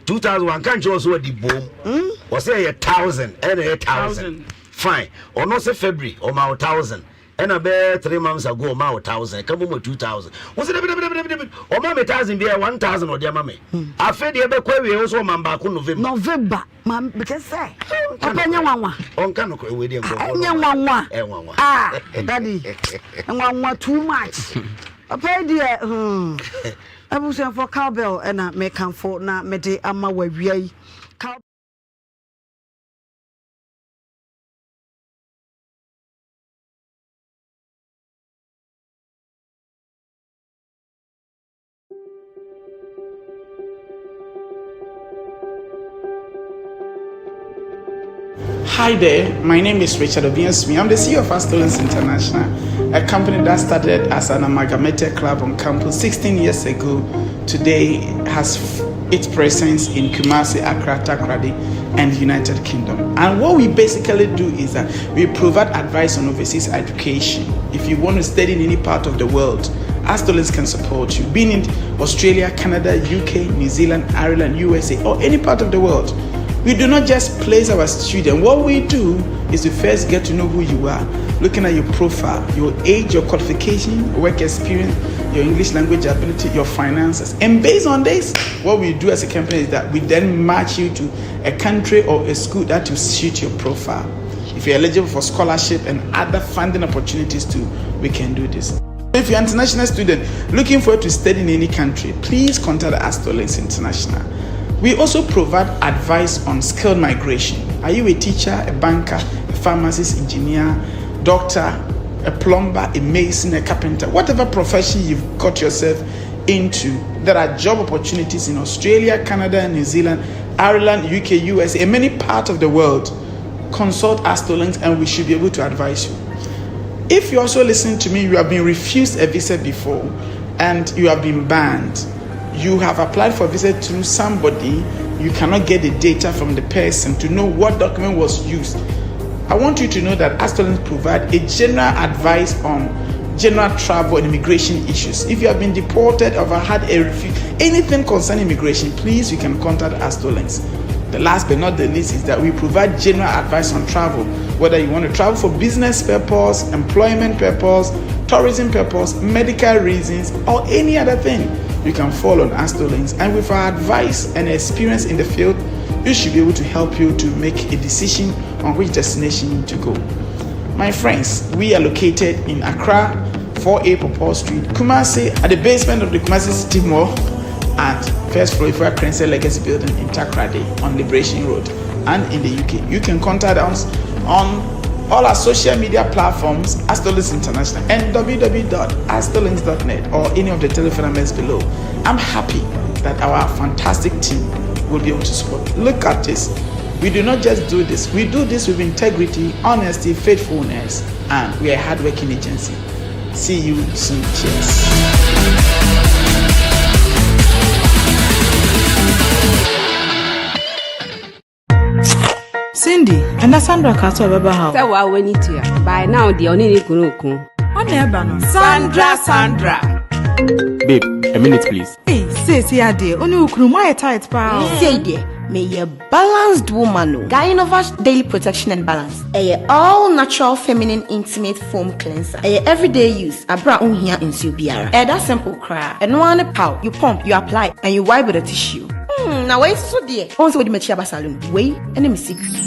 2000 wanka nkyerɛ wɔ so wadi boom. Mm. Ɔsɛ ɛyɛ 1000 ɛna ɛyɛ 1000. Fine. Ɔno sɛ February ɔma wo 1000. Ɛna bɛyɛ 3 months ago ɔma wo 1000 ɛka bom 2000. Wo sɛ dabi dabi dabi dabi ɔma me 1000 biara 1000 ɔde ama me. Mm. Afei deɛ ɛbɛkɔ awie wo sɛ ɔma baako November. November. Ma kyɛ sɛ papa nyɛ nwanwa. Ɔnka no korɛ wei deɛ nkurɔfoɔ no. Nyɛ nwanwa. Nwanwa. Ah daddy nwanwa too much. Papa yi deɛ hmm. Abusuafoɔ cowbell ɛna mekamfo na mede ama wawia yi. Hi there, my name is Richard Obiansmi. I'm the CEO of Astolins International, a company that started as an amalgamated club on campus 16 years ago. Today has its presence in Kumasi, Accra, Takoradi, and United Kingdom. And what we basically do is that we provide advice on overseas education. If you want to study in any part of the world, Astolins can support you, being in Australia, Canada, UK, New Zealand, Ireland, USA, or any part of the world. We do not just place our student. What we do is to first get to know who you are, looking at your profile, your age, your qualification, work experience, your English language ability, your finances. And based on this, what we do as a company is that we then match you to a country or a school that will suit your profile. If you're eligible for scholarship and other funding opportunities too, we can do this. If you're an international student looking forward to study in any country, please contact Astolinks International. We also provide advice on skilled migration. Are you a teacher, a banker, a pharmacist, engineer, doctor, a plumber, a mason, a carpenter, whatever profession you've got yourself into? There are job opportunities in Australia, Canada, New Zealand, Ireland, UK, USA, and many parts of the world. Consult Astolinks and we should be able to advise you. If you also listen to me, you have been refused a visa before and you have been banned. You have applied for visa through somebody, you cannot get the data from the person to know what document was used. I want you to know that Astolin provide a general advice on general travel and immigration issues. If you have been deported or had a refuse, anything concerning immigration, please you can contact Astolinks. The last but not the least is that we provide general advice on travel, whether you want to travel for business purpose, employment purpose, tourism purpose, medical reasons, or any other thing. You can fall on Astolinks, and with our advice and experience in the field, we should be able to help you to make a decision on which destination to go. My friends, we are located in Accra, 4A Popol Street, Kumasi, at the basement of the Kumasi City Mall at First Floor Ifua Crense Legacy Building in Takoradi on Liberation Road and in the UK. You can contact us on all our social media platforms, Astolinks International and www.astolinks.net or any of the telephone numbers below. I'm happy that our fantastic team will be able to support. Look at this. We do not just do this, we do this with integrity, honesty, faithfulness, and we are a hardworking agency. See you soon. Cheers. Cindy, ɛnɛ Sandra kaa sɛ ɔbɛba ha o. Sɛ waa w'ani tua. By now deɛ ɔne ne kunu ko. Ɔna ɛba no. Sandra Sandra. Babe, a minute please. Ei, seesei adeɛ, wo ne wo kunu moayɛ tight paa o. Seesei deɛ, meyɛ balanced woman o. Gynovas Daily Protection and Balance, ɛyɛ all natural feminine intimate foam cleanser. Ɛyɛ everyday use, aberɛ a wonhia nsuo biara. Ɛyɛ that simple koraa. Ɛno ara ne pow, you pump, you apply and you wipe with a tissue. Hmm, na wei nso so deɛ, wohu sɛ wodi m'akyi aba saloon. Wei ne me secret.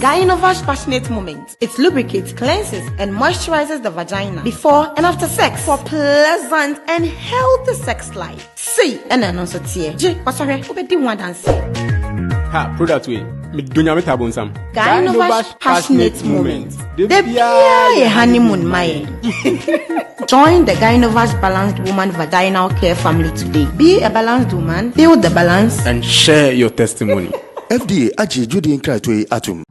Gynovas Passionate Moment, it lubricates, cleanses and moisturizes the vagina before and after sex for pleasant and healthy sex life. Sei na ɛno nso teɛ. Gye, kɔsɔhwɛ, wobɛdi ho adanseɛ. Ha, product wei, medɔ Nyame taa bonsam. Gynovas Passionate Moment, da biara yɛ honeymoon ma yɛn. Join the Gynovas Balanced Woman Vaginal Care family today. Be a balanced woman, feel the balance. And share your testimony. FDA agye dwodie nkratoɔ yi atom.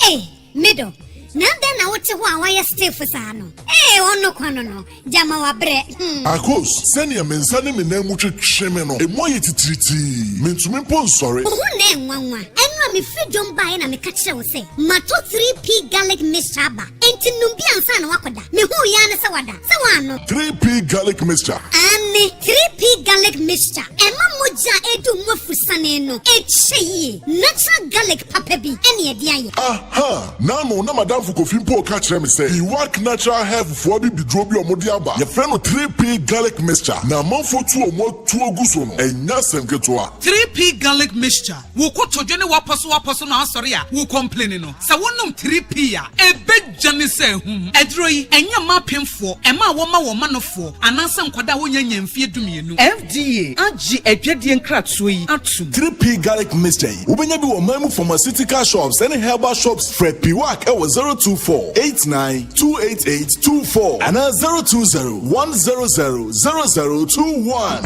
Ei, me dɔ, na adɛn na wote hɔ a woayɛ stiff saa no? Ee, ɔno kwa no no, gyama wabrɛ, hmm. Akos, sɛnea me nsa ne me nan mu twetwe me no, emu ayɛ titiritii. Mintumi mpo nsɔre. Wo ho nnɛ nwanwa. Ɛno a mefiri dwom baeɛ na meka kyerɛɛ wo sɛ matɔ 3P garlic mixture aba. Enti nom bi ansa na woakɔda. Mehuu yi ara ne sɛ wada. Sɛ woannom. 3P garlic mixture. Aane, 3P garlic mixture. Ɛma mogya a ɛredi wo mu afusane no kyɛ yie. Natural garlic papa bi ne ɛde ayɛ. Aha! N'ano na m'adamfo Kofi mpo reka kyerɛ me sɛ Iwak Natural Health foɔ abibiduro bi a wɔde aba, yɛfrɛ no 3P Garlic Mixture, na amanfoɔ tu wɔn atuo gu so no, ɛnyɛ asɛm ketewa. 3P Garlic Mixture, Wo kotodwe ne w'apɔsowapɔso no asɔre a wo complaini no, sɛ wonom 3P a, ɛbɛdwane sɛ ahum. Aduro yi, ɛnyɛ mma apemfoɔ, mmaa a wɔma wɔn manofoɔ, anaasɛ nkwadaa a wɔnnya nnya mfeɛ dumienu. FDA agye adwadie nkratoɔ yi atom. 3P Garlic Mixture yi, wobɛnya bi wɔ ɔman mu pharmaceutical shops ne herbal shops. Frɛ Piwak wɔ 024 89 288 24 anaa 020 100 0021.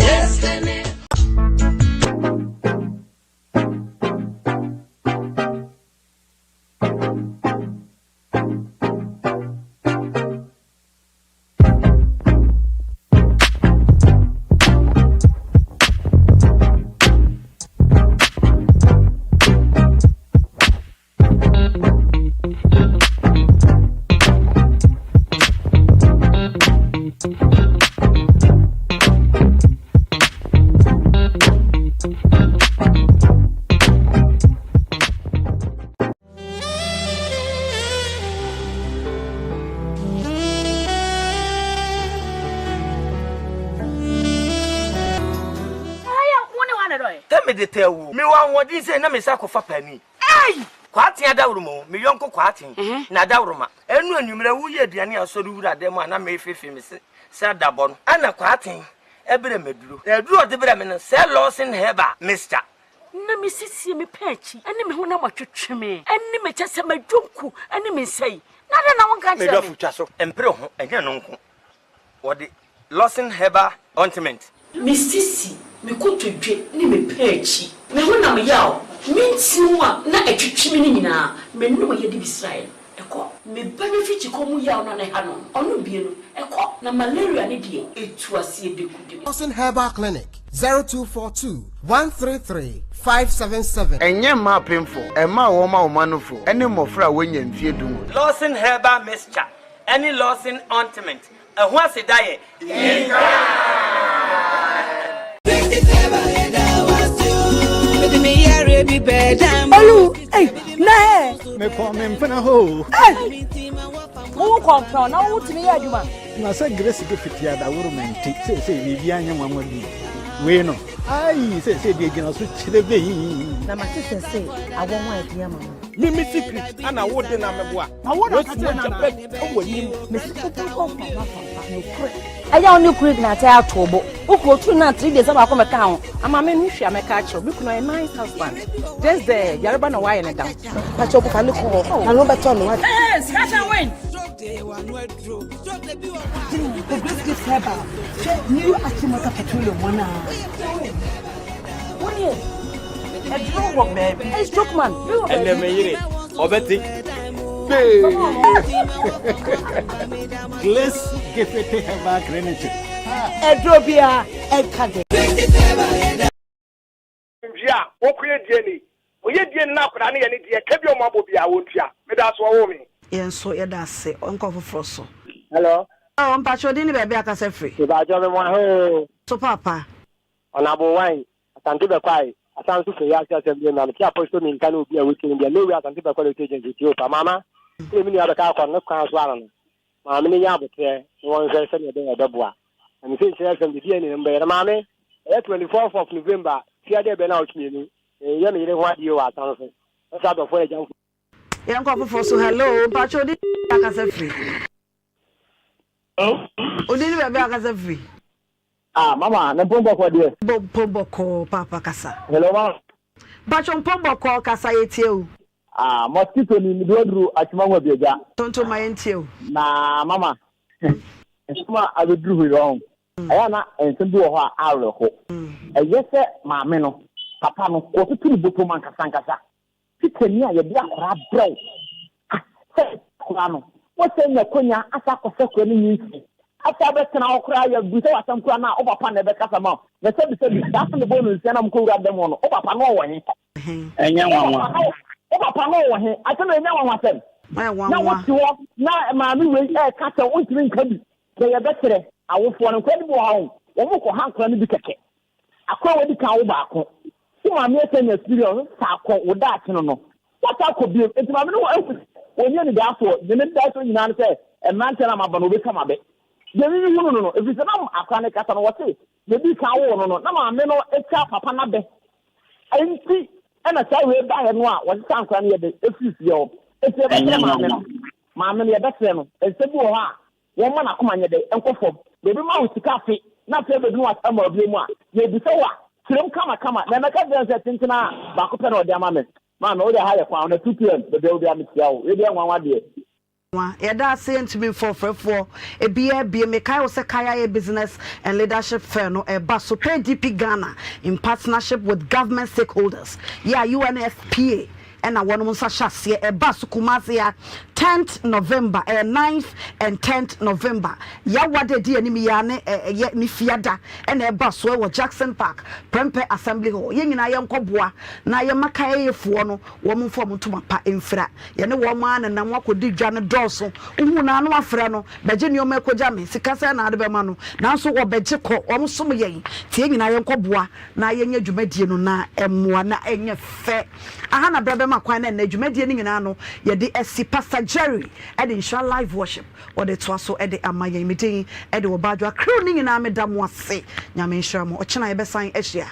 Sɛ mede tɛ wo. Mewɔ ahoɔden sei na mesa kɔfa paani. Ei! Kwaaten adaworoma o, me yɔnko Kwaaten na adaworoma. Ɛno anwummerɛ woyɛ aduane a asɔre wura dan mu a na merefeefee me se sɛ adabɔ no, ɛna Kwaaten brɛ me aduro. Na aduro a ɔde brɛ me no, sɛ Lawson Herbal Mixture. Na me sisie, me pɛn akyi, ne me honam atwetwe me, ne me kyɛ sɛ m'adwonku ne me nsa yi, na adɛn na wonka Me nkyerɛ me? dɔfo twa so, mpere ho, ɛnyɛ ɛno nko. Wɔde Lawson Herbal Ointment. Me sisi, me kotodwe ne me pɛn akyi, me honam yaw, me ntini mu a na ɛtwetwe me no nyinaa, menom a yɛde bi sraeɛ no, ɛkɔ. Me ba no afikyikɔ mu yaw no a na ɛha no no, ɔnom bie no, ɛkɔ. Na malaria no deɛ, ɛtu aseɛ dekudeko. Lawson Herbal Clinic, 0242 133 577. Ɛnyɛ mma apemfo, mma a wɔma wɔn anofo, ne mmofra a wɔanya mfe dunwɔtwe. Lawson Herbal Mixture ne Lawson Ointment, ɛho aseda yɛ Nkaa! Olu, ei, na ɛ. Mekɔ me mpena hɔ o. Ei, wo kɔmpɔn na wotumi yɛ adwuma. Na sɛ Grace de fiti adaworo ma nti seesei biribiara nyɛ nwanwa bio. Wei no, ayi seesei deɛ gyina so kyerɛ bɛyi. Na mate sɛ sɛ awɔ ho a ɛde ama no. Me me secret ana wo de na meboa. Na wo na Wasi kasa na mogya na. bɛ wɔ anim. Mesi open kɔ fa fa fa nokorɛ. Ɛyɛ wo ne kunu gyina atɛ ato bo. Wo kuro turu na 3 days baako mɛka ho. Ama me nhwɛ a mɛka akyerɛ. Me kunu ɔyɛ nice husband. Just there yareba na wayɛ ne dam. Pakyɛ wo fa ne kɔ hɔ. Na no bɛtɔ no. Hey, scratch and win. The Grace Gift Herbal. Hwɛ New Achimota Petroleum wɔn a. Wo nie. Ɛduro wɔ baabi. Hey, stroke man. Ɛnɛ me yere ɔbɛte. Glace Gifete Herbal Clinic. Ɛduro biara ɛka de. Nwie a, wɔkɔyɛ DNA. Ɔyɛ DNA na akwadaa no yɛ ne deɛ, ka bi a ɔmo abɔ biara wɔntua. Meda ase wɔwoo me. Yɛn nso yɛda ase. Ɔnkɔ foforɔ so. Hello. Oh, mpakyɛ odin ne baabi a kasa firi. Mepakyɛ me mo ahe oo. So paapa. Ɔnabo wine, Asante Bɛkwae, asan nso firi wiase asɛm bi na mete apɔstol mi nka ne obi a wɔtie no deɛ Lewi Asante Bɛkwae Lotto Agency tie o pa Mama, sɛdeɛ me nua bɛka akɔ no ne kwan so ano no Maame no nya aboterɛ na wɔnhwɛ sɛdeɛ ɛbɛyɛ ɛbɛboa na me sɛ nhyira FM deɛ DNA no mbɛyɛ na maame ɛyɛ 24th of November fiade ɛbɛn na ɔtwe mmienu meyɛ me yere ho adeɛ wɔ asan so ɛsɛ adɔfoɔ ne agyamfo Yɛnkɔ foforɔ so hello mpakyɛ odi akasa firi. Hello. Odi ne baabi akasa firi. Ah mama ne mpom bɔkɔ deɛ. Bɔ mpom bɔkɔɔ paapa kasa. Hello mama. Mpakyɛ mpom bɔkɔɔ kasa yɛ tie o. Ah mosquito ni mede aduru atwuma ho abiagya. Tonto ma yɛn tie o. Na mama nsɛm a abɛduru hɔ yi ɔho ɛyɛ a na nsɛm bi wɔ hɔ a awerɛho ɛyɛ sɛ maame no papa no kɔtoto ne bɔtɔm ankasa ankasa Tikyani a yɛde akwadaa brɛ wo ah sɛ akwadaa no wosan nya akwanya asan akɔsɛ akwadaa no nyinsɛn asan abɛtena hɔ koraa yɛbisa wo asɛm koraa no a wo papa na ɛbɛkasa ma wo na sɛbi sɛbi saa asɛm bɛbɔ no nsia na mokɔwura dɛm hɔ no wo papa no ɔwɔ he? Ɛnyɛ nwanwa. Wo papa no ɔwɔ he? Asɛm ɛnyɛ nwanwa sɛm na wote hɔ na maame wei ɛɛka sɛ wontumi nka bi na yɛbɛkyerɛ awofoɔ no nkwadaa no bi wɔ hɔ a wɔn kɔ ha nkwadaa no bi kɛkɛ Akɔ a wadi kan wo baako. Wo maame asan anya experience san akɔ wo daakye no no. Wasan akɔ bio. Nti maame no ahu sɛ ɔnni anidasoɔ. Deɛ n'anidasoɔ nyinaa ne sɛ mmeranteɛ no a maba no wɔbɛtwa m'abɛ. Deɛ me mehunu no no, ɛfiri sɛ na akwadaa no rekasa no wɔse deɛ ɛdii kan woo no no na maame no atwa papa no abɛ. Nti ɛna saa wei baeɛ no a wɔsesa nkwadaa no yɛ dɛ ɛfiri fie hɔ. Nti yɛbɛsrɛ maame no. Maame no yɛbɛsrɛ no. Nsɛm bi wɔ hɔ a Wɔmma n'akoma nyɛ dɛ nkɔ fam. Na obi ma wo sika afe na afei abedu na wasan ama wo bio mu a, yɛrebisa wo a, kyerɛ mu kamakama. Na mɛka kyerɛ no sɛ, Tenten ara baako pɛ na ɔde ama me. Maame, wo deɛ ha yɛ kwan, na 2 pm, baabi a wɔ biara mekyia wo. Wei deɛ nwanwa deɛ. Nwa, Yɛda ase yɛntumi mfa ɔfrɛfoɔ biara bio. Mekae wo sɛ Kayaye Business and Leadership Fair no ɛreba so PDP Ghana in partnership with government stakeholders yɛ a UNFPA ɛna wɔnom nsa hyɛ aseɛ ɛba so Kumasi ha tenth November ɛyɛ ninth and tenth November Yawa da ɛdi anim yi ara ne ɛyɛ ne fiada ɛna ɛba so ɛwɔ Jackson Park Prempeh Assembly Hall yɛn nyinaa yɛnkɔ boa na yɛma kaeɛfoɔ no wɔn mfa wɔn ntoma pa mfira yɛne wɔn ara nenam akɔdi dwa no dɔɔso wohu no ano afrɛ no bɛgye nneɛma ɛkɔgya me sika sɛ na ade bɛma no nanso wɔbɛgye kɔ wɔn som yɛn tie nyinaa yɛnkɔ boa na yɛnyɛ dwumadie no na ɛmmoa na ɛnyɛ fɛ. Aha na berɛ bɛma kwan na ɛnnɛ dwumadie no nyinaa no yɛde asi. Pastor Jerry de Nhyira Live Worship ɔde toa so de ama yɛn. Me din de Ɔbaadwoa. Crew no nyinaa meda mo ase. Nyame nhyira mo. Ɔkyena yɛbɛsan ahyia.